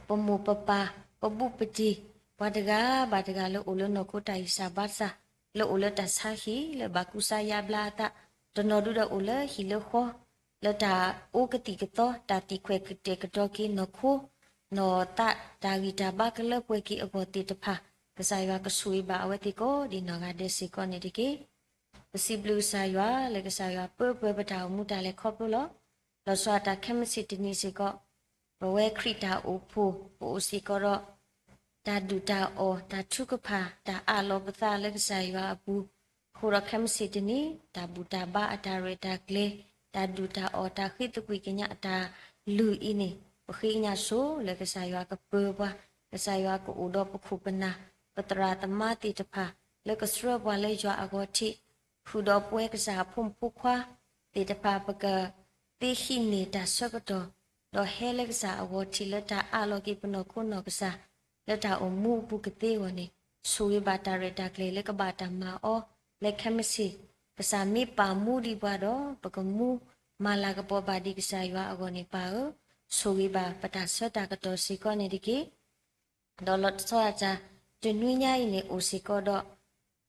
ပမိၢ်ပပၢ် ပဘူးပတံၢ် ပှၤတဂၤဘၣ်တဂၤလၢအိၣ်လၢနီၢ်ခိတၢ်ဂံၢ်စၢ်ဘါစၢ် လၢအိၣ်လၢတၢ်ဆါဟံၣ်လၢဘၣ်ကူစါယါဘျါအသး, တနီၤဒုဒီးအိၣ်လၢဟံၣ်လၢဃီ လၢတၢ်အိၣ်ကသံၣ်ကသီ တၢ်သံၣ်ခွဲးကတဲာ်ကတီၤက့ၤနီၢ်ခိ နီၢ်သး တၢ်ဂံၢ်တၢ်ဘါကလၢပှဲၤက့ၤအဂီၢ်သ့ၣ်တဖၣ် ကစၢ်ယွၤကဆိၣ်ဂ့ၤဘၣ်အဝဲသ့ၣ်ကိးဒံးနီၢ်ဂၤဒဲးစ့ၢ်ကီးန့ၣ်တက့ၢ်. ပစံးဘျုးကစၢ်ယွၤလၢကစၢ်ယွၤပၢပှဲၤပတၢ်အိၣ်မူတၢ်လဲၤခီဖျိလီၤ. လီၤဆီဒၣ်တၢ်ခဲမုၢ်ဆ့ၣ်တနံၤစ့ၢ်ကီး ပဝဲခရံာ်တၢ်အိၣ်ဖှိၣ် ပအိၣ်စ့ၢ်ကီးဒီး တၢ်ဒုၣ်တၢ်အီၣ် တၢ်ထုကဖၣ် တၢ်အးလီၤပသးလၢကစၢ်ယွၤအပူၤ, အဃိဒီးခဲမုၢ်ဆ့ၣ်တနံၤ တၢ်ဘူၣ်တၢ်ဘါအတၢ်ရဲၣ်တၢ်ကျဲၤ တၢ်ဒုၣ်တၢ်အီၣ် တၢ်ဃ့သကွံာ်ကညးအတၢ်လုၢ်အံၤန့ၣ် ပဃ့ကညးဆိလၢကစၢ်ယွၤကပၢပှၤ, ကစၢ်ယွၤကအိၣ်ဒီးပခိၣ်ပနၢ် ပသရၣ်သမါသ့ၣ်တဖၣ် လၢကဆှၢပှၤလၢယွၤအဂီၢ်ထံး, ဃုာ်ဒီးပဝဲကစၢ်အဖိမုၣ်ဖိခွါသ့ၣ်တဖၣ် ပကသ့ဟံးန့ၢ်တၢ်ဆၢကတီၢ် ဒီးဟဲလၢကစၢ်အဂီၢ်ထံးလၢတၢ်အးလီၤက့ၤပနီၢ်ခိနီၢ်ကစၢ် လၢတၢ်အိၣ်မူအပူၤကသ့အဂီၢ်န့ၣ် ဆိၣ်ဂ့ၤဘၣ်တၢ်ရဲၣ်တၢ်ကျဲၤလၢကဘၣ်တၢ်မၤအီၤ လၢခဲမုၢ်ဆ့ၣ် ကစၢ်မ့ၢ်ပာ်မူဒံးပှၤဒီး ပကမူမၤလၤကပီၤဘၣ်ဒံးကစၢ်ယွၤအဂီၢ်န့ၣ် ပၢ်ဧၢ, ဆိၣ်ဂ့ၤဘၣ်ပတၢ်ဆၢတၢ်ကတီၢ်စ့ၢ်ကီးန့ၣ်တက့ၢ်. ဒီးလီၤဆီဒၣ်တၢ်တနွံညါအံၤန့ၣ် အိၣ်စ့ၢ်ကီးဒီး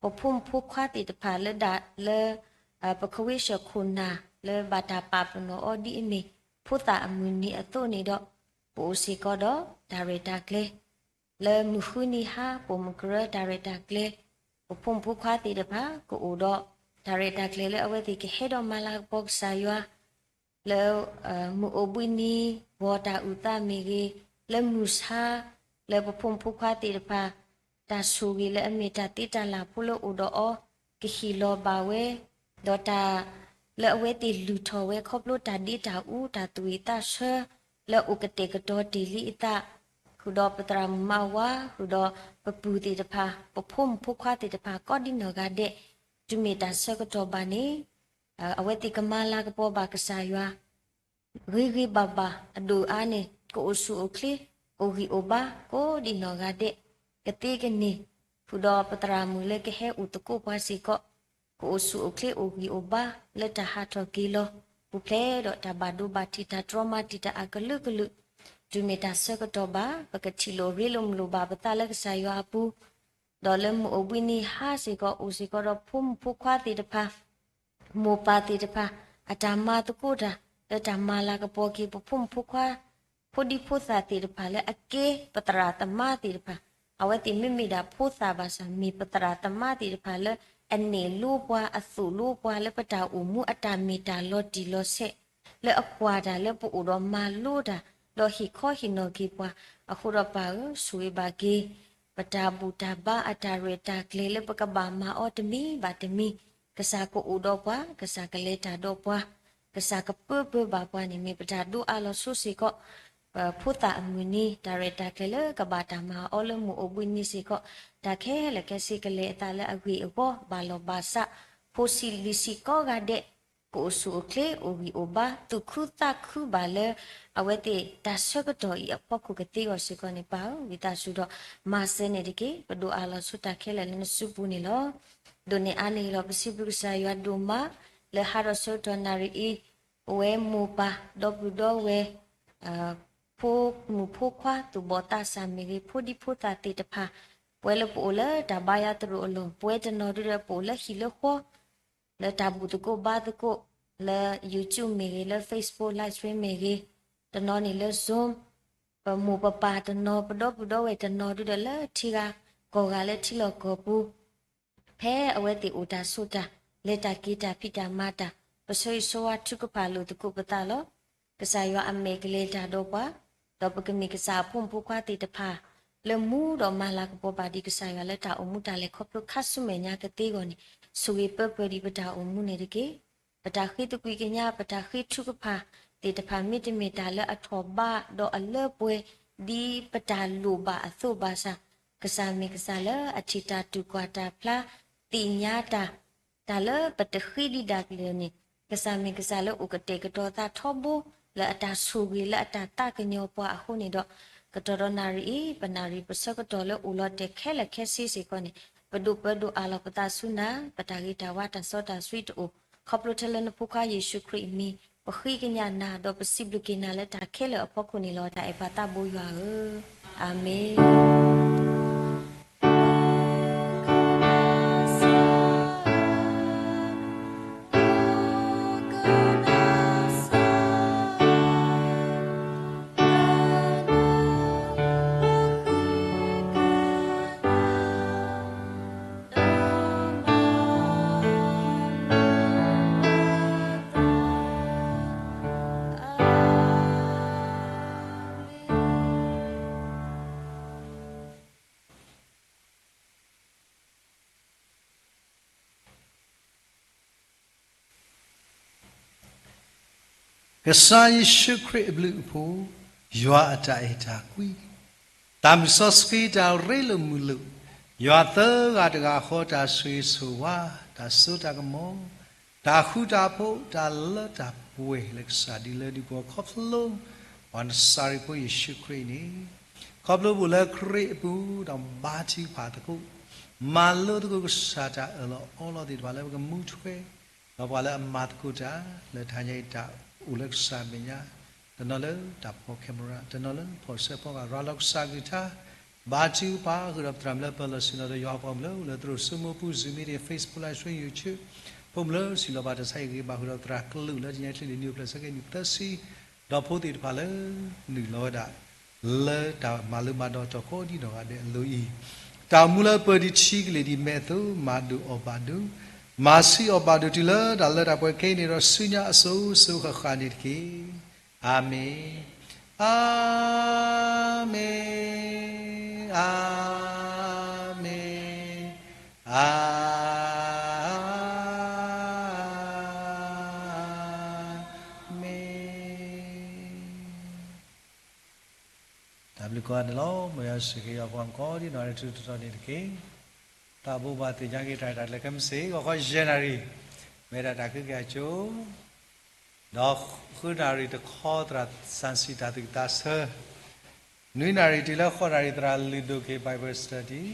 ပဖိမုၣ်ဖိခွါသ့ၣ်တဖၣ်လၢဒၣ်လၢ ပခဝ့ၡၢၣ်ခိၣ်နၢ်လၢဘၣ်တၢ်ပာ်ပနီၣ်အီၤဒ်အမ့ၢ် ဖိသၣ်အမုၢ်နံၤအသိးန့ၣ်ဒီး ပအိၣ်စ့ၢ်ကီးဒီးတၢ်ရဲၣ်တၢ်ကျဲၤ လၢမုၢ်ဃုနံၤဟါ ပိာ်မုၣ်ကရၢတၢ်ရဲၣ်တၢ်ကျဲၤ, ပဖိမုၣ်ဖိခွါသ့ၣ်တဖၣ် ကအိၣ်ဒီးတၢ်ရဲၣ်တၢ်ကျဲၤလၢအဝဲသ့ၣ်ကဟဲဒီးမၤလၤကပီၤကစၢ်ယွၤ လၢ မုၢ်အိၣ်ဘှံးနံၤ ဂီၤတၢ်အုၣ်သးမ့ၢ်ဂ့ၤ, လၢမုၢ်ဆါ လၢပဖိမုၣ်ဖိခွါသ့ၣ်တဖၣ် တၢ်ဆိၣ်ဂ့ၤလၢအမ့ၢ်တၢ်သ့တၢ်လၢ်ဖိလၢအိၣ်ဒီးအီၤ ကဟ့ၣ်လီၤဘၣ်ဝဲ, ဒီးတၢ်လၢအဝဲသ့ၣ်လုၢ်ထီၣ်ဝဲခီဖျိတၢ်ဒ့တၢ်အူ တၢ်သူၣ်ဝံၣ်သးဆၢ လၢအိၣ်ကတဲာ်ကတီၤတ့ၢ်လံအသး, ဃုာ်ဒီးပသရၣ်မုၣ်မါဝၤ ဃုာ်ဒီးပပုၢ်သ့ၣ်တဖၣ် ပဖိမုၣ်ဖိခွါသ့ၣ်တဖၣ် ကိးဒံနီၢ်ဂၤဒဲး, တုၤမ့ၢ်တၢ်ဆၢကတီၢ်ဘၣ်န့ၣ် အဝဲသ့ၣ်ကမၤလၤကပီၤဘၣ်ကစၢ်ယွၤ ဂ့ၤဂ့ၤဘၣ်ဘၣ် အဒိၣ်အါန့ၣ် ကအိၣ်ဆူၣ်အိၣ်ချ့ အိၣ်ဂံၢ်အိၣ်ဘါ ကိးဒံနီၢ်ဂၤဒဲး, ကသ့ကန့ၢ် ဃုာ်ဒီးပသရၣ်မုၣ်လၢကဟဲအိၣ်သကိးပှၤစ့ၢ်ကီး ကအိၣ်ဆူၣ်အိၣ်ချ့ အိၣ်ဂံၢ်အိၣ်ဘါ လၢတၢ်ဟးထီၣ်က့ၤလီၤ ပူၤဖျဲးဒီးတၢ်ဘၣ်ဒိဘၣ်ထံး တၢ်တြီမၤတံာ်တာ်အကလုာ်ကလုာ်, တုၤမ့ၢ်တၢ်ဆၢကတီၢ်ဘၣ် ပကထံၣ်လိာ်ရ့လိာ်မုာ်လိာ်ဘၣ်ပသးလၢကစၢ်ယွၤအပူၤ ဒီးလၢမုၢ်အိၣ်ဘှံးနံၤဟါစ့ၢ်ကီး အိၣ်စ့ၢ်ကီးဒီးဖိမုၣ်ဖိခွါသ့ၣ်တဖၣ် မိၢ်ပၢ်သ့ၣ်တဖၣ် အတၢ်မၤသကိးတၢ် လၢတၢ်မၤလၤကပီၤက့ၤ ပဖိမုၣ်ဖိခွါ ဖိဒံဖိသၣ်သ့ၣ်တဖၣ် လၢအကဲပသရၣ်သမါသ့ၣ်တဖၣ်, အဝဲသ့ၣ်မ့မ့ၢ်ဒၣ်ဖိသၣ်ဘၣ်ဆၣ် မ့ၢ်ပသရၣ်သမါသ့ၣ်တဖၣ်လၢ အနဲၣ်လိပှၤ အသိၣ်လိပှၤ လၢပတၢ်အိၣ်မူအတၢ်မ့ၢ်တၢ်လီၤတံၢ်လီၤဆဲး လၢအကွၢ်တၢ်လၢပအိၣ်ဒီးမၤလိတၢ် ဒီးဟ့ၣ်ခီဟ့ၣ်နီၤက့ၤပှၤ, အဃိဒီးပၢ်ဧၢ ဆိၣ်ဂ့ၤဘၣ်က့ၤ ပတၢ်ဘူၣ်တၢ်ဘါအတၢ်ရဲၣ်တၢ်ကျဲၤလၢပကဘၣ်မၤအီၤတမံၤဘၣ်တမံၤ, ကစၢ်ကအိၣ်ဒီးပှၤ, ကစၢ်ကလဲၤတၢ်ဒီးပှၤ, ကစၢ်ကပၢပၢဘၣ်ပှၤန့ၣ် မ့ၢ်ပတၢ်ဒိးအါလီၤဆိစ့ၢ်ကီး, ပဖိသၣ်အမုၢ်နံၤ တၢ်ရဲၣ်တၢ်ကျဲၤလၢကဘၣ်တၢ်မၤအီၤလၢမုၢ်အိၣ်ဘှံးနံၤစ့ၢ်ကီး, တၢ်ခဲလၢာ်ခဲဆ့ကလဲၤအသးလၢအဂ့ၢ်အဂီၢ် ဘၣ်လီၢ်ဘၣ်စး, ဖိဆံးလံၤဆံးကိးဂၤဒဲး ကအိၣ်ဆူၣ်အိၣ်ချ့ အိၣ်ဂံၢ်အိၣ်ဘါ သူၣ်ခုသးခုဘၣ်လၢ အဝဲသ့ၣ်တၢ်ဆၢကတီၢ်အံၤအဖီခိၣ်ကသ့အဂီၢ်စ့ၢ်ကီးန့ၣ် ပၢ်ဧၢ ဝံသးစူၤဒီး မၤစၢၤန့ၣ်တက့ၢ်. ပဒိးအါလီၤဆိတၢ်ခဲလၢာ်လၢနစုပူၤန့ၣ်လီၤ. ဒိးန့ၢ်အါန့ၣ်လီၤ ပစံးဘျုးကစၢ်ယွၤဒိၣ်မး လၢဟါဒီးဆၢကတီၢ်နၣ်ရံၣ်အံၤ ပဝဲမိၢ်ပၢ် ဒီပုၢ်ဒီဝဲၢ် ဖိမုၣ်ဖိခွါ သူၣ်ဘီၣ်သးစၢ်မ့ၢ်ဂ့ၤ ဖိဒံဖိသၣ်သ့ၣ်တဖၣ် ပဝဲလၢပအိၣ်လၢတၢ်ဘါယွၤသရိာ်အလီၢ် ပဝဲတနီၤဒုဒီးပအိၣ်လၢဟံၣ်လၢဃီ လၢတၢ်ဘူၣ်သကိးဘါသကိး လၢ YouTube မ့ၢ်ဂ့ၤ လၢ Facebook live stream မ့ၢ်ဂ့ၤ, တနီၤန့ၣ်လၢ Zoom, ပမိၢ်ပပၢ်တနီၤ ပဒီပုၢ်ဒီဝဲၢ်တနီၤဒုဒီးလၢထံဂၤကီၢ်ဂၤလၢထံလီၢ်ကီၢ်ပူၤ ဖဲအဝဲသ့ၣ်အိၣ်တၢ်ဆိးတၢ် လဲၤတၢ်က့ၤတၢ်ဖံးတၢ်မၤတၢ် ပဆၢဂ့ၤဆၢဝါထုကဖၣ်လိာ်သကိးပသးလီၤ. ကစၢ်ယွၤအမဲာ်ကလဲၤတၢ်ဒီးပှၤ, ဒီးပကမ့ၢ်ကစၢ်အဖိမုၣ်ဖိခွါသ့ၣ်တဖၣ် လၢမူဒီးမၤလၤကပီၤဘၣ်ဒံးကစၢ်ယွၤလၢတၢ်အိၣ်မူတၢ်လဲၤခီဖျိခါဆူမဲာ်ညါကသ့အဂီၢ်န့ၣ် ဆိၣ်ဂ့ၤပၢပှဲၤဒံးပတၢ်အိၣ်မူန့ၣ်တက့ၢ်. ပတၢ်ဃ့သကွံာ်ကညး ပတၢ်ဃ့ထုကဖၣ်သ့ၣ်တဖၣ် မ့တမ့ၢ်တၢ်လၢအထီၣ်ဘးဒီးအလၢပှဲၤ ဒ်ပတၢ်လိၣ်ဘၣ်အသိးဘၣ်ဆၣ်, ကစၢ်မ့ၢ်ကစၢ်လၢအထံၣ်တၢ်တူၢ်ကွၢ်တၢ်ဖျါ သ့ၣ်ညါတၢ် တၢ်လၢပတဃ့ဒံးဒၣ်ကလုာ်န့ၣ်, ကစၢ်မ့ၢ်ကစၢ်လၢအိၣ်ကတဲာ်ကတီၤသးထီဘိ လၢအတၢ်ဆိၣ်ဂ့ၤလၢအတၢ်သးကညီၤပှၤအဃိန့ၣ်ဒီး, ကတီၢ်ဒီးနၣ်ရံၣ်အံၤ ပနၣ်ရံၣ်ပဆၢကတီၢ်လၢအိၣ်လီၤတဲာ်ခဲလၢာ်ခဲဆ့စ့ၢ်ကီးန့ၣ်, ပဒိးပၢဒိးအးလီၤပသးဆူနၤ, ပတၢ်ဂ့ၤတၢ်ဝါတၢ်စီတၢ်ဆှံတအိၣ်, ခီဖျိထဲလၢနဖိခွါယ့ၣ်ၡူးခရံာ်အမံၤ ပဃ့ကညးနၤ ဒီးပစံးဘျုးက့ၤနၤလၢတၢ်ခဲလၢာ်အဖီခိၣ်န့ၣ်လီၤ. တၢ်အဲၣ်ပၢ်သးဘိယွၤဧၢ, အၤမ့ၣ်. ကစၢ်ယ့ၣ်ၡူးခရံာ်အဘျုးအဖှိၣ်, ယွၤအတၢ်အဲၣ်တၢ်ကွံ, တၢ်မုၢ်စီဆှံတၢ်ရ့လိာ်မုာ်လိာ်, ယွၤသၢဂၤတဂၤဃီတၢ်ဆိၣ်ဂ့ၤဆိၣ်ဝါ, တၢ်စိတၢ်ကမီၤ, တၢ်ဃူတၢ်ဖိး, တၢ်လၢတၢ်ပှဲၤလၢကစၢ်ဒ်လၢဒ်ပှၤခီဖျိ ပှၤနစၤရ့းဖိယ့ၣ်ၡူးခရံာ်န့ၣ်, ခီဖျိပအိၣ်လၢခရံာ်အပူၤ ဒီးဘါထုကဖၣ်သကိး, မၤလိသကိးကစၢ်တၢ်အၢၣ်လီၤအီလီၤသ့ၣ်တဖၣ်လၢပကမူထွဲ, ဒီးပှၤလၢအမၤသကိးတၢ် လၢတဟါညါအံၤတၢ်အိၣ်လၢကစၢ်အမဲာ်ညါ, တနီၤလၢတၢ်ဖီၣ် camera, တနီၤလၢဖီၣ်စဲးဖီၣ်ဘၣ် ရၤလီၤကစၢ်ကလုၢ်ကထါ, ဘါထုကဖၣ်ဃုာ်ဒီးပသရၣ်မုၣ်လၢပၢၢ်လီၢ်ဆ့ၣ်နီၤဒီးယွၤအပှၤမုၣ်လၢအိၣ်လၢသရိာ်စိမိၢ်ပူၤ Zoom meeting, Facebook Live Stream, YouTube, ဖိမုၣ်လၢစံၣ်လီၤဘၣ်တၢ်ဆါဟံၣ်ဂ့ၤ ဘၣ်ဃုာ်ဒီးပသရၣ်ကလုာ်လၢတနံၤညါချ့လံာ်နံၣ်အိၣ်ဖျဲၣ်ဆၢက့နံၣ်သၢဆံ, ဒီးဖိသ့ၣ်တဖၣ်လၢနုာ်လီၤဝဲဒၣ် လၢတၢ်မၤလိမၤဒိးတၢ်ကိးဒံနီၢ်ဂၤဒဲးအလိၤအံၤ, တၢ်အိၣ်မူလၢပၢၤဒံးထံကလ့ၢ်ဒံးမဲာ်အသိး မၤဒိၣ်အီၣ်ဘၣ်ဒိၣ်, မၤဆံးအီၣ်ဘၣ်ဒိၣ်တုၤလၢတၢ်လၢတၢ်ပှဲၤခဲအံၤန့ၣ်ဒီးဆူညါအစိၤစိၤဃၣ်ဃၣ်န့ၣ်တက့ၢ်. အၤမ့ၣ်, အၤမ့ၣ်, အၤမ့ၣ်, အၤမ့ၣ်. တၢ်ဘျုးကိးဂၤဒဲးန့ၣ်လီၤ. မ်ယွၤဆိၣ်ဂ့ၤယွၤပှၤကိးဒံနီၢ်ဂၤဒဲးထူထူတီတီန့ၣ်တက့ၢ်. သးဘိဘၣ်သ့ၣ်ညါက့ၤတၢ်တၢ်လၢကမ့ၢ်စ့ၢ်ကီး ဃီယဲၢ်နၣ်ရံၣ် မ့ၢ်ဒၣ်တၢ်ကဲက့ၤအကၠိ, ဒီးဃုနၣ်ရံၣ်တခီသရၣ်စၣ်စံၣ်တၢ်သူၣ်ကသးဆၢ, နွံနၣ်ရံၣ်တုၤလၢဃိးနၣ်ရံၣ်သရၣ်လုၢ်ဒိၣ်က့ၤ Bible study